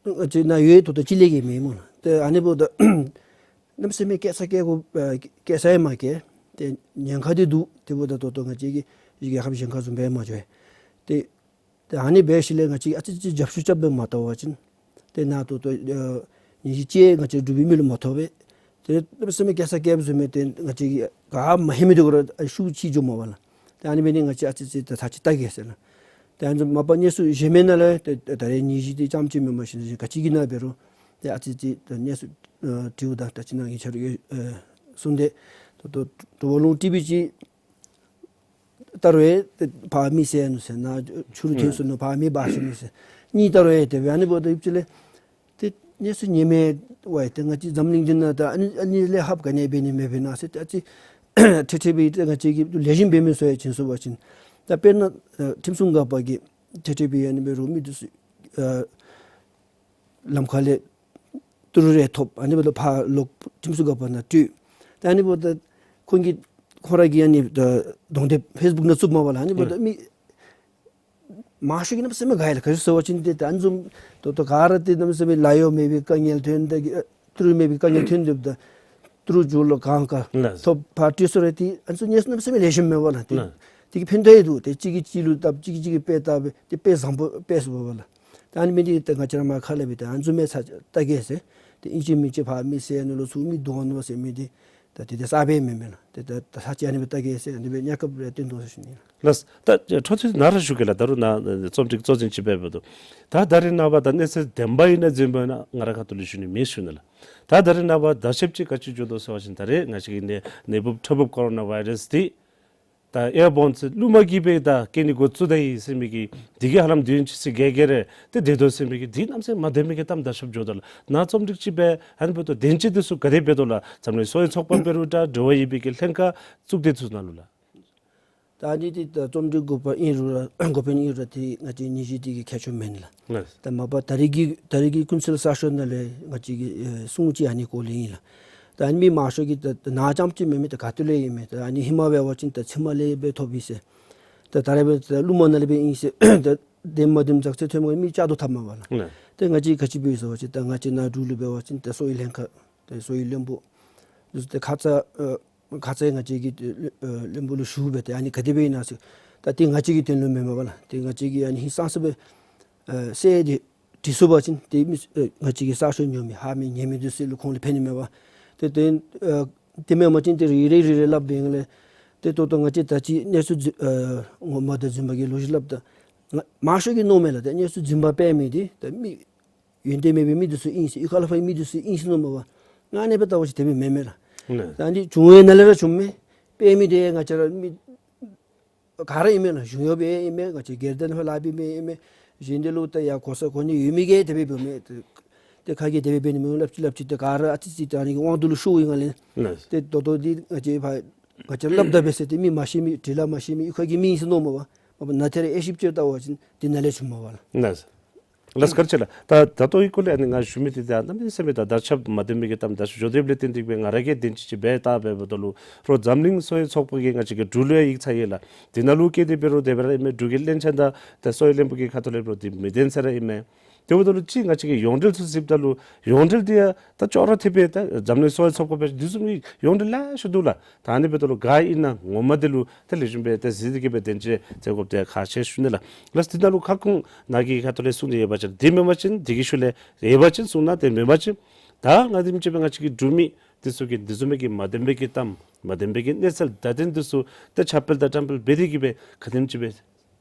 ང་བཅས་ནཱ་ཡོད་ད་ལྟོ་གཅིག་ལས་བརྒལ་མེད་སྨོ་ལགས། ཏེ་ཨ་ནི་འབདཝ་ད་གནམ་མེད་ས་མེད་བཀལ་ས་བཀལ་དགོ་བཀལ་ས་ཡང་མ་བཀལ། ཏེ་ཉེན་ཁ་འདི་འདུག། དེ་འབདཝ་ད་ད་ལྟོ་ང་བཅས་ཀྱི་རྒྱལ་ཁབ་ཉེན་ཁ་བཟུམ་སྦེ་མ་འགྱོ་བས། ཏེ་ཏེ་ཨ་ནི་འབད་ཞིནམ་ལས་ང་བཅས་ཨ་ཙི་ཅིག་རྒྱབ་བཤུད་རྐྱབ་སྦེ་མ་བལྟ་བ་ཅིན་ཏེ་ནཱ་ད་ལྟོ་ཨ་ནད་གཞི་ཅིག་ང་བཅས་འབྲུག་པའི་མི་ལུ་མ་ཐོབ་པས། ཏེ་གནམ་མེད་ས་མེད་བཀལ་ས་བཀལཝ་བཟུམ་སྦེ་ཏེ་ང་བཅས་ཀྱིས་ག་མ་ཧེ་མི་འདི་གུ་ར་ཨ་ཤུགས་ཅིག་འགྱོཝ་མས་པ་ལགས། ཏེ་ཨ་ནི་འབད་ནི་ང་བཅས་ཨ་ཙི་ཅིག་ད་ཚར་ཅིག་བལྟ་གེ་ཟེར་ལགས། ཏེ་ཨ་ནི་བཟུམ་མ་པ་གནས་ཚུལ་གཞན་མི་ནང་ལས་ཏེ་ད་རེས་ནད་གཞི་འདི་རྐྱངམ་ཅིག་མེན་པར་ཞིན་ན་གཞན་ག་ཅི་གི་ནང་འབད་རུང་ཏེ་ཨ་ཙི་ཅིག་ད་གནས་ཚུལ་ཨ་དྲིཝ་ད་ད་ཅི་ནཱ་ངེའི་ཆ་རོགས་ཀྱིས་ཨ་གསུངས་ཏེ་ད་ལྟོ་དྲོ་པ་རླུང་ལྡིར་བའི་ཅིག་བལྟ་རུང་ཡང་ཏེ་ཕར་མི་བསད་ནུག་ཟེར། ནཱ་ཆུ་རུད་ཐོན་སོ་ནུག། ཕར་མི་འབག་སོ་ནུག་ཟེར། གཉིས་བལྟ་རུང་ཡང་དེ་སྦེ་ཨ་ནི་འབདཝ་ད་ཡུདཔ་ཅིག་ལས་ཏེ་གནས་ཚུལ་ངེས་མེད་པ་ཡང་ཏེ་ང་བཅས་འཛམ་གླིང་འདི་ནང་ད་ཨ་ནི་ཨ་ནི་ལས་ཧབ་ག་ནི་འབད་ནི་མེད་པས་ན་ཟེར། ཏེ་ཨ་ཙི་ཁྲིག་ཁྲི་སྦེ་ཏེ་ང་བཅས་ཀྱིས་ལེགས་ཤོམ་འབད་མི་ཚུ་ཡང་བྱིན་སོང་པ་ཅིན་ད་དཔེར་ན་ཨ་ཁྲིམས་སྲུང་འགག་པ་གིས་ཁྲིག་ཁྲི་སྦེ་ཨ་ནི་འབད་རུང་མི་འདི་ཚུ་ཨ་ལམ་ཁ་ལས་ཏི་རུ་རེ་ཐོབ། ཨ་ནི་འབདཝ་ད་ཕར་ལོག་ཁྲིམས་སྲུང་འགག་པ་ནང་སྤྲོད། ད་ཨ་ནི་འབདཝ་ད་ཁོང་གིས་ཁོང་ར་གིས་ཨ་ནི་ད་གདོང་དེབ་ཕེསི་བུཀ་ནང་བཙུགས་མས་པ་ལགས། ཨ་ནི་འབདཝ་ད་མི་མང་ཤོས་ཀྱིས་གནམ་མེད་ས་མེད་དགའ་ཡི་ལགས། ག་ཅི་ཟེར་བ་ཅིན་ཏེ་ད་ཨ་ནི་བཟུམ་ད་ལྟོ་ག་ར་ཏེ་གནམ་མེད་ས་མེད་ལཱ་གཡོག་མེད་པའི་དཀའ་ངལ་ཐོན་ད་གི་ཨ་ཏི་རུ་མེད་པའི་དཀའ་ངལ་ཐོན་ཏེ་ད་ཏི་རུ་མཇུག་ལུ་གང་ག་ལགས། ཐོབ་ཕར་སྤྲོད་སོང་རུང་ཏེ་ཨ་ནི་ཚུ་གནས་ཚུལ་གནམ་མེད་ས་མེད་ལེགས་ཤོམ་མས་པ་ལགས། ཏེ་ལགས། དེ་གིས་ཕན་ཐོགས་ཡང་འདུག། ཏེ་གཅིག་གིས་གཅིག་ལུ་བཏབ་གཅིག་གིས་གཅིག་གི་དཔེ་བལྟ་སྦེ་ཏེ་དཔེ་བཟང་པོ་དཔེ་བཟང་པོ་པ་ལགས། ད་ཨ་ནི་འབད་ནི་འདི་ད་ང་བཅས་ར་མར་ཁ་སླབ་པའི་ད་ཨ་ནི་བཟུམ་མའི་ཚར་བལྟ་གེ་ཟེར། ཏེ་ཨིན་ཅི་མིན་ཅི་ཕར་མི་བསད་ནུག་ལོ་ཚུར་མི་བརྡུང་ནུག་ཟེར་མི་འདི་ད་དེ་དེ་གསརཔ་མེན་མས་ལགས། ཏེ་ད་ད་ཚར་ཅིག་ཨ་ནི་སྦེ་བལྟ་གེ་ཟེར་ཨ་ནི་སྦེ་གནས་སྐབས་རེ་སྟོན་དོ་ཟེར་ཞུ་ནི་ལགས། ལགས། ད་འཕྲོ་མཐུད་ནཱ་ར་ཞུ་གེ་ལགས། ད་རུང་ནཱ་རྩོམ་སྒྲིག་གཙོ་འཛིན་ཅིག་འབད་འབདཝ་ད་ད་ད་རེས་ནངས་པ་ད་གནས་ཚུལ་བདེན་པ་ཨིན་ན་རྫུན་པ་ཨིན་ན་ང་རའི་ཁ་ཐུག་ལས་ཞུ་ནི་མེད་ཞུ་ནི་ལགས། ད་ད་རེས་ནངས་པ་དར་ཁྱབ་ཅིག་ག་ཅི་འགྱོ་དོ་ཟེར་བ་ཅིན་ད་རེས་ང་བཅས་ཀྱི་ནད་ནད་འབུབ་ཁྲག་འབུབ་ཀོ་རོ་ན་བཱའི་རཱསི་འདི་ད་ཨེར་བོརན་ཟེར་རླུང་མ་གིས་སྦེ་ད་སྐྱེ་ནི་འགོ་བཙུགས་ད་ཡི་ཟེར་མི་གི་འདི་གིས་ཧ་ལམ་དུས་ཡུན་ཅིག་ཚེ་བརྒལ་བརྒལ་རེ་ཏེ་སྡོད་དོ་ཟེར་མི་གི་འདི་གནམ་མེད་ས་མེད་མ་བདེན་མི་གི་གཏམ་དར་ཁྱབ་འགྱོ་དོ་ལགས། ནཱ་རྩོམ་སྒྲིག་ཅིག་འབད་ཨ་ནི་འབདཝ་ད་བདེན་བཅུད་འདི་ཚུ་ག་དེ་འབད་དོ་ལགས། འཛམ་གླིང་གསོ་བའི་ཚོགས་པ་འབད་རུང་འདྲ་འབྲེལ་བ་ཡོད་པའི་གི་ལྷན་ཁག་གཙུག་སྡེ་ཚུ་ནང་ལུ་ལགས། ད་ཨ་ནི་འདི་ད་རྩོམ་སྒྲིག་འགོ་པ་ཨིན་རུང་ར་འགོ་དཔོན་ཨིན་རུང་ར་ཏེ་ང་བཅས་ནད་གཞི་འདི་གི་མཁས་མཆོག་མེན་ལགས། ལགས། ད་མ་པ་ད་རེས་ཀྱི་ད་རེས་ཀྱི་ཀུན་གསལ་གསར་ཤོག་ནང་ལས་ང་བཅས་ཀྱིས་ཨེ་གསུང་ཅི་ཨ་ནི་སྐོར་ལས་ཨིན་ལགས། ད་ཨ་ནི་མི་མང་ཤོས་ཀྱིས་ད་ད་ནཱ་རྐྱངམ་ཅིག་མེན་མི་ད་ག་ཏེ་ལས་ཨིན་མས། ད་ཨ་ནི་ཧེ་མ་འབད་བ་ཅིན་ད་ཚལ་མ་ལས་སྦེ་ཐོབ་ཡི་ཟེར། ད་ད་རེས་འབད་ད་རླུང་མ་ནང་ལས་སྦེ་ཨིན་ཟེར། ད་བདེནམ་བདེནམ་ཙག་ཙིག་ཐོནམ་ག་མི་བཅར་དུ་འཐབ་མས་པ་ལགས། ལགས། ཏེ་ང་བཅས་ག་ཅི་འབད་ཡི་ཟེར་བ་ཅིན་ད་ང་བཅས་ནཱ་འབྲུག་ལུ་འབད་བ་ཅིན་ད་གསོ་བའི་ལྷན་ཁག་ཏེ་གསོ་བའི་བློན་པོ་འདི་ཚུ་ཏེ་ཁ་ཙ་ཨ་ཁ་ཙ་ང་བཅས་ཀྱིས་ཨེ་བློན་པོ་ལུ་ཞུ་སྦེ་ཏེ་ཨ་ནི་ག་དེ་སྦེ་ཨིན་ན་ཟེར། ད་དེ་ང་བཅས་ཀྱི་དོན་ལུ་མེན་མས་པ་ལགས། དེ་ང་བཅས་ཀྱིས་ཨ་ནི་ཧིང་སངས་ས་སྦེ་ཨེ་སེལ་ཏེ་འདྲི་ཚུགས་པ་ཅིན་དེ་མི་ཨེ་ང་བཅས་ཀྱི་གསར་ཤོག་ཉོ་མི་ཧ་མི་ཉན་མི་འདི་ཚུ་ལུ་ཁོང་ལུ་ཕན་ནི་མས་པ། དེ་དོན་ཨེ་དེ་མེན་པ་ཅིན་དེ་རེ་རེ་རེ་རེ་སླབ་སྦེ་ཡོད་ལགས། དེ་ད་ལྟོ་ང་བཅས་ད་ཅི་གནས་ཚུལ་རྫུན་ཨེ་ངོ་མ་དང་རྫུན་པ་གི་ལོ་རྒྱུས་སླབ་ད་ང་མང་ཤོས་ཀྱིས་མནོཝ་མས་ལགས། དེ་གནས་ཚུལ་རྫུན་པ་སྤེལ་མི་འདི་ད་མི་ཡོན་ཏན་མེད་པའི་མི་འདི་ཚུ་ཨིན་ཟེར་གཡུས་ཁ་ལས་ཕར་མི་འདི་ཚུ་ཨིན་ཟེར་མནོཝ་མས་པ། ང་ཨ་ནི་སྦེ་བལྟ་བ་ཅིན་དེ་སྦེ་མེན་མས་ལགས། ལགས། ད་འདི་བྱུང་བའི་ནང་ལས་ར་བྱུངམ་མས། སྤེལ་མི་འདི་ང་བཅས་ར་མི་ག་ར་ཨིན་མས་ལགས། གཞུང་གཡོགཔ་ཨིན་མས། ང་བཅས་སྒེར་སྡེ་ནང་ཕར་ལཱ་འབད་མི་ཨིན་མས། གཞན་འདི་ལུ་ད་ཡར་གོ་ས་གོ་གནས་ཡོད་མི་གིས་དེ་སྦེ་འབདཝ་མས། ཏེ་ཁ་གིས་དེ་སྦེ་འབད་ནི་མེན་སླབ་ཅི་སླབ་ཅི། ཏེ་ག་ར་ཨ་ཙི་ཙི་ད་ཨ་ནི་གི་དབང་དུ་ལུ་ཤོར་ཡི་ག་ལགས། ལགས། ཏེ་ད་ལྟོ་འདི་ང་བཅས་ཕར་ང་བཅས་སླབ་ད་འབད་ཟེར་ཏེ་མི་མ་ཤེས་མི་འབྲི་ལཱ་མ་ཤེས་མི་གཡུས་ཁ་གི་མི་ཨིན་ཟེར་མནོཝ་མས་པ། མ་པ་ནང་ཐད་ར་དབྱེ་ཞིབ་ཅིག་བལྟ་བ་ཅིན་དེ་ནང་ལས་བྱུངམ་མས་པ་ལགས། ལགས། ལགས་སོ་བཀའ་དྲིན་ཆེ་ལགས། ད་ད་ལྟོའི་སྐོར་ལས་ཨ་ནི་ང་ཞུ་མི་འདི་ད་གནམ་མེད་ས་མེད་ད་དར་ཁྱབ་མ་ལྡན་པའི་གི་གཏམ་ད་ཞུ་འགྱོ་དེ་སྦེ་ལས་བརྟེན་ཏེ་གི་སྦེ་ང་ར་གིས་དེ་ཅིག་ཅིག་སྦེ་བལྟ་སྦེ་འབདཝ་ད་ལུ་རོགས་འཛམ་གླིང་གསོ་བའི་ཚོགས་པ་གིས་ང་བཅས་ཀྱི་འབྲུག་ལུ་ཡང་ཡིག་ཚང་ཡོད་ལགས། དེ་ནང་ལུ་བཀོད་དེ་འབད་རུང་དེ་སྦེ་ར་ཨིན་མས། འབྲུག་གི་བློན་ཆེན་དང་ད་གསོ་བའི་བློན་པོ་གི་ཁ་ཐུག་ལས་འབད་རུང་དེ་མི་བདེན་ས་ར་ཨིན་མས། དེ་འབདཝ་ད་ལུ་ཅིག་ང་བཅས་ཀྱི་ཡོངས་འབྲེལ་ཚུ་གཟིགསཔ་ད་ལུ་ཡོངས་འབྲེལ་འདི་ཡང་ད་ཅོག་ར་འཐདཔ་སྦེ་ད་འཛམ་གླིང་གསོ་བའི་ཚོགས་པ་སྦེ་འདི་ཚུ་མི་ཡོངས་འབྲེལ་ལེ་ཤ་འདུག་ལགས། ད་ཨ་ནི་འབདཝ་ད་ལུ་ག་ཨིན་ན་ངོ་མ་འདི་ལུ་ད་ལེགས་ཤོམ་སྦེ་ད་གཟིགས་ཏེ་གི་སྦེ་དོན་ཚན་མཛད་དགོཔ་འདི་ཁག་ཆེ་ཞུ་ནི་ལགས། ལགས་འདི་ནང་ལུ་ཁ་སྐོང་ནཱ་གི་ཁ་ཐུག་ལས་གསུངས་ཏེ་ཡོད་པ་ཅིན་འདི་མེན་པ་ཅིན་འདི་གི་ཤུལ་ལས་ཡོད་པ་ཅིན་གསུང་གནང་། དེ་མེན་པ་ཅིན་ད་ང་འདི་མི་ཅིག་སྦེ་ང་བཅས་ཀྱི་འབྲུག་མི་འདི་ཚུ་གིས་འདི་བཟུམ་མའི་གི་མ་བདེན་པའི་གི་གཏམ་མ་བདེན་པའི་གི་གནས་ཚུལ་བརྡ་དོན་འདི་ཚུ་ད་ཁྱབ་སྤེལ་དང་བཀྲམ་སྤེལ་འབད་དེ་གི་སྦེ་ག་དེམ་ཅིག་སྦེ་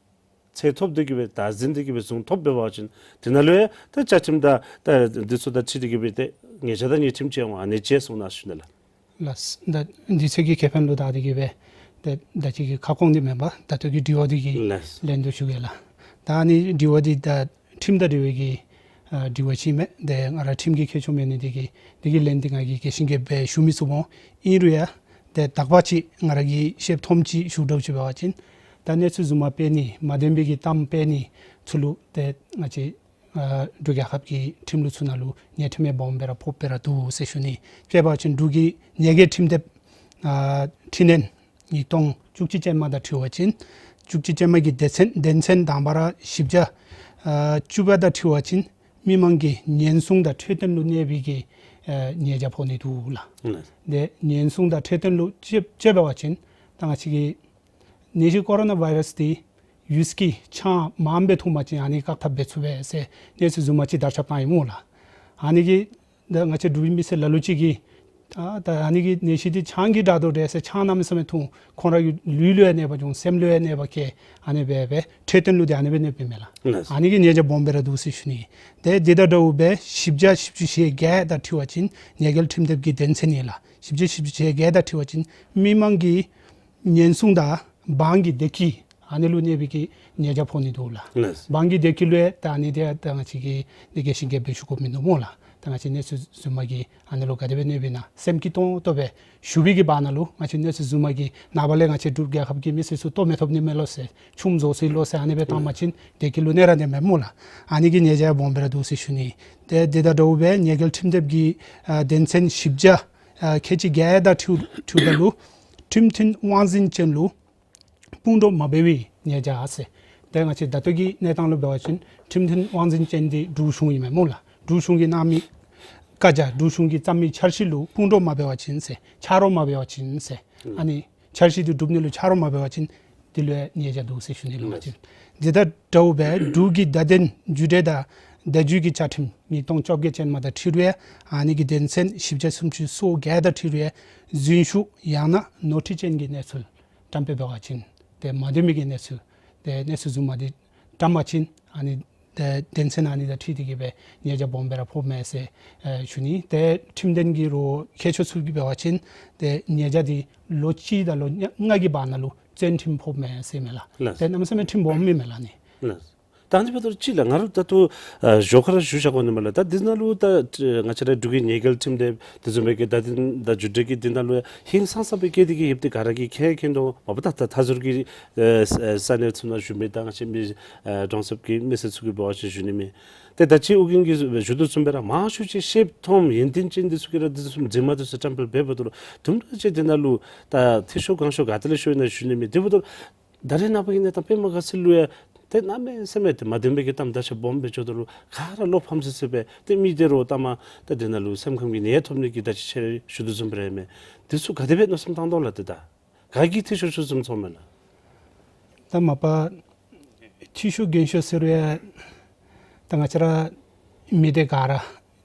ཚད་ཐོབ་སྟེ་གི་སྦེ་བདག་འཛིན་འདི་གི་སྦེ་བཟུང་ཐོབ་འབད་བ་ཅིན་དེ་ནང་ལུ་ཡང་ད་བཅའ་ཁྲིམས་དང་ད་འདི་ཚུ་དང་འཁྲིལ་ཏེ་གི་སྦེ་ཏེ་ཉེས་བྱ་དང་ཉེས་ཁྲིམས་ཅིག་ཡང་ཨ་ནི་ཅིག་གསུང་གནང་ཞུ་ནི་ལགས། ལགས། ད་འདི་ཚུ་གི་ཁེ་ཕན་ལུ་བདའ་སྟེ་གི་སྦེ་ད་ད་ཅི་གི་ཁ་སྐོང་འདི་མེན་པར་ད་ལྟོ་གི་དྲི་བ་འདི་གི་ལགས། ལན་འདི་ཞུ་གེ་ལགས། ད་ཨ་ནི་དྲི་བ་འདི་ད་ཁྲིམས་དང་འབྲེལ་བའི་གི་ཨ་དྲི་བ་ཅིག་མས། ཏེ་ང་ར་ཁྲིམས་ཀྱི་མཁས་མཆོག་མེན་ནི་འདི་གིས་འདི་གི་ལན་འདི་ང་གིས་ག་ཅི་གི་སྦེ་ཞུ་མི་ཚུགས་འོང་། ཨིན་རུང་ཡང་ཏེ་དག་པ་ཅིག་ང་ར་གིས་ཤེསཔ་མཐོངམ་ཅིག་ཞུ་དགོཔ་ཅིག་འབད་བ་ཅིན་ད་གནས་ཚུལ་རྫུན་མ་སྤེལ་ནི་མ་བདེན་པའི་གི་གཏམ་སྤེལ་ནི་ཚུ་ལུ་ཏེ་ང་བཅས་ཨ་འབྲུག་རྒྱལ་ཁབ་ཀྱི་ཁྲིམས་ལུགས་ཚུ་ནང་ལུ་ཉེས་ཁྲིམས་ཡང་སྦོམ་སྦེ་ར་ཕོགཔ་སྦེ་ར་འདུག་ཟེར་ཞུ་ནི། དཔེ་འབད་བ་ཅིན་འབྲུག་གི་ཉེས་འགེལ་ཁྲིམས་དེབ་ཨ་འཕྲི་སྣོན་ཉིས་སྟོང་བཅུ་གཅིག་ཅན་མ་དང་འཁྲིལ་བ་ཅིན་བཅུ་གཅིག་ཅན་མ་གི་སྡེ་ཚན་སྡེ་ཚན་དང་པ་ར་བཞི་བརྒྱ་ཨ་བཅུ་པ་དང་འཁྲིལ་བ་ཅིན་མི་མང་གི་ཉེན་སྲུང་དང་འཕྲོད་བསྟེན་ལུ་གནོད་པའི་གི་ཨ་ཉེས་བྱ་ཕོག་ནི་འདུག་ལགས། ལགས། ཏེ་ཉེན་སྲུང་དང་འཕྲོད་བསྟེན་ལུ་དཔྱེ་དཔྱེ་འབད་བ་ཅིན་ད་ང་བཅས་ཀྱི་ནད་གཞི་ཀོ་རོ་ན་བཱའི་རཱསི་འདི་ཡུལ་གྱི་ཆང་མངམ་སྦེ་འཐུང་པ་ཅིན་ཨ་ནི་བཀག་ཐབས་འབད་ཚུགས་པས་ཟེར་གནས་ཚུལ་རྫུན་མ་ཅིག་དར་ཁྱབ་བཏང་ཡི་སྨོ་ལགས། ཨ་ནི་གིས་ད་ང་བཅས་འབྲུག་པའི་མི་སེར་ལ་ལུ་ཅིག་གིས་ད་ད་ཨ་ནི་གི་ནད་གཞི་འདི་ཆང་གིས་དྲག་དོ་འདྲས་ཟེར་ཆང་གནམ་མེད་ས་མེད་འཐུང་ཁོང་ར་གི་ལུས་ལུ་ཡང་གནོད་པ་བྱུང་སེམས་ལུ་ཡང་གནོད་པ་བཀལ་ཨ་ནི་སྦེ་སྦེ་འཕྲོད་བསྟེན་ལུ་འདི་ཨ་ནི་སྦེ་གནོདཔ་ཨིན་མས་ལགས། ལགས། ཨ་ནི་གི་ཉེས་བྱ་སྦོམ་སྦེ་ར་འདུག་ཟེར་ཞུ་ནི། ཏེ་འདི་དང་འདྲཝ་སྦེ་བཞི་བརྒྱ་བཞི་བཅུ་ཞེ་བརྒྱད་དང་འཁྲིལ་བ་ཅིན་ཉེས་འགེལ་ཁྲིམས་དེབ་ཀྱི་དོན་ཚན་ཨིན་ལགས། བཞི་བརྒྱ་བཞི་བཅུ་ཞེ་བརྒྱད་དང་འཁྲིལ་བ་ཅིན་མི་མང་གི་ཉེན་སྲུང་དང་འབངས་ཀྱི་བདེ་སྐྱིད་ཨ་ནི་ལུ་གནོད་པའི་གི་ཉེས་བྱ་ཕོག་ནི་འདུག་ལགས། ལགས། འབངས་ཀྱི་བདེ་སྐྱིད་ལུ་ཡང་ད་ཨ་ནི་འདི་ད་ང་བཅས་ཀྱིས་འདི་ག་ཅི་གི་སྦེ་ཞུ་དགོཔ་མིན་འདུག་སྨོ་ལགས། ད་ང་བཅས་གནས་ཚུལ་རྫུན་མ་གིས་ཨ་ནི་ལུ་ག་དེ་སྦེ་གནོདཔ་ཨིན་ན་སེམས་སྐྱིད་ཏོང་ཏོ་སྦེ་ཞུ་བའི་གི་བར་ན་ལུ་ང་བཅས་གནས་ཚུལ་རྫུན་མ་གིས་ནངས་པ་ལས་ང་བཅས་འབྲུག་རྒྱལ་ཁབ་ཀྱི་མི་སེར་ཚུ་ལྟོ་མི་ཐོབ་ནི་མས་ལོ་ཟེར་ཆུམ་རྫོགས་སོ་ཡི་ལོ་ཟེར་ཨ་ནི་སྦེ་བཏང་པ་ཅིན་བདེ་སྐྱིད་ལུ་གནོད་ར་གནོདཔ་མས་སྨོ་ལགས། ཨ་ནི་གི་ཉེས་བྱ་སྦོམ་སྦེ་ར་འདུག་ཟེར་ཞུ་ནི། ཏེ་འདི་དང་འདྲཝ་སྦེ་ཉེས་འགེལ་ཁྲིམས་དེབ་ཀྱི་ཨ་དོན་ཚན་བཞི་བརྒྱ་ཨ་ཁལ་གཅིག་བརྒྱད་དང་འཁྲིལ་འཁྲིལཝ་ད་ལུ་ཁྲིམས་མཐུན་དབང་འཛིན་ཅན་ལུ་དཔུང་གྲོགས་མ་འབད་བའི་ཉེས་བྱ་ཟེར། ཏེ་ང་བཅས་ད་ལྟོ་གི་གནས་སྟངས་ལུ་འབད་བ་ཅིན་ཁྲིམས་མཐུན་དབང་འཛིན་ཅན་འདི་འབྲུག་གཞུང་ཨིན་མས་སྨོ་ལགས། འབྲུག་གཞུང་གིས་གནང་མི་བཀའ་རྒྱ་འབྲུག་གཞུང་གིས་བརྩམས་མི་འཆར་གཞི་ལུ་དཔུང་གྲོགས་མ་འབད་བ་ཅིན་ཟེར་ཆ་རོགས་མ་འབད་བ་ཅིན་ཟེར། ཨ་ནི་འཆར་གཞི་འདི་སྒྲུབ་ནི་ལུ་ཆ་རོགས་མ་འབད་བ་ཅིན་འདི་ལུ་ཡང་ཉེས་བྱ་འདུག་ཟེར་ཞུ་ནི་ལགས། ལགས། འདི་དང་འདྲཝ་སྦེ་འབྲུག་གི་བརྡ་དོན་བརྒྱུད་འབྲེལ་དང་བརྡ་བརྒྱུད་ཀྱི་བཅའ་ཁྲིམས་ཉིས་སྟོང་བཅོ་བརྒྱད་ཅན་མ་དང་འཁྲིལ་རུང་ཡང་ཨ་ནི་གི་དོན་ཚན་བཞི་བརྒྱ་སུམ་ཅུ་སོ་བརྒྱད་དང་འཁྲིལ་རུང་ཡང་རྫུན་ཞུ་ཡང་ན་ནོར་འཁྲུལ་ཅན་གྱི་གནས་ཚུལ་བཀྲམ་སྤེལ་འབད་བ་ཅིན་ཏེ་མ་བདེན་མི་གི་གནས་ཚུལ་ཏེ་གནས་ཚུལ་རྫུན་མ་འདི་བཀྲམ་པ་ཅིན་ཨ་ནི་ཏེ་དོན་ཚན་ཨ་ནི་དང་འཁྲིལ་ཏེ་གི་སྦེ་ཉེས་བྱ་སྦོམ་སྦེ་ར་ཕོགཔ་མས་ཟེར་ཨེ་ཞུ་ནི། ཏེ་ཁྲིམས་དོན་གྱི་རོགས་མཁས་མཆོག་ཚུ་གིས་འབད་བ་ཅིན་ཏེ་ཉེས་བྱ་འདི་ལོ་གཅིག་དང་ལོ་ལྔ་གི་བར་ན་ལུ་བཙོན་ཁྲིམས་ཕོགཔ་མས་ཟེར་མས་ལགས། ལགས། ཏེ་གནམ་མེད་ས་མེད་ཁྲིམས་སྦོམ་ཨིན་མས་ལགས་ཨ་ནི། ལགས། ད་ཨ་ནི་འབདཝ་ད་ཅིག་ལགས་ང་ར་ད་ལྟོ་ཨ་ཞོར་ཁར་ཞུ་བཞག་དགོ་ནི་མས་ལགས། ད་འདི་ནང་ལུ་ད་ང་བཅས་ར་འབྲུག་གི་ཉེས་འགེལ་ཁྲིམས་དེ་འདི་བཟུམ་མའི་གི་ད་འདི་ད་བརྒྱུད་འབྲེལ་གྱི་འདི་ནང་ལུ་ཧིང་སངས་ས་སྦེ་བཀོད་དེ་གི་ཡོདཔ་འདི་ག་ར་གིས་མཁྱེན་མཁྱེན་དོ། མ་པ་ད་ད་མཐའ་ཟུར་གྱི་ཨེ་ས་གནས་ཚུ་ནང་བཞུགས་མི་ད་ང་བཅས་མི་ཨེ་གྲོང་གསེབ་ཀྱི་མི་སེར་ཚུ་གིས་འབད་བ་ཅིན་ཞུ་ནི་མས། ཏེ་ད་ཅི་ཨོ་རྒྱན་གྱིས་ཞུ་དོ་བཟུམ་སྦེ་ར་མང་ཤོས་ཅིག་ཤེསཔ་མཐོངམ་ཡོན་ཏན་ཅན་འདི་ཚུ་གིས་ར་འདི་བཟུམ་རྫུན་མ་འདི་ཚུ་བཀྲམ་སྤེལ་འབད་འབདཝ་ད་ལུ་དུམ་གྲ་ཅིག་འདི་ནང་ལུ་ད་འཐུས་ཤོར་གང་ཤོར་ག་ཏེ་ལས་ཤོར་ཨིན་ན་ཞུ་ནི་མས། དེ་འབདཝ་ད་ད་རེས་ནངས་པ་གི་གནས་སྟངས་དཔེ་མ་དགའ་ས་ལུ་ཡང་ཏེ་གནམ་མེད་ས་མེད་ཏེ་མ་བདེན་པའི་གི་གཏམ་བརྡ་ཆད་སྦོམ་སྦེ་འགྱོཝ་ད་ལུ་ག་ར་བློ་ཕམ་སི་སི་སྦེ་ཏེ་མི་དེ་རུང་ལྟ་མ་ད་དེ་ནང་ལུ་སེམས་ཁམས་ཀྱི་ནད་ཐོབ་ནི་གི་ད་ཅི་ཆེ་ཞུ་དོ་བཟུམ་སྦེ་ར་ཨིན་མས། དེ་ཚུ་ག་དེ་སྦེ་མནོ་བསམ་བཏང་དོ་ལགས། ཏེ་ད་ག་གིས་འཐུས་ཤོར་ཤོར་བཟུམ་ཚོརཝ་མས་ལགས། ད་མ་པ་འཐུས་ཤོར་རྒན་ཤོས་ཟེར་བའི་ད་ང་བཅས་ར་མི་སྡེ་ག་ར་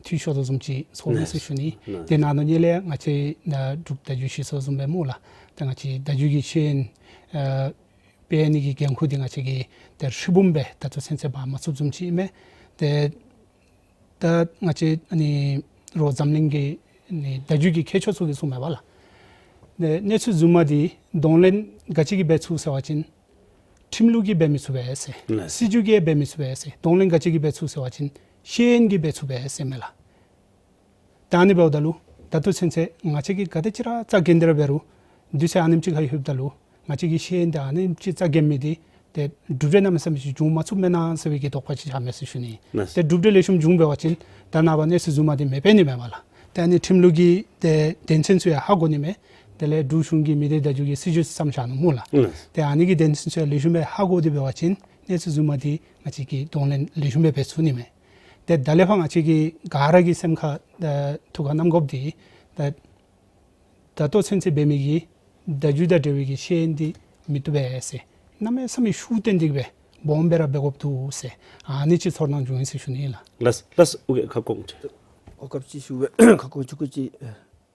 འཐུས་ཤོར་དོ་བཟུམ་ཅིག་ཚོར་མས་ཟེར་ཞུ་ནི། དེ་ནང་ན་ནི་ལས་ང་བཅས་ནཱ་འབྲུག་བརྡ་བརྒྱུད་ཞིག་སོ་བཟུམ་སྦེ་སྨོ་ལགས། ད་ང་བཅས་བརྡ་བརྒྱུད་ཀྱི་ཤེས་ཡོན་ཨ་སྤེལ་ནི་གི་འགན་ཁུར་འདི་ང་བཅས་ཀྱིས་ད་ཧྲིལ་བུམ་སྦེ་ད་ལྟོ་ཚུན་ཚོད་འབག་མ་ཚུགསཔ་བཟུམ་ཅིག་ཨིན་མས། ཏེ་ད་ང་བཅས་ཨ་ནི་རོགས་འཛམ་གླིང་གི་ཨ་ནི་བརྡ་བརྒྱུད་ཀྱི་མཁས་མཆོག་ཚུ་གིས་གསུངམ་མས་པ་ལགས། ཏེ་གནས་ཚུལ་བཟུམ་མ་འདི་གདོང་ལེན་ག་ཅི་གིས་འབད་ཚུགས་ཟེར་བ་ཅིན་ཁྲིམས་ལུགས་ཀྱིས་འབད་མི་ཚུགས་པས་ཟེར། ལགས། སྲིད་བྱུས་ཀྱིས་འབད་མི་ཚུགས་པས་ཟེར། གདོང་ལེན་ག་ཅི་གིས་འབད་ཚུགས་ཟེར་བ་ཅིན་ཤེས་ཡོན་གྱིས་འབད་ཚུགས་པས་ཟེར་མས་ལགས། ད་ཨ་ནི་འབདཝ་ད་ལུ་ད་ལྟོ་ཚུན་ཚོད་ང་བཅས་ཀྱིས་ག་དེ་ཅིག་ར་རྩ་འགེངས་ཏེ་ར་འབད་རུང་དུས་ཚོད་ཨ་ནེམ་ཅིག་ཁར་ལྷོདཔ་ད་ལུ་ང་བཅས་ཀྱི་ཤེས་ཡོན་འདི་ཨ་ནེམ་ཅིག་རྩ་འགེངས་མི་འདི་ཏེ་གྲུབ་འབྲས་གནམ་མེད་ས་མེད་ཅིག་འབྱུང་མ་ཚུགས་མེན་ན་ཟེར་བའི་གི་དོགས་པ་ཅིག་ཆགས་མས་ཟེར་ཞུ་ནི། ལགས། ཏེ་གྲུབ་འབྲས་ལེགས་ཤོམ་འབྱུང་འབད་བ་ཅིན་ད་ནངས་པ་གནས་ཚུལ་བཟུམ་མ་འདི་མི་འབད་ནི་མས་པ་ལགས། ཏེ་ཨ་ནི་ཁྲིམས་ལུགས་ཀྱི་ཏེ་དོན་ཚན་ཚུ་ཡང་ཧ་གོ་ནི་མས། དེ་ལས་འབྲུག་གཞུང་གིས་མི་སྡེ་བརྡ་བརྒྱུད་ཀྱི་སྲིད་བྱུས་བརྩམས་བཞག་ནུག་སྨོ་ལགས། ལགས། ཏེ་ཨ་ནི་གི་དོན་ཚན་ཚུ་ཡང་ལེགས་ཤོམ་སྦེ་ཧ་གོ་སྟེ་འབད་བ་ཅིན་གནས་ཚུལ་བཟུམ་མ་འདི་ང་བཅས་ཀྱིས་གདོང་ལེན་ལེགས་ཤོམ་སྦེ་འབད་ཚུགས་ནི་མས། ཏེ་ད་ལས་ཕར་ང་བཅས་ཀྱིས་ག་ར་གི་སེམས་ཁར་ད་ཐུགས་ཁར་བསྣམ་དགོཔ་འདི་ད་ད་ལྟོ་ཚུན་ཚོད་འབད་མི་གི་བརྡ་བརྒྱུད་དང་འབྲེལ་བའི་གི་ཤེས་ཡོན་འདི་མི་བཏུབ་པས་ཟེར། གནམ་མེད་ས་མེད་ཤུགས་བཏོན་ཏེ་གིས་སྦེ་སྦོམ་སྦེ་ར་འབད་དགོཔ་འདུག་ཟེར། ཨ་ནི་ཅིག་ཚོར་སྣང་བྱུང་ཡི་ཟེར་ཞུ་ནི་ལགས། ལགས་ལགས། ཨོ་ཁ་སྐོང་ཅིག། ཨོ་ཁ་ཅིག་ཞུ་བས་ཁ་སྐོང་ཅིག་ཀུ་ཅིག་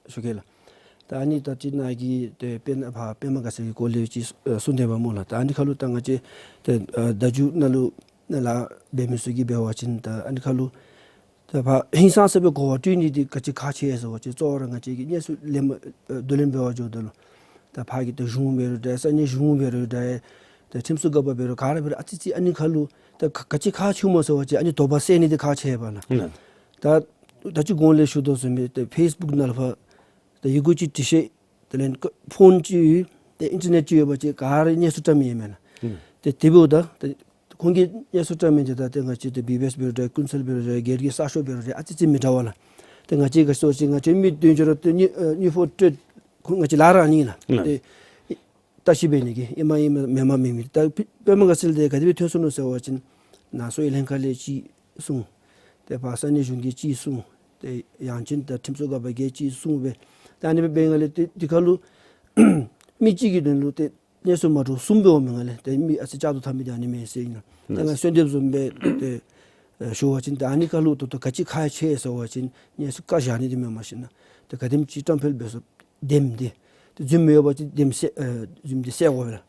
ཞུ་གེ་ལགས། ད་ཨ་ནི་ད་ཅི་ནཱ་གིས་ཏེ་པདྨ་ཕ་པདྨ་དགའ་ཚལ་གྱི་སྐོར་ལས་ཅིག་གསུངས་ཏེ་འབདཝ་སྨོ་ལགས། ད་ཨ་ནི་ཁར་ལུ་ད་ང་བཅས་ཏེ་ཨ་བརྡ་བརྒྱུད་ནང་ལུ་ལཱ་འབད་མི་ཚུ་གིས་འབད་བ་ཅིན་ད་ཨ་ནི་ཁར་ལུ་ད་ཕར་ཧིང་སངས་ས་སྦེ་གོ་བ་བསྟུན་ནི་འདི་ག་ཅི་ཁག་ཆེ་ཟེར་བ་ཅིན་གཙོ་བོ་ར་ང་བཅས་ཀྱིས་གནས་ཚུལ་ལེན་མ་ཨ་བསྡུ་ལེན་འབད་བར་འགྱོཝ་ད་ལུ་ད་ཕར་གྱི་ད་གཞུང་འབད་རུང་འདྲ་ས་གནས་གཞུང་འབད་རུང་འདྲ་ད་ཁྲིམས་སྲུང་འགག་པ་འབད་རུང་ག་ར་འབད་རུང་ཨ་ཙི་ཙི་ཨ་ནི་ཁར་ལུ་ད་ག་ག་ཅི་ཁག་ཆེཝ་སྨོ་ཟེར་བ་ཅིན་ཨ་ནི་དོགས་པ་སེལ་ནི་འདི་ཁག་ཆེ་བས་ལགས། ད་ད་ཅི་གོང་ལས་ཞུ་དོ་བཟུམ་སྦེ་ད་ཕེསི་བུཀ་ནང་ལུ་ཕར་ད་ཡི་གུ་ཅིག་བྲི་ཤེས་དེ་ལས་ཕོན་ཅིག་ཡོད་ད་ཨིན་ཊར་ནེཊ་ཅིག་ཡོད་པ་ཅིན་ག་ར་གནས་ཚུལ་བཀྲམ་ཡི་མས་ལགས། ཨུམ། ཏེ་དེ་འབདཝ་ད་ཏེ་ཁོང་གིས་གནས་ཚུལ་བཀྲམ་མི་འདི་ད་ཏེ་ང་བཅས་ཏེ་བི་བི་ཨེསི་འབད་རུང་འདྲ་ཀུན་གསལ་འབད་རུང་འདྲ་སྒེར་གྱི་གསར་ཤོག་འབད་རུང་འདྲ་ཨ་ཙི་ཙི་མི་འདྲ་བས་ལགས། ཏེ་ང་བཅས་ག་ཅི་ཟེར་བ་ཅིན་ང་བཅས་མི་བདུན་ཅུ་ར་ཏེ་ཉི་ཨ་ཉི་ཤུ་རྩ་དྲུག་ཁོང་ང་བཅས་ལཱ་ར་ཨ་ནི་ལགས། ལགས། ཏེ་བརྟག་ཞིབ་འབད་ནི་གི་ཨིན་མས་ཨིན་མས་མེན་མས་མེན་མས། ད་པདྨ་དགའ་ཚལ་འདི་ག་དེ་སྦེ་ཐོན་སོང་ནུག་ཟེར་བ་ཅིན་ནང་སོ་ཡི་ལྷན་ཁག་ལས་ཅིག་གསུངས། ཏེ་ཕར་ས་གནས་གཞུང་གིས་ཅིག་གསུངས། ཏེ་ཡང་ཅིན་ད་ཁྲིམས་སྲུང་འགག་པ་གིས་ཅིག་གསུངས་སྦེ། ད་ཨ་ནི་སྦེ་འབད་སྒང་ལས་ཏེ་དེ་ཁར་ལུ་མི་གཅིག་གི་དོན་ལུ་ཏེ་གནས་ཚུལ་མ་འདྲཝ་གསུམ་འབད་འོང་མི་སྒང་ལས་ཏེ་མི་ཨ་ཙི་བཅག་ཏོ་འཐབ་མི་འདི་ཨ་ནི་མས་ཟེར་ཨིན་ན། ཏེ་ང་གསོལ་འདེབས་བཟུམ་སྦེ་ཏེ་ཨེ་ཞུ་བ་ཅིན་ད་ཨ་ནི་ཁར་ལུ་ད་ལྟོ་ག་ཅི་ཁག་ཆེ་ཟེར་བ་ཅིན་གནས་ཚུལ་བཀག་བཞག་ནི་འདི་མེན་པར་ཞིན་ན་ཏེ་ག་དེམ་ཅིག་བཀྲམ་སྤེལ་འབད་སོངམ་དེམ་འདི་ཏེ་རྫུན་མི་ཡོད་པ་ཅིན་དེམ་སེལ་ཨེ་རྫུན་འདི་སེལ་དགོ་པས་ལགས།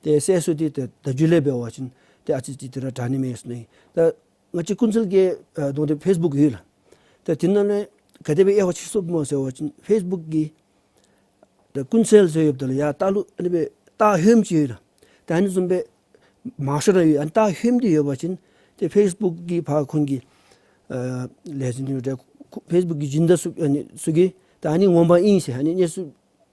ཏེ་སེལ་སྲོལ་འདི་ཏེ་བརྡ་བརྒྱུད་ལས་འབད་བ་ཅིན་ཏེ་ཨ་ཙི་ཅིག་ཏེ་ར་དྲག་ནི་མས་ཟེར་ནི། ད་ང་བཅས་ཀུན་གསལ་གྱིས་ཨ་དོན་དེ་ཕེསི་བུཀ་ཡོད་ལགས། ད་དེ་ནང་ལས་ག་དེ་སྦེ་དབྱེ་བ་ཕྱེ་སོངམ་སྨོ་ཟེར་བ་ཅིན་ཕེསི་བུཀ་གི་ད་ཀུན་གསལ་ཟེར་ཡོདཔ་ད་ལུ་ཡར་ལྟག་ལུ་ཨ་ནི་སྦེ་སྟག་ཧོནམ་ཅིག་ཡོད་ལགས། ད་ཨ་ནི་བཟུམ་སྦེ་མང་ཤོས་ར་ཡོད། ཨ་ནི་སྟག་ཧོནམ་འདི་ཡོད་པ་ཅིན་ཏེ་ཕེསི་བུཀ་གི་ཕར་ཁོང་གི་ཨ་ལས་འཛིན་ཡོད་འདྲ་ཕེསི་བུཀ་གི་སྦྱིན་བདག་ཚུ་ཨ་ནི་ཚུ་གིས་ད་ཨ་ནི་ངོ་མ་ཨིན་ཟེར་ཨ་ནི་གནས་ཚུལ་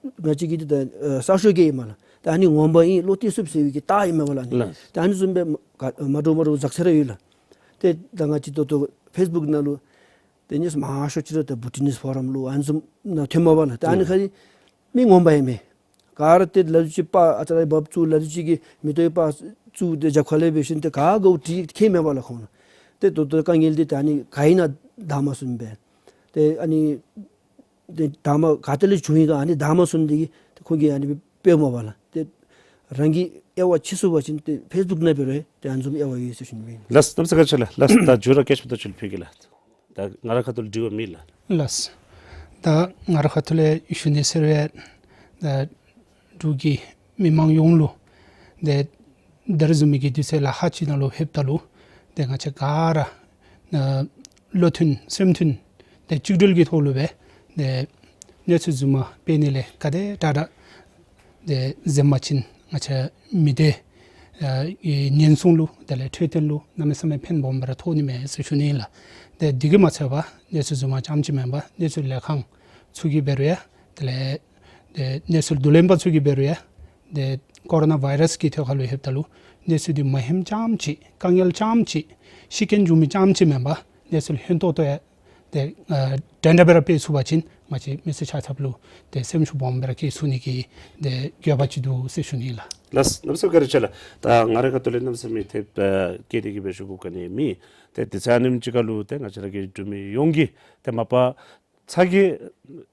ང་བཅས་ཀྱི་འདི་ད་ཨ་གསར་ཤོག་གི་ཨིན་མས་ལགས། ད་ཨ་ནི་ངོ་མ་ཨིན་བློ་གཏད་ཚུགས་ཟེར་བའི་གི་རྟགས་ཨིན་མས་པ་ལགས་ཨ་ནི། ལགས། ད་ཨ་ནི་བཟུམ་སྦེ་མ་ག་མ་འདྲཝ་མ་འདྲཝ་འཛག་ས་ར་ཡོད་ལགས། ཏེ་ད་ང་བཅས་ད་ལྟོ་ཕེསི་བུཀ་ནང་ལུ་ཏེ་གནས་ཚུལ་མང་ཤོས་ཅིག་ར་ད་བྷུ་ཊི་ནིསི་ཕོ་རམ་ལུ་ཨ་ནི་བཟུམ་ནང་ཐོནམ་མས་པ་ལགས། ད་ཨ་ནི་ཁར་མི་ངོ་མ་ཨིན་མས། ག་ར་ཏེ་ལ་ལུ་ཅིག་པར་ཨ་ཙི་རེ་འབག་བཙུགས་ལ་ལུ་ཅིག་གིས་མེ་ཏོག་གི་པར་བཙུགས་ཏེ་རྒྱབ་ཁ་ལས་འབད་ཞིན་ཏེ་ག་དགོཔ་བྲིས་ཁྱེརཝ་མས་པ་ལགས་ཁོང་ལུ། ཏེ་ད་ལྟོ་དཀའ་ངལ་འདི་ད་ཨ་ནི་ག་ཨིན་ན་བདའ་མ་ཚུགས་པས། ཏེ་ཨ་ནི་ཏེ་བདའ་མ་ག་ཏེ་ལས་བྱུང་ཡི་ག་ཨ་ནི་བདའ་མ་ཚུགས་ནི་འདི་གིས་ཏེ་ཁོང་གིས་ཨ་ནི་སྤེལཝ་མས་པ་ལགས། ཏེ་རང་གིས་དབྱེ་བ་ཕྱེ་ཚུགས་པ་ཅིན་ཏེ་ཕེསི་བུཀ་ནང་འབད་རུང་ཏེ་ཨ་ནི་བཟུམ་དབྱེ་བ་ཡོད་ཟེར་ཞུ་ནི་ཨིན། ལགས་གནམ་ས་བཀའ་དྲིན་ཆེ་ལགས། ལགས་ད་མཇུག་ར་སྐད་ཆ་ད་ཅིག་ཕུལ་གེ་ལགས། ད་ང་རའི་ཁ་ཐུག་ལས་དྲི་བ་མེད་ལགས། ལགས། ད་ང་རའི་ཁ་ཐུག་ལས་ཞུ་ནི་ཟེར་བའི་ད་འབྲུག་གི་མི་མང་ཡོངས་ལུ་ཏེ་ད་རིས་བཟུམ་མའི་གི་དུས་ཚོད་ལཱ་ཁག་ཅིག་ནང་ལུ་ལྷོདཔ་ད་ལུ་ཏེ་ང་བཅས་ག་ར་ཨ་བློ་མཐུན་སེམས་མཐུན་ཏེ་གཅིག་སྒྲིལ་གྱི་ཐོག་ལུ་སྦེ་ཏེ་གནས་ཚུལ་བཟུམ་མ་སྤེལ་ནི་ལས་ག་དེ་དྲག་དྲག་ཏེ་འཛེམ་པ་ཅིན་ང་བཅས་མི་སྡེ་ཨ་གི་ཉེན་སྲུང་ལུ་དེ་ལས་འཕྲོད་བསྟེན་ལུ་གནམ་མེད་ས་མེད་ཕན་སྦོམ་སྦེ་ར་ཐོགས་ནི་མས་ཟེར་ཞུ་ནི་ཨིན་ལགས། ཏེ་དེ་གིས་མ་ཚད་པར་གནས་ཚུལ་བཟུམ་མ་རྐྱངམ་ཅིག་མེན་པར་གནས་ཚུལ་ལས་ཁང་ཚུ་གིས་འབད་རུང་ཡང་དེ་ལས་ཏེ་གནས་ཚུལ་བསྡུ་ལེན་པ་ཚུ་གིས་འབད་རུང་ཡང་ཏེ་ཀོ་རོ་ན་བཱའི་རཱསི་གི་ཐད་ཁར་ལུ་ལྷོདཔ་ད་ལུ་གནས་ཚུལ་འདི་མ་ཧེམ་རྐྱངམ་ཅིག་དཀའ་ངལ་རྐྱངམ་ཅིག་ཤི་རྐྱེན་བྱུང་མི་རྐྱངམ་ཅིག་མེན་པར་གནས་ཚུལ་ཧན་ཏོང་ཏོ་ཡང་ཏེ་ཨ་འདྲན་འདྲ་སྦེ་ར་སྤེལ་ཚུགས་པ་ཅིན་ང་བཅས་མི་སེར་ཆ་ཁྱབ་ལུ་ཏེ་སེམས་ཤུགས་སྦོམ་སྦེ་ར་བསྐྱེད་ཚུགས་ནི་གི་ཏེ་འགྱོད་པ་ཅིག་འདུག་ཟེར་ཞུ་ནི་ལགས། ལགས་གནམ་ས་བཀའ་དྲིན་ཆེ་ལགས། ད་ང་རའི་ཁ་ཐུག་ལས་གནམ་མེད་ས་མེད་ཐེབས་ཨ་བཀལ་ཏེ་གི་སྦེ་ཞུ་དགོཔ་ག་ནི་མེད། ཏེ་དུས་ཚོད་ཨ་ནེམ་ཅིག་ཁར་ལུ་ཏེ་ང་བཅས་ར་གི་འབྲུག་མི་ཡོངས་ཀྱིས་ཏེ་མ་པ་ ཚ་གྱང་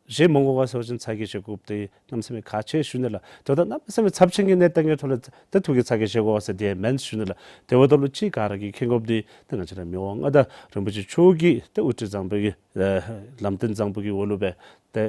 བཞེས་མི་དགོ་ག་ཟེར་བ་ཅིན་ཚ་གྱང་བཞེས་དགོཔ་འདི་གནམ་མེད་ས་མེད་ཁག་ཆེ་ཞུ་ནི་ལགས། དེ་འབདཝ་ད་གནམ་མེད་ས་མེད་ཚབས་ཆེན་གྱི་གནས་སྟངས་ཀྱི་ཐོག་ལས་ད་ཐུགས་ཀྱིས་ཚ་གྱང་བཞེས་དགོ་ག་ཟེར་དེ་མེན་ཞུ་ནི་ལགས། དེ་འབདཝ་ད་ལུ་ཅིག་ག་ར་གིས་མཁྱེན་དགོཔ་འདི་ད་ང་བཅས་ར་མི་དབང་མངའ་བདག་རིན་པོ་ཆེ་མཆོག་གི་ད་དབུ་ཁྲིད་བཟང་པོ་གི་ཨེ་ལམ་སྟོན་བཟང་པོ་གི་འོག་ལུ་སྦེ་ཏེ་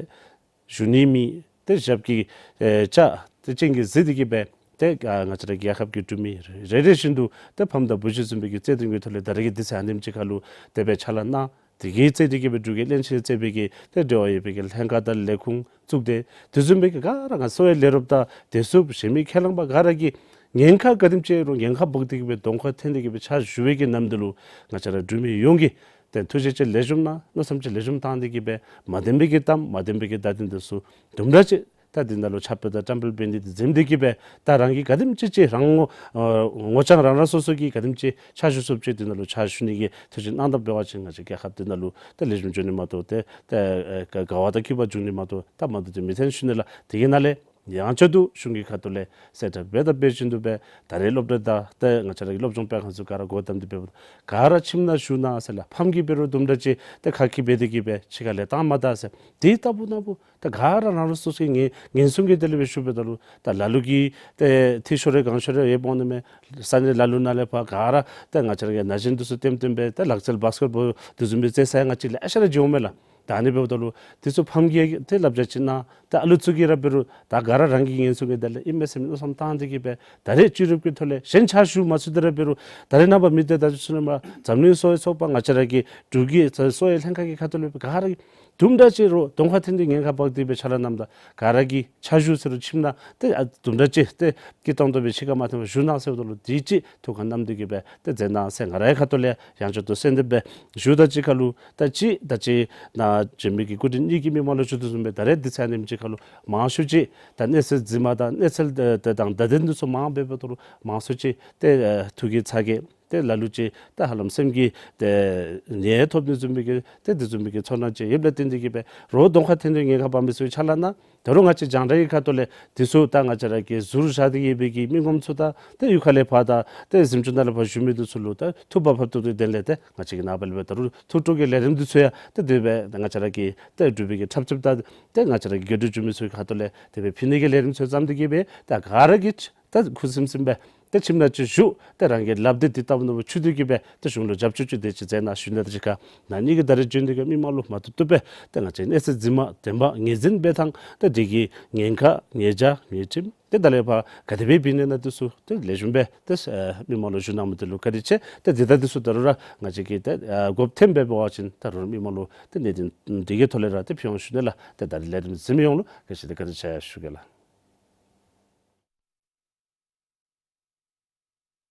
བཞུགས་ནི་མི་ཏེ་ཞབས་ཀྱི་ཨེ་ལྕགས་ཏེ་སྤྱན་གྱིས་གཟིགས་ཏེ་གིས་སྦེ་ཏེ་ཨ་ང་བཅས་ར་རྒྱལ་ཁབ་ཀྱི་འབྲུག་མི་རེ་རེ་བཞིན་དུ་ཏེ་ཕམ་དང་བུ་གཞི་བཟུམ་སྦེ་གི་བརྩེ་གདུང་གི་ཐོག་ལས་ད་རེས་ཀྱི་དུས་ཚོད་ཨ་ནེམ་ཅིག་ཁར་ལུ་དེ་སྦེ་ཕྱག་ལཱ་གནང་། དེ་གིས་བརྩིས་ཏེ་གིས་སྦེ་འབྲུག་གི་བློན་ཆེན་བརྩིས་པའི་གི་ཏེ་འབྲེལ་བ་ཡོད་པའི་གི་ལྷན་ཁག་དང་ལས་ཁུངས་བཙུགས་ཏེ་དེ་བཟུམ་སྦེ་གི་ག་ར་ང་གསོ་བའི་ལས་རོགསཔ་དང་བདེ་སྲུངཔ་གཞན་མི་ཁས་བླངས་པ་ག་ར་གིས་ཉེན་ཁ་ག་དེམ་ཅིག་རུང་ཉེན་ཁ་འབག་སྟེ་གིས་སྦེ་གདོང་ཁར་འཐོན་ཏེ་གིས་སྦེ་ཕྱག་ཞུ་བའི་གི་ནམ་དུས་ལུ་ང་བཅས་ར་འབྲུག་མི་ཡོངས་ཀྱིས་ཏེ་ཐུགས་རྗེ་ཆེ་ལེགས་ཤོམ་གནང་མནོ་བསམ་ཅིག་ལེགས་ཤོམ་བཏང་སྟེ་གིས་སྦེ་མ་བདེན་པའི་གི་གཏམ་མ་བདེན་པའི་གི་བརྡ་དོན་འདི་ཚུ་དུམ་གྲ་ཅིག་ད་འདི་ནང་ལུ་ཁྱབ་སྤེལ་དང་བཀྲམ་སྤེལ་འབད་ནི་འདི་འཛེམ་སྟེ་གིས་སྦེ་ད་རང་གིས་ག་དེམ་ཅིག་ཅིག་རང་ངོ་ཨ་ངོ་རྐྱང་རང་རང་སོ་སོ་གིས་ག་དེམ་ཅིག་ཕྱག་ཞུ་ཚུགསཔ་ཅིག་འདི་ནང་ལུ་ཕྱག་ཞུ་ནི་གི་ཐུགས་བཞེད་གནང་དོ་འབད་བ་ཅིན་ང་བཅས་རྒྱལ་ཁབ་འདི་ནང་ལུ་ད་ལེགས་ཤོམ་འགྱོ་ནི་མ་གཏོགས་ཏེ་ད་ཨེ་ག་དགའ་བ་དང་སྐྱིད་པ་འབྱུང་ནི་མ་གཏོགས་ད་མ་འདུག་ཏེ་མི་འཐོན་ཞུ་ནི་ལགས། དེ་གི་ནང་ལས་ཡང་བསྐྱར་དུ་གཞུང་གི་ཁ་ཐུག་ལས་གསལ་བསྒྲགས་འབད་དང་འབད་བཞིན་དུ་སྦེ་ད་རེས་སློབ་གྲྭ་དང་ཏེ་ང་བཅས་ར་གི་སློབ་སྦྱོང་སྤེལ་ཁང་ཚུ་ག་ར་སྒོ་བསྡམས་ཏེ་འབདཝ་ད་ག་ར་ཁྱིམ་ནང་བཞུགས་གནང་ཟེར་ལགས། ཕམ་གིས་འབད་རུང་དུམ་གྲ་ཅིག་ཏེ་ཁ་སྐད་འབད་དེ་གིས་སྦེ་ཕྱི་ཁར་ལས་བཏང་མ་ད་ཟེར། དེ་ལྟ་བུ་ན་བུ་ད་ག་ར་རང་རང་སོ་སོའི་ངན་ངན་སོང་གི་དེ་ལས་སྦེ་བཞུགས་པའི་ད་ལུ་ད་ལ་ལུ་གིས་ཏེ་ཐིག་ཤོར་རེ་གང་ཤོར་རེ་ཡོདཔ་འོང་ནི་མས། ས་གནས་ལ་ལུ་ནང་ལས་ཕར་ག་ར་ཏེ་ང་བཅས་ར་གི་ན་གཞོན་འདི་ཚུ་ལྟེམ་ལྟེམ་སྦེ་ཏེ་ལག་རྩལ་བཱསི་ཀེཊ་བཱོལ་དེ་བཟུམ་སྦེ་རྩེད་ས་ཡང་ང་བཅས་ལེ་ཤ་ར་འགྱོཝ་མས་ལགས། ད་ཨ་ནི་འབདཝ་ད་ལུ་དེ་ཚུ་ཕམ་གྱིས་ཏེ་བསླབ་བྱ་ཅིག་གནང་། ད་ཨ་ལུ་ཚུ་གིས་ར་འབད་རུང་ད་ག་ར་རང་གི་ངན་སོང་གི་དེ་ལས་ཨིན་མས་ཟེར་མནོ་བསམ་བཏང་སྟེ་གིས་སྦེ་ད་རེས་བཅུད་རིག་གི་ཐོག་ལས་གཞན་ཕྱག་ཞུ་མ་ཚུགས་ཏེ་ར་འབད་རུང་ད་རེས་ནངས་པ་མི་སྡེ་བརྡ་བརྒྱུད་ཚུ་ནང་མར་འཛམ་གླིང་གསོ་བའི་ཚོགས་པ་ང་བཅས་ར་གི་འབྲུག་གི་གསོ་བའི་ལྷན་ཁག་གི་ཁ་ཐུག་ལས་སྦེ་ག་ར་གིས་དུམ་གྲ་ཅིག་རུང་གདོང་ཁར་འཐོན་ཏེ་ཉེན་ཁ་འབག་སྟེ་སྦེ་ཕྱག་ལཱ་གནངམ་ད་ག་ར་གིས་ཕྱག་ཞུ་ཟེར་རུང་ཁྱིམ་ནང་ཏེ་ཨ་དུམ་གྲ་ཅིག་ཏེ་སྐྱིད་ཏོང་ཏོ་སྦེ་ཕྱི་ཁར་མ་འཐོན་པར་བཞུགས་གནང་ཟེརཝ་ད་ལུ་དེ་ཅིག་ཐུགས་ཁར་བསྣམས་ཏེ་གིས་སྦེ་ཏེ་མཛད་གནང་ཟེར་ང་རའི་ཁ་ཐུག་ལས་ཡང་བསྐྱར་དུ་གསོལ་འདེབས་སྦེ་ཞུ། ད་ཅི་ཁར་ལུ་ད་ཅི་ད་ཅི་ནཱ་བྱོན་མི་གི་སྐུ་མགྲོན་གཉིས་ཀྱིས་མི་མང་ལུ་ཞུ་དོ་བཟུམ་སྦེ་ད་རེས་དུས་ཚོད་ཨ་ནེམ་ཅིག་ཁར་ལུ་མང་ཤོས་ཅིག་ད་གནས་ཚུལ་རྫུན་མ་དང་གནས་ཚུལ་ཏེ་ཏེ་དང་བརྡ་དོན་འདི་ཚུ་མང་འབདཝ་ད་ལུ་མང་ཤོས་ཅིག་ཏེ་ཨེ་ཐུགས་ཀྱི་ཚ་གྱང་ཏེ་ལ་ལུ་ཅིག་ཏེ་ཧ་ལམ་སེམས་ཀྱི་ཏེ་ཉེན་ཐོབ་ནི་བཟུམ་མའི་གི་ཏེ་དེ་བཟུམ་མའི་གི་ཚོར་སྣང་ཅིག་ཡོདཔ་ལས་བརྟེན་ཏེ་གིས་སྦེ་རོགས་གདོང་ཁར་འཐོན་ཏེ་ཉེན་ཁ་འབག་མི་ཚུ་གི་ཕྱག་ལཱ་གནང་། ད་རུང་ང་བཅས་རྒྱང་བསྒྲགས་ཀྱི་ཁ་ཐུག་ལས་དེ་ཚུ་ད་ང་བཅས་ར་གིས་ཟུར་བཞག་སྟེ་ཡོད་པའི་གི་མི་ངོམ་ཚུ་དང་ཏེ་གཡུས་ཁ་ལས་ཕར་དང་ཏེ་གཟིམ་ཅུང་ནང་ལས་ཕར་བཞུགས་མི་འདི་ཚུ་ལུ་ད་ཐུགས་བབ་ཕབ་ཐུབ་ཐུབ་དོན་ལས་ཏེ་ང་བཅས་ཀྱིས་ནངས་པ་ལས་སྦེ་ད་རུང་ཐུགས་སྤྲོ་གི་ལས་རིམ་འདི་ཚུ་ཡང་ཏེ་དེ་སྦེ་ང་བཅས་ར་གི་ཏེ་འབྲུག་པའི་གི་འཁྲབ་རྩེདཔ་དང་ཏེ་ང་བཅས་ར་གི་དགེ་ཕྲུག་འབྱུང་མི་ཚུ་གི་ཁ་ཐུག་ལས་དེ་སྦེ་ཕུལ་ནི་གི་ལས་རིམ་ཚུ་བརྩམས་ཏེ་གིས་སྦེ་ད་ག་ར་གིས་ད་ཁུ་སིམ་སིམ་སྦེ་ཏེ་ཁྱིམ་ནང་ཅིག་བཞུགས་ཏེ་རང་གི་ལགཔ་འདི་དེ་ལྟ་བུ་ནང་འཁྱུད་དེ་གིས་སྦེ་ཏེ་གཞུང་ལུ་རྒྱབ་སྐྱོར་ཅིག་དེ་ཅིག་མཛད་གནང་ཞུ་ནི། ད་ཅི་ཁར་ནཱ་ནི་གི་ད་རེས་བྱོན་ཏེ་གིས་མི་མང་ལུ་མ་བཏུབ་བཏུབ་སྦེ་ཏེ་ང་བཅས་གནས་ཚུལ་རྫུན་མ་བདེན་པ་ངོས་འཛིན་འབད་ཐངས་ཏེ་དེ་གི་ཉེན་ཁ་ཉེས་བྱ་ཉེས་ཁྲིམས་ཏེ་ད་ལས་ཕར་ག་དེ་སྦེ་འབད་ནི་ཨིན་ན་འདི་ཚུ་ཏེ་ལེགས་ཤོམ་སྦེ་ཏེ་ཨེ་མི་མང་ལུ་ཞུ་གནང་མི་འདི་ལུ་བཀའ་དྲིན་ཆེ། ཏེ་འདི་ད་འདི་ཚུ་ད་རུང་ར་ང་བཅས་ཀྱིས་ཏེ་ཨེ་དགོཔ་ཐོནམ་སྦེ་འབད་བ་ཅིན་ད་རུང་མི་མང་ལུ་ཏེ་གནད་དོན་འདི་གི་ཐོག་ལས་ར་ཏེ་ཕུལ་འོང་ཞུ་ནི་ལགས། ཏེ་ད་རེས་ལས་རིམ་གཟིགས་མི་ཡོངས་ལུ་དགའ་བཤེས་དང་བཀའ་དྲིན་ཆེ་ཞུ་གེ་ལགས།